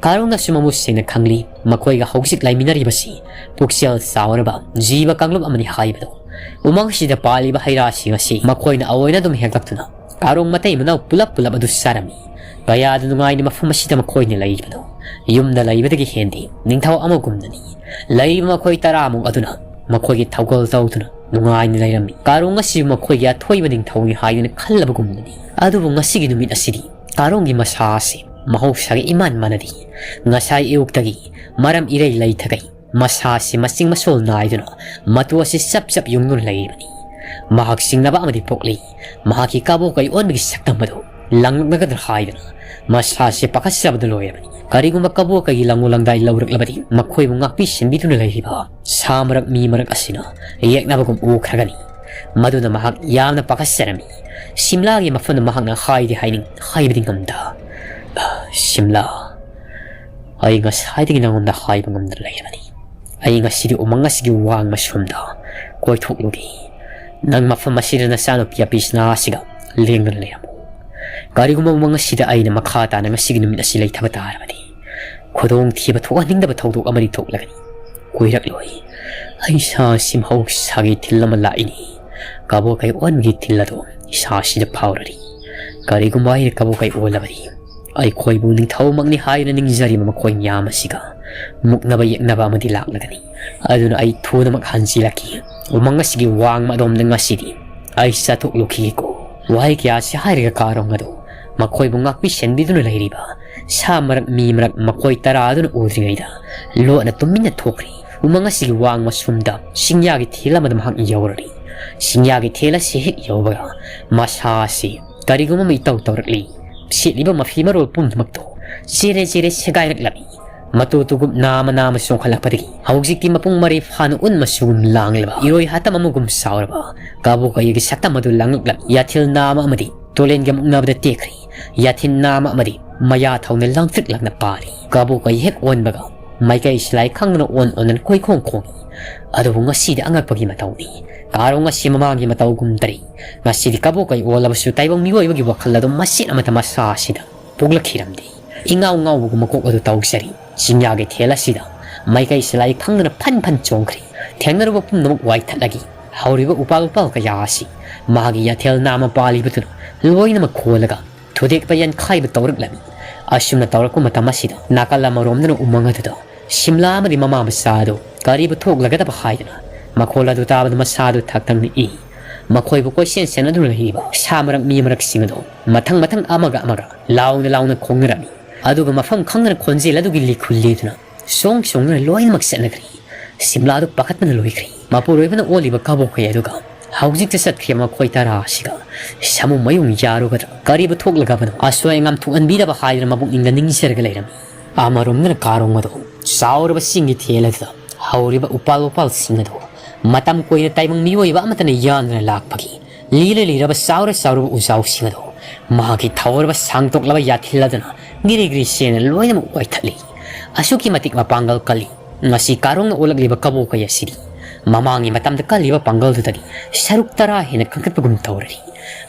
ꯀꯥꯔꯣꯡꯅꯁꯨ ꯃꯃꯨꯠ ꯁꯦꯡꯅ ꯈꯪꯂꯤ, ꯃꯈꯣꯏꯒ ꯍꯧꯖꯤꯛ ꯂꯩꯃꯤꯟꯅꯔꯤꯕꯁꯤ ꯄꯨꯛꯆꯦꯜ ꯆꯥꯎꯔꯕ ꯖꯤꯕ ꯀꯥꯡꯂꯨꯞ ꯑꯃꯅꯤ ꯍꯥꯏꯕꯗꯨ꯫ ꯎꯃꯪꯁꯤꯗ ꯄꯥꯜꯂꯤꯕ ꯍꯩ ꯔꯥꯁꯤꯡ ꯑꯁꯤ ꯃꯈꯣꯏꯅ ꯑꯑꯣꯏꯅ ꯑꯗꯨꯝ ꯍꯦꯛꯂꯛꯇꯨꯅ ꯀꯥꯔꯣꯡ ꯃꯇꯩ ꯃꯅꯥꯎ ꯄꯨꯂꯞ ꯄꯨꯂꯞ ꯑꯗꯨ ꯆꯥꯔꯝꯃꯤ꯫ ꯀꯌꯥꯗ ꯅꯨꯡꯉꯥꯏꯅ ꯃꯐꯝ ꯑꯁꯤꯗ ꯃꯈꯣꯏꯅ ꯂꯩꯔꯤꯕꯗꯣ꯫ ꯌꯨꯝꯗ ꯂꯩꯕꯗꯒꯤ ꯍꯦꯟꯗꯦ, ꯅꯤꯡꯊꯧ ꯑꯃꯒꯨꯝꯅꯅꯤ꯫ ꯂꯩꯔꯤꯕ ꯃꯈꯣꯏ ꯇꯔꯥꯃꯨꯛ ꯑꯗꯨꯅ ꯃꯈꯣꯏꯒꯤ ꯊꯧꯒꯜ ꯇꯧꯗꯨꯅ ꯅꯨꯡꯉꯥꯏꯅ ꯂꯩꯔꯝꯃꯤ꯫ ꯀꯥꯔꯣꯡ ꯑꯁꯤꯕꯨ ꯃꯈꯣꯏꯒꯤ ꯑꯊꯣꯏꯕ ꯅꯤꯡꯊꯧꯅꯤ ꯍꯥꯏꯗꯨꯅ ꯈꯜꯂꯕꯒꯨꯝꯅꯅꯤ꯫ ꯑꯗꯨꯕꯨ ꯉꯁꯤꯒꯤ ꯅꯨꯃꯤꯠ ꯑꯁꯤꯗꯤ ꯀꯥꯔꯣꯡꯒꯤ ꯃꯁꯥ ꯑꯁꯤ ꯃꯍꯧꯁꯥꯒ ꯏꯃꯥꯟ ꯃꯥꯟꯅꯗꯦ꯫ ꯉꯁꯥꯏ ꯑꯌꯨꯛꯇꯒꯤ ꯃꯔꯝ ꯏꯔꯩ ꯂꯩꯊꯒꯩ ꯃꯁꯥꯁꯤ ꯃꯆꯤꯡ ꯃꯁꯣꯜ ꯅꯥꯏꯗꯨꯅ ꯃꯇꯨ ꯑꯁꯤ ꯆꯞ ꯆꯞ ꯌꯨꯡꯗꯨꯅ ꯂꯩꯔꯤꯕꯅꯤ꯫ ꯃꯍꯥꯛ ꯁꯤꯡꯅꯕ ꯑꯃꯗꯤ ꯄꯣꯛꯂꯤ꯫ ꯃꯍꯥꯛꯀꯤ ꯀꯕꯣꯀꯩ ꯑꯣꯟꯕꯒꯤ ꯁꯛꯇꯝ ꯑꯗꯨ ꯂꯥꯡꯂꯛꯂꯒꯗ꯭ꯔꯥ ꯍꯥꯏꯗꯨꯅ ꯃꯁꯥꯁꯤ ꯄꯥꯈꯠꯆꯕꯗ ꯂꯣꯏꯔꯕꯅꯤ꯫ ꯀꯔꯤꯒꯨꯝꯕ ꯀꯕꯣꯀꯩꯒꯤ ꯂꯪꯉꯨ ꯂꯪꯗꯥꯏ ꯂꯧꯔꯛꯂꯕꯗꯤ ꯃꯈꯣꯏꯕꯨ ꯉꯥꯛꯄꯤ ꯁꯦꯟꯕꯤꯗꯨꯅ ꯂꯩꯔꯤꯕ ꯁꯥ ꯃꯔꯛ ꯃꯤ ꯃꯔꯛ ꯑꯁꯤꯅ ꯌꯦꯛꯅꯕꯒꯨꯝ ꯎꯈ꯭ꯔꯒꯅꯤ꯫ ꯃꯗꯨꯅ ꯃꯍꯥꯛ ꯌꯥꯝꯅ ꯄꯥꯈꯠꯆꯔꯝꯃꯤ꯫ ꯁꯤꯝꯂꯥꯒꯤ ꯃꯐꯝꯗ ꯃꯍꯥꯛꯅ ꯍꯥꯏꯗꯤ ꯍꯥꯏꯅꯤꯡ ꯍꯥꯏꯕꯗꯤ ꯉꯝꯗ, "ꯁꯤꯝꯂꯥ, ꯑꯩ ꯉꯁꯥꯏꯗꯒꯤ ꯅꯉꯣꯟꯗ ꯍꯥꯏꯕ ꯉꯝꯗꯅ ꯂꯩꯔꯕꯅꯤ꯫ ꯑꯩ ꯉꯁꯤꯗꯤ ꯎꯃꯪ ꯑꯁꯤꯒꯤ ꯋꯥꯡꯃ ꯁꯣꯝꯗ ꯀꯣꯏꯊꯣꯛꯂꯨꯒꯦ꯫ ꯅꯪ ꯃꯐꯝ ꯑꯁꯤꯗ ꯅꯆꯥꯅꯨꯄꯤ ꯑꯄꯤꯁꯅꯥ ꯑꯁꯤꯒ ꯂꯦꯡꯗꯅ ꯂꯩꯔꯝꯃꯨ꯫ ꯀꯔꯤꯒꯨꯝꯕ ꯎꯃꯪ ꯑꯁꯤꯗ ꯑꯩꯅ ꯃꯈꯥ ꯇꯥꯅ ꯉꯁꯤꯒꯤ ꯅꯨꯃꯤꯠ ꯑꯁꯤ ꯂꯩꯊꯕ ꯇꯥꯔꯕꯗꯤ, ꯈꯨꯗꯣꯡꯊꯤꯕ ꯊꯣꯛꯍꯟꯅꯤꯡꯗꯕ ꯊꯧꯗꯣꯛ ꯑꯃꯗꯤ ꯊꯣꯛꯂꯒꯅꯤ꯫ ꯀꯨꯏꯔꯛꯂꯣꯏ꯫ ꯑꯩ ꯏꯁꯥꯁꯤ ꯃꯍꯧꯁꯥꯒꯤ ꯏꯊꯤꯜ ꯑꯃ ꯂꯥꯛꯏꯅꯤ꯫ ꯀꯕꯣꯀꯩ ꯑꯣꯟꯕꯒꯤ ꯏꯊꯤꯜ ꯑꯗꯨ ꯏꯁꯥꯁꯤꯗ ꯐꯥꯎꯔꯔꯤ꯫ ꯀꯔꯤꯒꯨꯝꯕ ꯑꯩꯅ ꯀꯕꯣꯀꯩ ꯑꯣꯜꯂꯕꯗꯤ, ꯑꯩꯈꯣꯏꯕꯨ ꯅꯤꯡꯊꯧꯃꯛꯅꯤ ꯍꯥꯏꯗꯨꯅ ꯅꯤꯡꯖꯔꯤꯕ ꯃꯈꯣꯏ ꯃꯌꯥꯝ ꯑꯁꯤꯒ ꯃꯨꯛꯅꯕ ꯌꯦꯛꯅꯕ ꯑꯃꯗꯤ ꯂꯥꯛꯂꯒꯅꯤ꯫ ꯑꯗꯨꯅ ꯑꯩ ꯊꯨꯅꯃꯛ ꯍꯟꯖꯤꯜꯂꯛꯈꯤ꯫ ꯎꯃꯪ ꯑꯁꯤꯒꯤ ꯋꯥꯡꯃ ꯑꯗꯣꯝꯗ ꯉꯁꯤꯗꯤ ꯑꯩ ꯆꯠꯊꯣꯛꯂꯨꯈꯤꯒꯦꯀꯣ꯫" ꯋꯥꯍꯩ ꯀꯌꯥ ꯑꯁꯤ ꯍꯥꯏꯔꯒ ꯀꯥꯔꯣꯡ ꯑꯗꯨ ꯃꯈꯣꯏꯕꯨ ꯉꯥꯛꯄꯤ ꯁꯦꯟꯕꯤꯗꯨꯅ ꯂꯩꯔꯤꯕ ꯁꯥ ꯃꯔꯛ ꯃꯤ ꯃꯔꯛ ꯃꯈꯣꯏ ꯇꯔꯥ ꯑꯗꯨꯅ ꯎꯗ꯭ꯔꯤꯉꯩꯗ ꯂꯣꯠꯅ ꯇꯨꯃꯤꯟꯅ ꯊꯣꯛꯈ꯭ꯔꯦ꯫ ꯎꯃꯪ ꯑꯁꯤꯒꯤ ꯋꯥꯡꯃ ꯁꯨꯝꯗ ꯆꯤꯡꯌꯥꯒꯤ ꯊꯦꯜ ꯑꯃꯗ ꯃꯍꯥꯛ ꯌꯧꯔꯔꯤ꯫ ꯆꯤꯡꯌꯥꯒꯤ ꯊꯦꯜ ꯑꯁꯤ ꯍꯦꯛ ꯌꯧꯕꯒ ꯃꯁꯥ ꯑꯁꯤ ꯀꯔꯤꯒꯨꯝꯕ ꯑꯃ ꯏꯇꯧ ꯇꯧꯔꯛꯂꯤ꯫ ꯁꯦꯠꯂꯤꯕ ꯃꯐꯤ ꯃꯔꯣꯜ ꯄꯨꯝꯅꯃꯛꯇꯣ ꯆꯦꯔꯦ ꯆꯦꯔꯦ ꯁꯦꯒꯥꯏꯔꯛꯂꯝꯃꯤ꯫ ꯃꯇꯨ ꯇꯨꯒꯨꯞ ꯅꯥꯝꯃ ꯅꯥꯝꯃ ꯆꯣꯡꯈꯠꯂꯛꯄꯗꯒꯤ ꯍꯧꯖꯤꯛꯇꯤ ꯃꯄꯨꯡ ꯃꯔꯩ ꯐꯥꯅ ꯎꯟ ꯃꯆꯨꯒꯨꯝ ꯂꯥꯡꯂꯕ ꯏꯔꯣꯏ ꯍꯥꯇꯝ ꯑꯃꯒꯨꯝ ꯆꯥꯎꯔꯕ ꯀꯕꯣꯀꯩꯒꯤ ꯁꯛꯇꯝ ꯑꯗꯨ ꯂꯥꯡꯂꯛꯂꯝꯃꯤ꯫ ꯌꯥꯊꯦꯜ ꯅꯥꯝꯃ ꯑꯃꯗꯤ ꯇꯨꯔꯦꯟꯒ ꯃꯨꯛꯅꯕꯗ ꯇꯦꯛꯈ꯭ꯔꯦ꯫ ꯌꯥꯊꯦꯜ ꯅꯥꯝꯃ ꯑꯃꯗꯤ ꯃꯌꯥ ꯊꯧꯅ ꯂꯥꯡꯇ꯭ꯔꯤꯛ ꯂꯥꯡꯅ ꯄꯥꯔꯤ꯫ ꯀꯕꯣꯀꯩ ꯍꯦꯛ ꯑꯣꯟꯕꯒ ꯃꯥꯏꯀꯩ ꯁꯤꯂꯥꯏ ꯈꯪꯗꯅ ꯑꯣꯟ ꯑꯣꯟꯗꯅ ꯀꯣꯏꯈꯣꯡ ꯈꯣꯡꯏ꯫ ꯑꯗꯨꯕꯨ ꯉꯁꯤꯗꯤ ꯑꯉꯛꯄꯒꯤ ꯃꯇꯧꯅꯤ꯫ ꯀꯥꯔꯣꯡ ꯑꯁꯤ ꯃꯃꯥꯡꯒꯤ ꯃꯇꯧꯒꯨꯝꯗ꯭ꯔꯦ꯫ ꯉꯁꯤꯗꯤ ꯀꯕꯣꯀꯩ ꯑꯣꯜꯂꯕꯁꯨ ꯇꯥꯏꯕꯪ ꯃꯤꯑꯣꯏꯕꯒꯤ ꯋꯥꯈꯜ ꯑꯗꯨ ꯃꯆꯦꯠ ꯑꯃꯠꯇ ꯃꯁꯥ ꯑꯁꯤꯗ ꯄꯣꯛꯂꯛꯈꯤꯔꯝꯗꯦ꯫ ꯏꯉꯥꯎ ꯉꯥꯎꯕꯒꯨꯝ ꯃꯀꯣꯛ ꯑꯗꯨ ꯇꯧꯖꯔꯤ꯫ ꯆꯤꯡꯌꯥꯒꯤ ꯊꯦꯜ ꯑꯁꯤꯗ ꯃꯥꯏꯀꯩ ꯁꯤꯂꯥꯏ ꯈꯪꯗꯅ ꯐꯟ ꯐꯟ ꯆꯣꯡꯈ꯭ꯔꯤ꯫ ꯊꯦꯡꯅꯔꯨꯕ ꯄꯨꯝꯅꯃꯛ ꯋꯥꯏꯊꯠꯂꯒ ꯍꯧꯔꯤꯕ ꯎꯄꯥꯜ ꯋꯥꯄꯥꯜ ꯀꯌꯥ ꯑꯁꯤ ꯃꯍꯥꯛꯀꯤ ꯌꯥꯊꯦꯜ ꯅꯥꯝꯃ ꯄꯥꯜꯂꯤꯕꯗꯨꯅ ꯂꯣꯏꯅꯃꯛ ꯈꯣꯜꯂꯒ ꯊꯨꯗꯦꯛꯄ ꯌꯥꯟꯈꯥꯏꯕ ꯇꯧꯔꯛꯂꯝꯃꯤ꯫ ꯑꯁꯨꯝꯅ ꯇꯧꯔꯛꯄ ꯃꯇꯝ ꯑꯁꯤꯗ ꯅꯥꯀꯜ ꯑꯃꯔꯣꯝꯗꯅ ꯎꯃꯪ ꯑꯗꯨꯗ ꯁꯤꯝꯂꯥ ꯑꯃꯗꯤ ꯃꯃꯥ ꯃꯆꯥ ꯑꯗꯨ ꯀꯔꯤꯕꯨ ꯊꯣꯛꯂꯒꯗꯕ ꯍꯥꯏꯗꯨꯅ ꯃꯈꯣꯜ ꯑꯗꯨ ꯇꯥꯕꯗ ꯃꯁꯥꯗꯨ ꯊꯛ ꯊꯛꯅ ꯏ꯫ ꯃꯈꯣꯏꯕꯨ ꯀꯣꯏꯁꯦꯟ ꯁꯦꯟꯅꯗꯨꯅ ꯂꯩꯔꯤꯕ ꯁꯥ ꯃꯔꯛ ꯃꯤ ꯃꯔꯛꯁꯤꯡ ꯑꯗꯨ ꯃꯊꯪ ꯃꯊꯪ ꯑꯃꯒ ꯑꯃꯒ ꯂꯥꯎꯅ ꯂꯥꯎꯅ ꯈꯣꯡꯅꯔꯝꯃꯤ꯫ ꯑꯗꯨꯒ ꯃꯐꯝ ꯈꯪꯗꯅ ꯈꯣꯟꯖꯦꯜ ꯑꯗꯨꯒꯤ ꯂꯤꯈꯨꯜ ꯂꯤꯗꯨꯅ ꯁꯣꯡ ꯁꯣꯡꯗꯨꯅ ꯂꯣꯏꯅꯃꯛ ꯆꯠꯅꯈ꯭ꯔꯦ꯫ ꯁꯤꯝꯂꯥꯗꯨ ꯄꯥꯈꯠꯄꯅ ꯂꯣꯏꯈ꯭ꯔꯦ꯫ ꯃꯄꯨꯔꯣꯏꯕꯅ ꯑꯣꯜꯂꯤꯕ ꯀꯕꯣꯛꯈꯩ ꯑꯗꯨꯒ ꯍꯧꯖꯤꯛꯇ ꯆꯠꯈ꯭ꯔꯤꯕ ꯃꯈꯣꯏ ꯇꯔꯥ ꯑꯁꯤꯒ ꯁꯥꯃꯨ ꯃꯌꯨꯡ ꯌꯥꯔꯨꯒꯗ꯭ꯔꯥ, ꯀꯔꯤꯕꯨ ꯊꯣꯛꯂꯒꯕꯅꯣ, ꯑꯁꯣꯏ ꯑꯉꯥꯝ ꯊꯣꯛꯍꯟꯕꯤꯗꯕ ꯍꯥꯏꯗꯨꯅ ꯃꯄꯨꯛꯅꯤꯡꯗ ꯅꯤꯡꯖꯔꯒ ꯂꯩꯔꯝꯃꯤ꯫ ꯑꯃꯔꯣꯝꯗꯅ ꯀꯥꯔꯣꯡ ꯑꯗꯨ ꯆꯥꯎꯔꯕ ꯆꯤꯡꯒꯤ ꯊꯦꯜ ꯑꯗꯨꯗ ꯍꯧꯔꯤꯕ ꯎꯄꯥꯜ ꯋꯥꯄꯥꯜꯁꯤꯡ ꯑꯗꯨ ꯃꯇꯝ ꯀꯨꯏꯅ ꯇꯥꯏꯕꯪ ꯃꯤꯑꯣꯏꯕ ꯑꯃꯠꯇꯅ ꯌꯥꯟꯗꯨꯅ ꯂꯥꯛꯄꯒꯤ ꯂꯤꯔ ꯂꯤꯔꯕ ꯆꯥꯎꯔ ꯆꯥꯎꯔꯕ ꯎꯖꯥꯎꯁꯤꯡ ꯑꯗꯨ ꯃꯍꯥꯛꯀꯤ ꯊꯧꯔꯕ ꯁꯥꯡꯗꯣꯛꯂꯕ ꯌꯥꯊꯤꯜ ꯑꯗꯨꯅ ꯒꯤꯔꯤ ꯒꯤꯔꯤ ꯆꯦꯟꯅ ꯂꯣꯏꯅꯃꯛ ꯋꯥꯏꯊꯠꯂꯤ꯫ ꯑꯁꯨꯛꯀꯤ ꯃꯇꯤꯛ ꯃꯄꯥꯡꯒꯜ ꯀꯜꯂꯤ꯫ ꯉꯁꯤ ꯀꯥꯔꯣꯡꯅ ꯑꯣꯜꯂꯛꯂꯤꯕ ꯀꯕꯣꯛꯀꯩ ꯑꯁꯤꯗꯤ ꯃꯃꯥꯡꯒꯤ ꯃꯇꯝꯗ ꯀꯜꯂꯤꯕ ꯄꯥꯡꯒꯜꯗꯨꯗꯒꯤ ꯁꯔꯨꯛ ꯇꯔꯥ ꯍꯦꯟꯅ ꯀꯟꯈꯠꯄꯒꯨꯝ ꯇꯧꯔꯤ꯫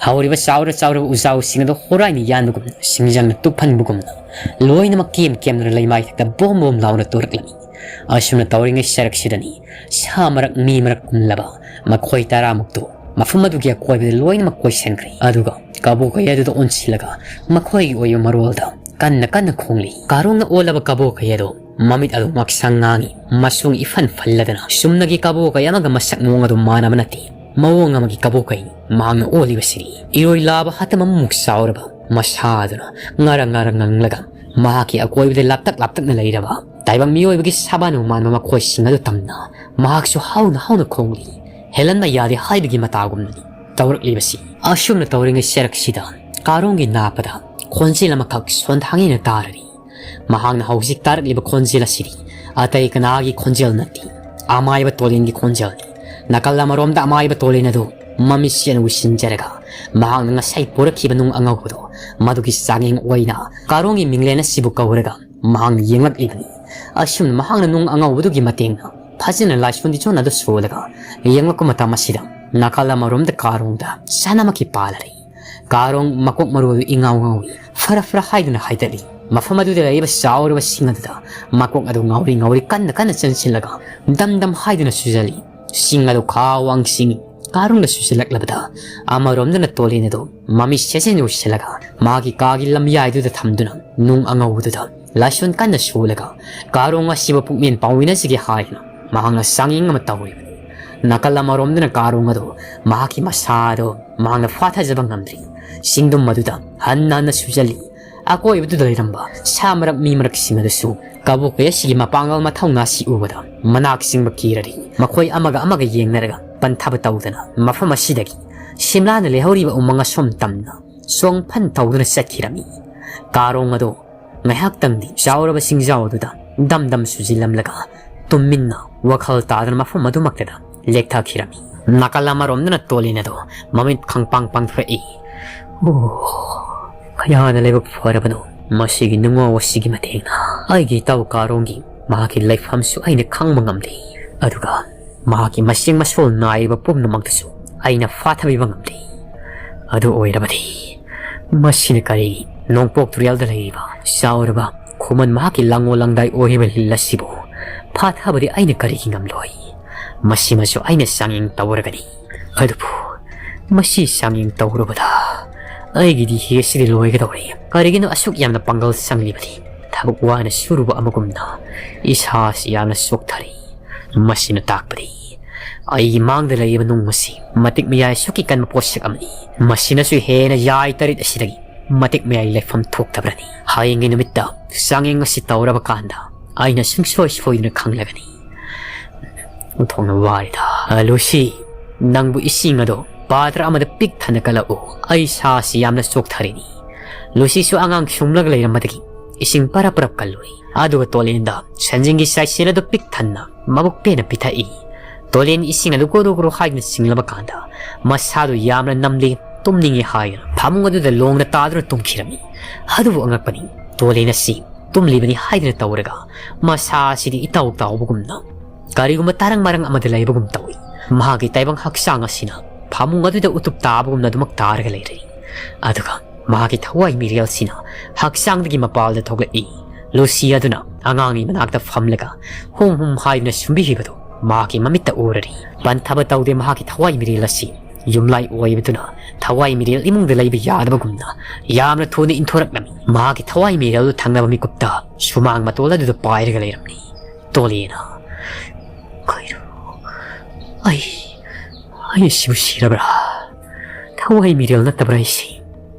ꯍꯧꯔꯤꯕ ꯆꯥꯎꯔ ꯆꯥꯎꯔꯕ ꯎꯖꯥꯎꯁꯤꯡ ꯑꯗꯨ ꯍꯣꯔꯥꯏꯅ ꯌꯥꯟꯕꯒꯨꯝ, ꯁꯤꯡꯖꯪꯅ ꯇꯨꯞꯍꯟꯕꯒꯨꯝꯅ ꯂꯣꯏꯅꯃꯛ ꯀꯦꯝ ꯀꯦꯝꯗꯨꯅ ꯂꯩꯃꯥꯏꯊꯛꯇ ꯕꯣꯝ ꯕꯣꯝ ꯂꯥꯎꯅ ꯇꯣꯔꯛꯂꯝꯃꯤ꯫ ꯑꯁꯨꯝꯅ ꯇꯧꯔꯤꯉꯩ ꯁꯔꯛꯁꯤꯗꯅꯤ ꯁꯥ ꯃꯔꯛ ꯃꯤ ꯃꯔꯛ ꯀꯨꯝꯂꯕ ꯃꯈꯣꯏ ꯇꯔꯥꯃꯨꯛꯇꯨ ꯃꯐꯝ ꯑꯗꯨꯒꯤ ꯑꯀꯣꯏꯕꯗ ꯂꯣꯏꯅꯃꯛ ꯀꯣꯏꯁꯟꯈ꯭ꯔꯦ꯫ ꯑꯗꯨꯒ ꯀꯕꯣꯛꯀꯩ ꯑꯗꯨꯗ ꯑꯣꯟꯁꯤꯜꯂꯒ ꯃꯈꯣꯏꯒꯤ ꯑꯣꯏꯕ ꯃꯔꯣꯜꯗ ꯀꯟꯅ ꯀꯟꯅ ꯈꯣꯡꯂꯤ꯫ ꯀꯥꯔꯣꯡꯅ ꯑꯣꯜꯂꯕ ꯀꯕꯣꯛꯀꯩ ꯑꯗꯨ ꯃꯃꯤꯠ ꯑꯗꯨ ꯉꯥꯛꯁꯪ ꯉꯥꯡꯉꯤ, ꯃꯁꯨꯡ ꯏꯐꯟ ꯐꯜꯂꯗꯅ ꯆꯨꯝꯅꯒꯤ ꯀꯕꯣꯛꯀꯩ ꯑꯃꯒ ꯃꯁꯛ ꯃꯑꯣꯡ ꯑꯗꯨ ꯃꯥꯟꯅꯕ ꯅꯠꯇꯦ꯫ ꯃꯑꯣꯡ ꯑꯃꯒꯤ ꯀꯕꯣꯛꯀꯩ ꯃꯍꯥꯛꯅ ꯑꯣꯜꯂꯤꯕꯁꯤꯗꯤ ꯏꯔꯣꯏ ꯂꯥꯕ ꯍꯥꯠꯇꯝ ꯑꯃꯃꯨꯛ ꯆꯥꯎꯔꯕ ꯃꯁꯥ ꯑꯗꯨꯅ ꯉꯔꯪ ꯉꯔꯪ ꯉꯪꯂꯒ ꯃꯍꯥꯛꯀꯤ ꯑꯀꯣꯏꯕꯗ ꯂꯥꯞꯇꯛ ꯂꯥꯞꯇꯛꯅ ꯂꯩꯔꯕ ꯇꯥꯏꯕꯪ ꯃꯤꯑꯣꯏꯕꯒꯤ ꯁꯥꯕꯥꯟꯕꯨ ꯃꯥꯟꯕ ꯃꯈꯣꯏꯁꯤꯡ ꯑꯗꯨ ꯇꯝꯅ ꯃꯍꯥꯛꯁꯨ ꯍꯧꯅ ꯍꯧꯅ ꯈꯣꯡꯂꯤ꯫ ꯍꯦꯜꯍꯟꯕ ꯌꯥꯗꯦ ꯍꯥꯏꯕꯒꯤ ꯃꯇꯥꯒꯨꯝꯅꯅꯤ ꯇꯧꯔꯛꯂꯤꯕꯁꯤ꯫ ꯑꯁꯨꯝꯅ ꯇꯧꯔꯤꯉꯩ ꯁꯔꯛꯁꯤꯗ ꯀꯥꯔꯣꯡꯒꯤ ꯅꯥꯄꯗ ꯈꯣꯟꯖꯦꯜ ꯑꯃꯈꯛ ꯁꯣꯟꯊꯥꯡꯉꯦꯅ ꯇꯥꯔꯔꯤ꯫ ꯃꯍꯥꯛꯅ ꯍꯧꯖꯤꯛ ꯇꯥꯔꯛꯂꯤꯕ ꯈꯣꯟꯖꯦꯜ ꯑꯁꯤꯗꯤ ꯑꯇꯩ ꯀꯅꯥꯒꯤ ꯈꯣꯟꯖꯦꯜ ꯅꯠꯇꯦ, ꯑꯃꯥꯏꯕ ꯇꯣꯂꯦꯟꯒꯤ ꯈꯣꯟꯖꯦꯜꯅꯤ꯫ ꯅꯥꯀꯜ ꯑꯃꯔꯣꯝꯗ ꯑꯃꯥꯏꯕ ꯇꯣꯂꯦꯟ ꯑꯗꯨ ꯃꯃꯤꯠꯁꯦꯟ ꯎꯏꯁꯤꯟꯖꯔꯒ ꯃꯍꯥꯛꯅ ꯉꯁꯥꯏ ꯄꯨꯔꯛꯈꯤꯕ ꯅꯨꯡ ꯑꯉꯧꯕꯗꯣ, ꯃꯗꯨꯒꯤ ꯆꯥꯡꯌꯦꯡ ꯑꯣꯏꯅ ꯀꯥꯔꯣꯡꯒꯤ ꯃꯤꯡꯂꯦꯟ ꯑꯁꯤꯕꯨ ꯀꯧꯔꯒ ꯃꯍꯥꯛꯅ ꯌꯦꯡꯂꯛꯂꯤꯕꯅꯤ꯫ ꯑꯁꯨꯝꯅ ꯃꯍꯥꯛꯅ ꯅꯨꯡ ꯑꯉꯧꯕꯗꯨꯒꯤ ꯃꯇꯦꯡꯅ ꯐꯖꯅ ꯂꯥꯏꯁꯣꯟ ꯗꯤꯁꯣꯟ ꯑꯗꯨ ꯁꯣꯜꯂꯒ ꯌꯦꯡꯂꯛꯄ ꯃꯇꯝ ꯑꯁꯤꯗ ꯅꯥꯀꯜ ꯑꯃꯔꯣꯝꯗ ꯀꯥꯔꯣꯡꯗ ꯁꯅꯥꯃꯛꯀꯤ ꯄꯥꯜꯂꯔꯦ꯫ ꯀꯥꯔꯣꯡ ꯃꯀꯣꯛ ꯃꯔꯨ ꯑꯗꯨ ꯏꯉꯥꯎ ꯉꯥꯎꯏ꯫ ꯐꯔ ꯐꯔ ꯍꯥꯏꯗꯨꯅ ꯍꯥꯏꯗꯠꯂꯤ꯫ ꯃꯐꯝ ꯑꯗꯨꯗ ꯂꯩꯔꯤꯕ ꯆꯥꯎꯔꯕ ꯁꯤꯡ ꯑꯗꯨꯗ ꯃꯀꯣꯛ ꯑꯗꯨ ꯉꯥꯎꯔꯤ ꯉꯥꯎꯔꯤ ꯀꯟꯅ ꯀꯟꯅ ꯆꯪꯁꯤꯜꯂꯒ ꯗꯝ ꯗꯝ ꯍꯥꯏꯗꯨꯅ ꯁꯨꯖꯜꯂꯤ꯫ ꯁꯤꯡ ꯑꯗꯨ ꯈꯥ ꯋꯥꯡ ꯁꯤꯡꯏ꯫ ꯀꯥꯔꯣꯡꯗ ꯁꯨꯖꯜꯂꯛꯂꯕꯗ ꯑꯃꯔꯣꯝꯗꯅ ꯇꯣꯂꯦꯟ ꯑꯗꯨ ꯃꯃꯤꯠ ꯁꯦꯠꯆꯤꯟ ꯎꯏꯁꯤꯜꯂꯒ ꯃꯥꯒꯤ ꯀꯥꯒꯤ ꯂꯝꯌꯥꯏꯗꯨꯗ ꯊꯝꯗꯨꯅ ꯅꯨꯡ ꯑꯉꯧꯕꯗꯨꯗ ꯂꯥꯏꯁꯣꯟ ꯀꯟꯅ ꯁꯣꯜꯂꯒ ꯀꯥꯔꯣꯡ ꯑꯁꯤꯕꯨ ꯄꯨꯛꯃꯦꯟ ꯄꯥꯎꯃꯤꯟꯅꯁꯤꯒꯦ ꯍꯥꯏꯗꯨꯅ ꯃꯍꯥꯛꯅ ꯆꯥꯡꯌꯦꯡ ꯑꯃ ꯇꯧꯔꯤꯕꯅꯤ꯫ ꯅꯥꯀꯜ ꯑꯃꯔꯣꯝꯗꯅ ꯀꯥꯔꯣꯡ ꯑꯗꯨ ꯃꯍꯥꯛꯀꯤ ꯃꯁꯥ ꯑꯗꯨ ꯃꯍꯥꯛꯅ ꯐꯥꯊꯖꯕ ꯉꯝꯗ꯭ꯔꯤ꯫ ꯆꯤꯡꯗꯨꯝ ꯑꯗꯨꯗ ꯍꯟꯅ ꯍꯟꯅ ꯁꯨꯖꯜꯂꯤ꯫ ꯑꯀꯣꯏꯕꯗꯨꯗ ꯂꯩꯔꯝꯕ ꯁꯥ ꯃꯔꯛ ꯃꯤ ꯃꯔꯛꯁꯤꯡ ꯑꯗꯨꯁꯨ ꯀꯕꯣꯀꯩ ꯑꯁꯤꯒꯤ ꯃꯄꯥꯡꯒꯜ ꯃꯊꯧꯅꯥꯁꯤ ꯎꯕꯗ ꯃꯅꯥꯛ ꯆꯤꯡꯕ ꯀꯤꯔꯔꯤ꯫ ꯃꯈꯣꯏ ꯑꯃꯒ ꯑꯃꯒ ꯌꯦꯡꯅꯔꯒ ꯄꯟꯊꯕ ꯇꯧꯗꯅ ꯃꯐꯝ ꯑꯁꯤꯗꯒꯤ ꯁꯤꯝꯂꯥꯅ ꯂꯩꯍꯧꯔꯤꯕ ꯎꯃꯪ ꯑꯁꯣꯝ ꯇꯝꯅ ꯆꯣꯡꯐꯟ ꯇꯧꯗꯨꯅ ꯆꯠꯈꯤꯔꯝꯃꯤ꯫ ꯀꯥꯔꯣꯡ ꯑꯗꯣ ꯉꯥꯏꯍꯥꯛꯇꯪꯗꯤ ꯆꯥꯎꯔꯕ ꯆꯤꯡꯖꯥꯎ ꯑꯗꯨꯗ ꯗꯝ ꯗꯝ ꯁꯨꯖꯤꯜꯂꯝꯂꯒ ꯇꯨꯃꯤꯟꯅ ꯋꯥꯈꯜ ꯇꯥꯗꯅ ꯃꯐꯝ ꯑꯗꯨꯃꯛꯇꯗ ꯂꯦꯛꯊꯈꯤꯔꯝꯃꯤ꯫ ꯅꯥꯀꯜ ꯑꯃꯔꯣꯝꯗꯅ ꯇꯣꯂꯤꯟ ꯑꯗꯣ ꯃꯃꯤꯠ ꯈꯪꯄꯥꯡ ꯄꯥꯡꯊꯣꯛꯏ꯫ "ꯑꯣ, ꯀꯌꯥꯗ ꯂꯥꯏꯕꯛ ꯐꯔꯕꯅꯣ, ꯃꯁꯤꯒꯤ ꯅꯨꯡꯉꯥꯎ ꯑꯁꯤꯒꯤ ꯃꯇꯦꯡꯅ ꯑꯩꯒꯤ ꯏꯇꯥꯎ ꯀꯥꯔꯣꯡꯒꯤ ꯃꯍꯥꯛꯀꯤ ꯂꯩꯐꯝꯁꯨ ꯑꯩꯅ ꯈꯪꯕ ꯉꯝꯂꯤ, ꯑꯗꯨꯒ ꯃꯍꯥꯛꯀꯤ ꯃꯁꯤꯡ ꯃꯁꯣꯜ ꯅꯥꯏꯔꯤꯕ ꯄꯨꯝꯅꯃꯛꯇꯨꯁꯨ ꯑꯩꯅ ꯐꯥꯊꯕꯤꯕ ꯉꯝꯂꯤ꯫ ꯑꯗꯨ ꯑꯣꯏꯔꯕꯗꯤ ꯃꯁꯤꯅ ꯀꯔꯤ ꯅꯣꯡꯄꯣꯛ ꯇꯨꯔꯦꯜꯗ ꯂꯩꯔꯤꯕ ꯆꯥꯎꯔꯕ ꯈꯨꯃꯟ ꯃꯍꯥꯛꯀꯤ ꯂꯥꯡꯉꯣꯜ ꯂꯥꯡꯗꯥꯏ ꯑꯣꯏꯔꯤꯕ ꯂꯤꯜ ꯑꯁꯤꯕꯨ ꯐꯥꯊꯕꯗꯤ ꯑꯩꯅ ꯀꯔꯤꯒꯤ ꯉꯝꯂꯣꯏ? ꯃꯁꯤꯃꯁꯨ ꯑꯩꯅ ꯆꯥꯡꯌꯦꯡ ꯇꯧꯔꯒꯅꯤ꯫ ꯑꯗꯨꯕꯨ ꯃꯁꯤ ꯆꯥꯡꯌꯦꯡ ꯇꯧꯔꯨꯕꯗ ꯑꯩꯒꯤꯗꯤ ꯍꯤꯁꯤꯗꯤ ꯂꯣꯏꯒꯗꯧꯔꯦ꯫ ꯀꯔꯤꯒꯤꯅꯣ ꯑꯁꯨꯛ ꯌꯥꯝꯅ ꯄꯥꯡꯒꯜ ꯆꯪꯂꯤꯕꯗꯤ? ꯊꯕꯛ ꯋꯥꯅ ꯁꯨꯔꯨꯕ ꯑꯃꯒꯨꯝꯅ ꯏꯁꯥꯁꯤ ꯌꯥꯝꯅ ꯆꯣꯛꯊꯔꯤ꯫ ꯃꯁꯤꯅ ꯇꯥꯛꯄꯗꯤ ꯑꯩꯒꯤ ꯃꯥꯡꯗ ꯂꯩꯔꯤꯕ ꯅꯨꯡ ꯑꯁꯤ ꯃꯇꯤꯛ ꯃꯌꯥꯏ ꯑꯁꯨꯛꯀꯤ ꯀꯟꯕ ꯄꯣꯠꯁꯛ ꯑꯃꯅꯤ꯫ ꯃꯁꯤꯅꯁꯨ ꯍꯦꯟꯅ ꯌꯥꯏ ꯇꯔꯤꯠ ꯑꯁꯤꯗꯒꯤ ꯃꯇꯤꯛ ꯃꯌꯥꯏ ꯂꯩꯐꯝ ꯊꯣꯛꯇꯕ꯭ꯔꯅꯤ? ꯍꯌꯦꯡꯒꯤ ꯅꯨꯃꯤꯠꯇ ꯆꯥꯡꯌꯦꯡ ꯑꯁꯤ ꯇꯧꯔꯕ ꯀꯥꯟꯗ ꯑꯩꯅ ꯁꯨꯡꯁꯣꯏ ꯁꯣꯏꯗꯅ ꯈꯪꯂꯒꯅꯤ꯫ ꯑꯣꯟꯊꯣꯛꯅ ꯋꯥꯔꯦꯗ꯫ "ꯑ, ꯂꯨꯁꯤ, ꯅꯪꯕꯨ ꯏꯁꯤꯡ ꯑꯗꯣ ꯄꯥꯇ꯭ꯔ ꯑꯃꯗ ꯄꯤꯛ ꯊꯟꯅ ꯀꯜꯂꯛꯎ꯫ ꯑꯩ ꯁꯥꯁꯤ ꯌꯥꯝꯅ ꯆꯣꯛꯊꯔꯤꯅꯤ꯫" ꯂꯨꯁꯤꯁꯨ ꯑꯉꯥꯡ ꯁꯨꯝꯂꯒ ꯂꯩꯔꯝꯕꯗꯒꯤ ꯏꯁꯤꯡ ꯄꯔꯞ ꯄꯔꯞ ꯀꯜꯂꯨꯔꯦ꯫ ꯑꯗꯨꯒ ꯇꯣꯂꯦꯟꯗ ꯁꯟꯖꯤꯡꯒꯤ ꯆꯥꯏꯁꯦꯟ ꯑꯗꯨ ꯄꯤꯛ ꯊꯟꯅ ꯃꯕꯨꯛ ꯄꯦꯟꯅ ꯄꯤꯊꯛꯏ꯫ ꯇꯣꯂꯦꯟ ꯏꯁꯤꯡ ꯑꯗꯨ ꯒꯣꯔꯣ ꯒꯣꯔꯣ ꯍꯥꯏꯗꯨꯅ ꯆꯤꯡꯂꯕ ꯀꯥꯟꯗ ꯃꯁꯥꯗꯨ ꯌꯥꯝꯅ ꯅꯝꯂꯤ, ꯇꯨꯝꯅꯤꯡꯏ ꯍꯥꯏꯗꯨꯅ ꯐꯃꯨꯡ ꯑꯗꯨꯗ ꯂꯣꯡꯅ ꯇꯥꯗꯨꯅ ꯇꯨꯝꯈꯤꯔꯝꯃꯤ꯫ ꯑꯗꯨꯕꯨ ꯑꯉꯛꯄꯅꯤ, ꯇꯣꯂꯦꯟ ꯑꯁꯤ ꯇꯨꯝꯂꯤꯕꯅꯤ ꯍꯥꯏꯗꯨꯅ ꯇꯧꯔꯒ ꯃꯁꯥ ꯑꯁꯤꯗꯤ ꯏꯇꯥꯎ ꯇꯥꯎꯕꯒꯨꯝꯅ ꯀꯔꯤꯒꯨꯝꯕ ꯇꯔꯪ ꯃꯔꯪ ꯑꯃꯗ ꯂꯩꯕꯒꯨꯝ ꯇꯧꯏ꯫ ꯃꯍꯥꯛꯀꯤ ꯇꯥꯏꯕꯪ ꯍꯛꯆꯥꯡ ꯑꯁꯤꯅ ꯐꯃꯨꯡ ꯑꯗꯨꯗ ꯎꯇꯨꯞ ꯇꯥꯕꯒꯨꯝꯅ ꯑꯗꯨꯃꯛ ꯇꯥꯔꯒ ꯂꯩꯔꯤ꯫ ꯑꯗꯨꯒ ꯃꯍꯥꯛꯀꯤ ꯊꯋꯥꯏ ꯃꯤꯔꯦꯜꯁꯤꯅ ꯍꯛꯆꯥꯡꯗꯒꯤ ꯃꯄꯥꯜꯗ ꯊꯣꯛꯂꯛꯏ꯫ ꯂꯨꯁꯤ ꯑꯗꯨꯅ ꯑꯉꯥꯡꯒꯤ ꯃꯅꯥꯛꯇ ꯐꯝꯂꯒ ꯍꯨꯝ ꯍꯨꯝ ꯍꯥꯏꯗꯨꯅ ꯁꯨꯝꯕꯤꯔꯤꯕꯗꯨ ꯃꯍꯥꯛꯀꯤ ꯃꯃꯤꯠꯇ ꯎꯔꯔꯤ꯫ ꯄꯟꯊꯕ ꯇꯧꯗꯦ ꯃꯍꯥꯛꯀꯤ ꯊꯋꯥꯏ ꯃꯤꯔꯦꯜ ꯑꯁꯤ ꯌꯨꯝꯂꯥꯏ ꯑꯣꯏꯕꯗꯨꯅ ꯊꯋꯥꯏ ꯃꯤꯔꯦꯜ ꯏꯃꯨꯡꯗ ꯂꯩꯕ ꯌꯥꯗꯕꯒꯨꯝꯅ ꯌꯥꯝꯅ ꯊꯨꯅ ꯏꯟꯊꯣꯔꯛꯂꯝꯃꯤ꯫ ꯃꯍꯥꯛꯀꯤ ꯊꯋꯥꯏ ꯃꯤꯔꯦꯜꯗꯨ ꯊꯪꯅꯕ ꯃꯤꯀꯨꯞꯇ ꯁꯨꯃꯥꯡ ꯃꯇꯣꯜ ꯑꯗꯨꯗ ꯄꯥꯏꯔꯒ ꯂꯩꯔꯝꯂꯤ꯫ ꯇꯣꯂꯦꯅ, "ꯀꯩꯅꯣ? ꯑꯩ, ꯑꯩ ꯁꯤꯕꯨ ꯁꯤꯔꯕ꯭ꯔꯥ? ꯊꯋꯥꯏ ꯃꯤꯔꯦꯜ ꯅꯠꯇꯕ꯭ꯔꯥ ꯑꯩꯁꯤ?"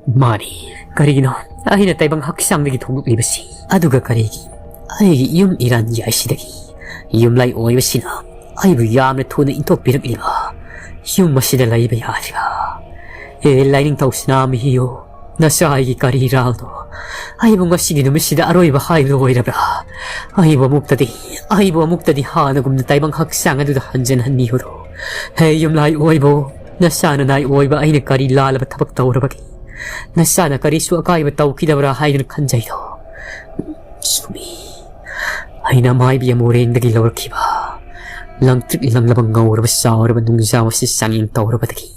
ꯃꯥꯅꯤ, ꯀꯔꯤꯒꯤꯅꯣ ꯑꯩꯅ ꯇꯥꯏꯕꯪ ꯍꯛꯆꯥꯡꯗꯒꯤ ꯊꯣꯛꯂꯛꯂꯤꯕꯁꯤ? ꯑꯗꯨꯒ ꯀꯔꯤꯒꯤ ꯑꯩꯒꯤ ꯌꯨꯝ ꯏꯔꯥꯟ ꯌꯥꯏꯁꯤꯗꯒꯤ ꯌꯨꯝꯂꯥꯏ ꯑꯣꯏꯕꯁꯤꯅ ꯑꯩꯕꯨ ꯌꯥꯝꯅ ꯊꯨꯅ ꯏꯟꯊꯣꯛꯄꯤꯔꯛꯂꯤꯕ? ꯌꯨꯝ ꯑꯁꯤꯗ ꯂꯩꯕ ꯌꯥꯗ꯭ꯔꯤꯕ? ꯑꯦ ꯂꯥꯏꯅꯤꯡꯊꯧ ꯁꯅꯥꯃꯍꯤꯌꯣ, ꯅꯆꯥ ꯑꯩꯒꯤ ꯀꯔꯤ ꯏꯔꯥꯜꯗꯣ ꯑꯩꯕꯨ ꯉꯁꯤꯒꯤ ꯅꯨꯃꯤꯠꯁꯤꯗ ꯑꯔꯣꯏꯕ ꯍꯥꯏꯕꯗꯨ ꯑꯣꯏꯔꯕ꯭ꯔꯥ? ꯑꯩꯕꯨ ꯑꯃꯨꯛꯇꯗꯤ, ꯑꯩꯕꯨ ꯑꯃꯨꯛꯇꯗꯤ ꯍꯥꯟꯅꯒꯨꯝꯅ ꯇꯥꯏꯕꯪ ꯍꯛꯆꯥꯡ ꯑꯗꯨꯗ ꯍꯟꯖꯤꯟꯍꯟꯕꯤꯌꯨꯔꯣ꯫ ꯍꯦ ꯌꯨꯝꯂꯥꯏ ꯑꯣꯏꯕꯣ, ꯅꯆꯥꯅ ꯅꯥꯏ ꯑꯣꯏꯕ ꯑꯩꯅ ꯀꯔꯤ ꯂꯥꯜꯂꯕ ꯊꯕꯛ ꯇꯧꯔꯕꯒꯦ? ꯅꯆꯥꯅ ꯀꯔꯤꯁꯨ ꯑꯀꯥꯏꯕ ꯇꯧꯈꯤꯗꯕ꯭ꯔꯥ ꯍꯥꯏꯗꯨꯅ ꯈꯟꯖꯩꯗꯣ꯫ ꯆꯨꯝꯃꯤ, ꯑꯩꯅ ꯃꯥꯏꯕꯤ ꯑꯃ ꯎꯔꯦꯡꯗꯒꯤ ꯂꯧꯔꯛꯈꯤꯕ ꯂꯪꯇ꯭ꯔꯤꯛ ꯂꯪꯂꯕ ꯉꯧꯔꯕ ꯆꯥꯎꯔꯕ ꯅꯨꯡꯖꯥꯎ ꯑꯁꯤ ꯆꯥꯡꯌꯦꯡ ꯇꯧꯔꯕꯗꯒꯤ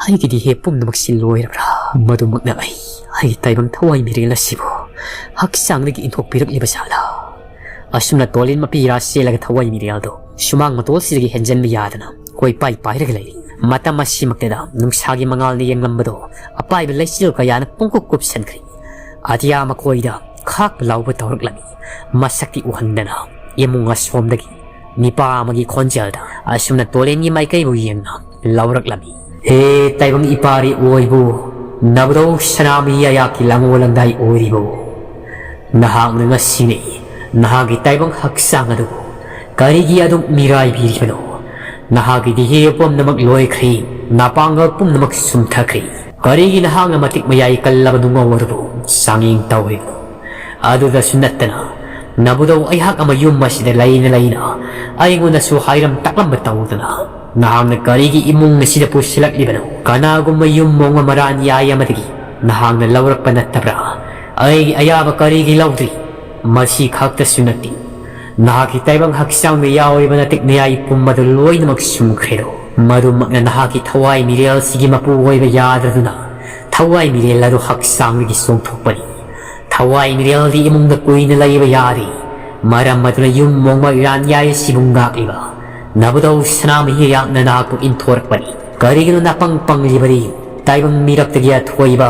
ꯑꯩꯒꯤ ꯗꯤꯍꯦ ꯄꯨꯝꯅꯃꯛꯁꯤ ꯂꯣꯏꯔꯕ꯭ꯔꯥ? ꯃꯗꯨꯃꯛꯅ ꯑꯩ, ꯑꯩꯒꯤ ꯇꯥꯏꯕꯪ ꯊꯋꯥꯏ ꯃꯤꯔꯦꯜ ꯑꯁꯤꯕꯨ ꯍꯛꯆꯥꯡꯗꯒꯤ ꯏꯟꯊꯣꯛꯄꯤꯔꯛꯂꯤꯕ ꯖꯥꯠꯂꯥ? ꯑꯁꯨꯝꯅ ꯇꯣꯂꯤꯟ ꯃꯄꯤ ꯏꯔꯥ ꯆꯦꯜꯂꯒ ꯊꯋꯥꯏ ꯃꯤꯔꯦꯜꯗꯣ ꯁꯨꯃꯥꯡ ꯃꯇꯣꯜꯁꯤꯗꯒꯤ ꯍꯦꯟꯖꯟꯕ ꯌꯥꯗꯅ ꯀꯣꯏꯄꯥꯏ ꯄꯥꯏꯔꯒ ꯂꯩꯔꯤ꯫ ꯃꯇꯝ ꯑꯁꯤꯃꯛꯇꯗ ꯅꯨꯡꯁꯥꯒꯤ ꯃꯉꯥꯜꯅ ꯌꯦꯡꯂꯝꯕꯗꯣ ꯑꯄꯥꯏꯕ ꯂꯩꯆꯤꯜ ꯀꯌꯥꯅ ꯄꯨꯡꯀꯨꯞ ꯀꯨꯞꯁꯟꯈ꯭ꯔꯤ꯫ ꯑꯇꯤꯌꯥ ꯃꯈꯣꯏꯗ ꯈꯥꯛ ꯂꯥꯎꯕ ꯇꯧꯔꯛꯂꯝꯃꯤ꯫ ꯃꯁꯛꯇꯤ ꯎꯍꯟꯗꯅ ꯏꯃꯨꯡ ꯑꯁꯣꯝꯗꯒꯤ ꯅꯤꯄꯥ ꯑꯃꯒꯤ ꯈꯣꯟꯖꯦꯜꯗ ꯑꯁꯨꯝꯅ ꯇꯣꯂꯦꯟꯒꯤ ꯃꯥꯏꯀꯩꯕꯨ ꯌꯦꯡꯅ ꯂꯥꯎꯔꯛꯂꯝꯃꯤ꯫ ꯍꯦ ꯇꯥꯏꯕꯪ ꯏꯄꯥꯔꯤ ꯑꯣꯏꯕꯨ, ꯅꯕꯨꯗꯧ ꯁꯅꯥꯃꯍꯤ ꯑꯌꯥꯛꯀꯤ ꯂꯥꯡꯑꯣꯜ ꯂꯪꯗꯥꯏ ꯑꯣꯏꯔꯤꯕꯨ, ꯅꯍꯥꯛꯅ ꯉꯁꯤꯅꯤ ꯅꯍꯥꯛꯀꯤ ꯇꯥꯏꯕꯪ ꯍꯛꯆꯥꯡ ꯑꯗꯨꯕꯨ ꯀꯔꯤꯒꯤ ꯑꯗꯨꯝ ꯃꯤꯔꯥꯏꯕꯤꯔꯤꯕꯅꯣ? ꯅꯍꯥꯛꯀꯤ ꯗꯤꯍꯦ ꯄꯨꯝꯅꯃꯛ ꯂꯣꯏꯈ꯭ꯔꯦ, ꯅꯄꯥꯡꯒꯜ ꯄꯨꯝꯅꯃꯛ ꯁꯨꯝꯊꯈ꯭ꯔꯦ꯫ ꯀꯔꯤꯒꯤ ꯅꯍꯥꯛꯅ ꯃꯇꯤꯛ ꯃꯌꯥꯏ ꯀꯜꯂꯕ ꯅꯨꯡꯉꯧ ꯑꯗꯨꯕꯨ ꯆꯥꯡꯌꯦꯡ ꯇꯧꯔꯤꯕꯅꯣ? ꯑꯗꯨꯗꯁꯨ ꯅꯠꯇꯅ, ꯅꯕꯨꯗꯧ ꯑꯩꯍꯥꯛ ꯑꯃ ꯌꯨꯝ ꯑꯁꯤꯗ ꯂꯩꯅ ꯂꯩꯅ ꯑꯩꯉꯣꯟꯗꯁꯨ ꯍꯥꯏꯔꯝ ꯇꯥꯛꯂꯝꯕ ꯇꯧꯗꯅ ꯅꯍꯥꯛꯅ ꯀꯔꯤꯒꯤ ꯏꯃꯨꯡ ꯑꯁꯤꯗ ꯄꯨꯁꯤꯜꯂꯛꯂꯤꯕꯅꯣ? ꯀꯅꯥꯒꯨꯝꯕ ꯌꯨꯝ ꯃꯣꯡꯕ ꯃꯔꯥꯟ ꯌꯥꯏ ꯑꯃꯗꯒꯤ ꯅꯍꯥꯛꯅ ꯂꯧꯔꯛꯄ ꯅꯠꯇꯕ꯭ꯔꯥ? ꯑꯩꯒꯤ ꯑꯌꯥꯕ ꯀꯔꯤꯒꯤ ꯂꯧꯗ꯭ꯔꯤ? ꯃꯁꯤ ꯈꯛꯇꯁꯨ ꯅꯠꯇꯦ, ꯅꯍꯥꯛꯀꯤ ꯇꯥꯏꯕꯪ ꯍꯛꯆꯥꯡꯗ ꯌꯥꯎꯔꯤꯕ ꯅꯇꯤꯛ ꯅꯌꯥꯏ ꯄꯨꯝꯕꯗꯨ ꯂꯣꯏꯅꯃꯛ ꯁꯨꯝꯈ꯭ꯔꯦꯗꯣ꯫ ꯃꯗꯨꯃꯛꯅ ꯅꯍꯥꯛꯀꯤ ꯊꯋꯥꯏ ꯃꯤꯔꯦꯜꯁꯤꯒꯤ ꯃꯄꯨ ꯑꯣꯏꯕ ꯌꯥꯗꯗꯨꯅ ꯊꯋꯥꯏ ꯃꯤꯔꯦꯜ ꯑꯗꯨ ꯍꯛꯆꯥꯡꯗꯒꯤ ꯆꯣꯡꯊꯣꯛꯄꯅꯤ꯫ ꯊꯋꯥꯏ ꯃꯤꯔꯦꯜꯗꯤ ꯏꯃꯨꯡꯗ ꯀꯨꯏꯅ ꯂꯩꯕ ꯌꯥꯗꯦ꯫ ꯃꯔꯝ ꯑꯗꯨꯅ ꯌꯨꯝ ꯃꯣꯡꯕ ꯏꯔꯥꯟ ꯌꯥꯏ ꯑꯁꯤꯕꯨ ꯉꯥꯛꯂꯤꯕ ꯅꯕꯨꯗꯧ ꯁꯅꯥꯃꯍꯤ ꯑꯩꯍꯥꯛꯅ ꯅꯍꯥꯛꯄꯨ ꯏꯟꯊꯣꯔꯛꯄꯅꯤ꯫ ꯀꯔꯤꯒꯤꯅꯣ ꯅꯄꯪ ꯄꯪꯂꯤꯕꯗꯤ, ꯇꯥꯏꯕꯪ ꯃꯤꯔꯛꯇꯒꯤ ꯑꯊꯣꯏꯕ?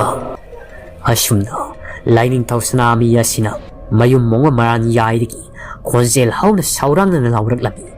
ꯑꯁꯨꯝꯅ ꯂꯥꯏꯅꯤꯡꯊꯧ ꯁꯅꯥꯃꯍꯤ ꯑꯁꯤꯅ ꯃꯌꯨꯝ ꯃꯣꯡꯕ ꯃꯔꯥꯟ ꯌꯥꯏꯗꯒꯤ ꯈꯣꯟꯖꯦꯜ ꯍꯧꯅ ꯁꯥꯎꯔꯥꯡꯅꯅ ꯂꯥꯎꯔꯛꯂꯝꯃꯤ꯫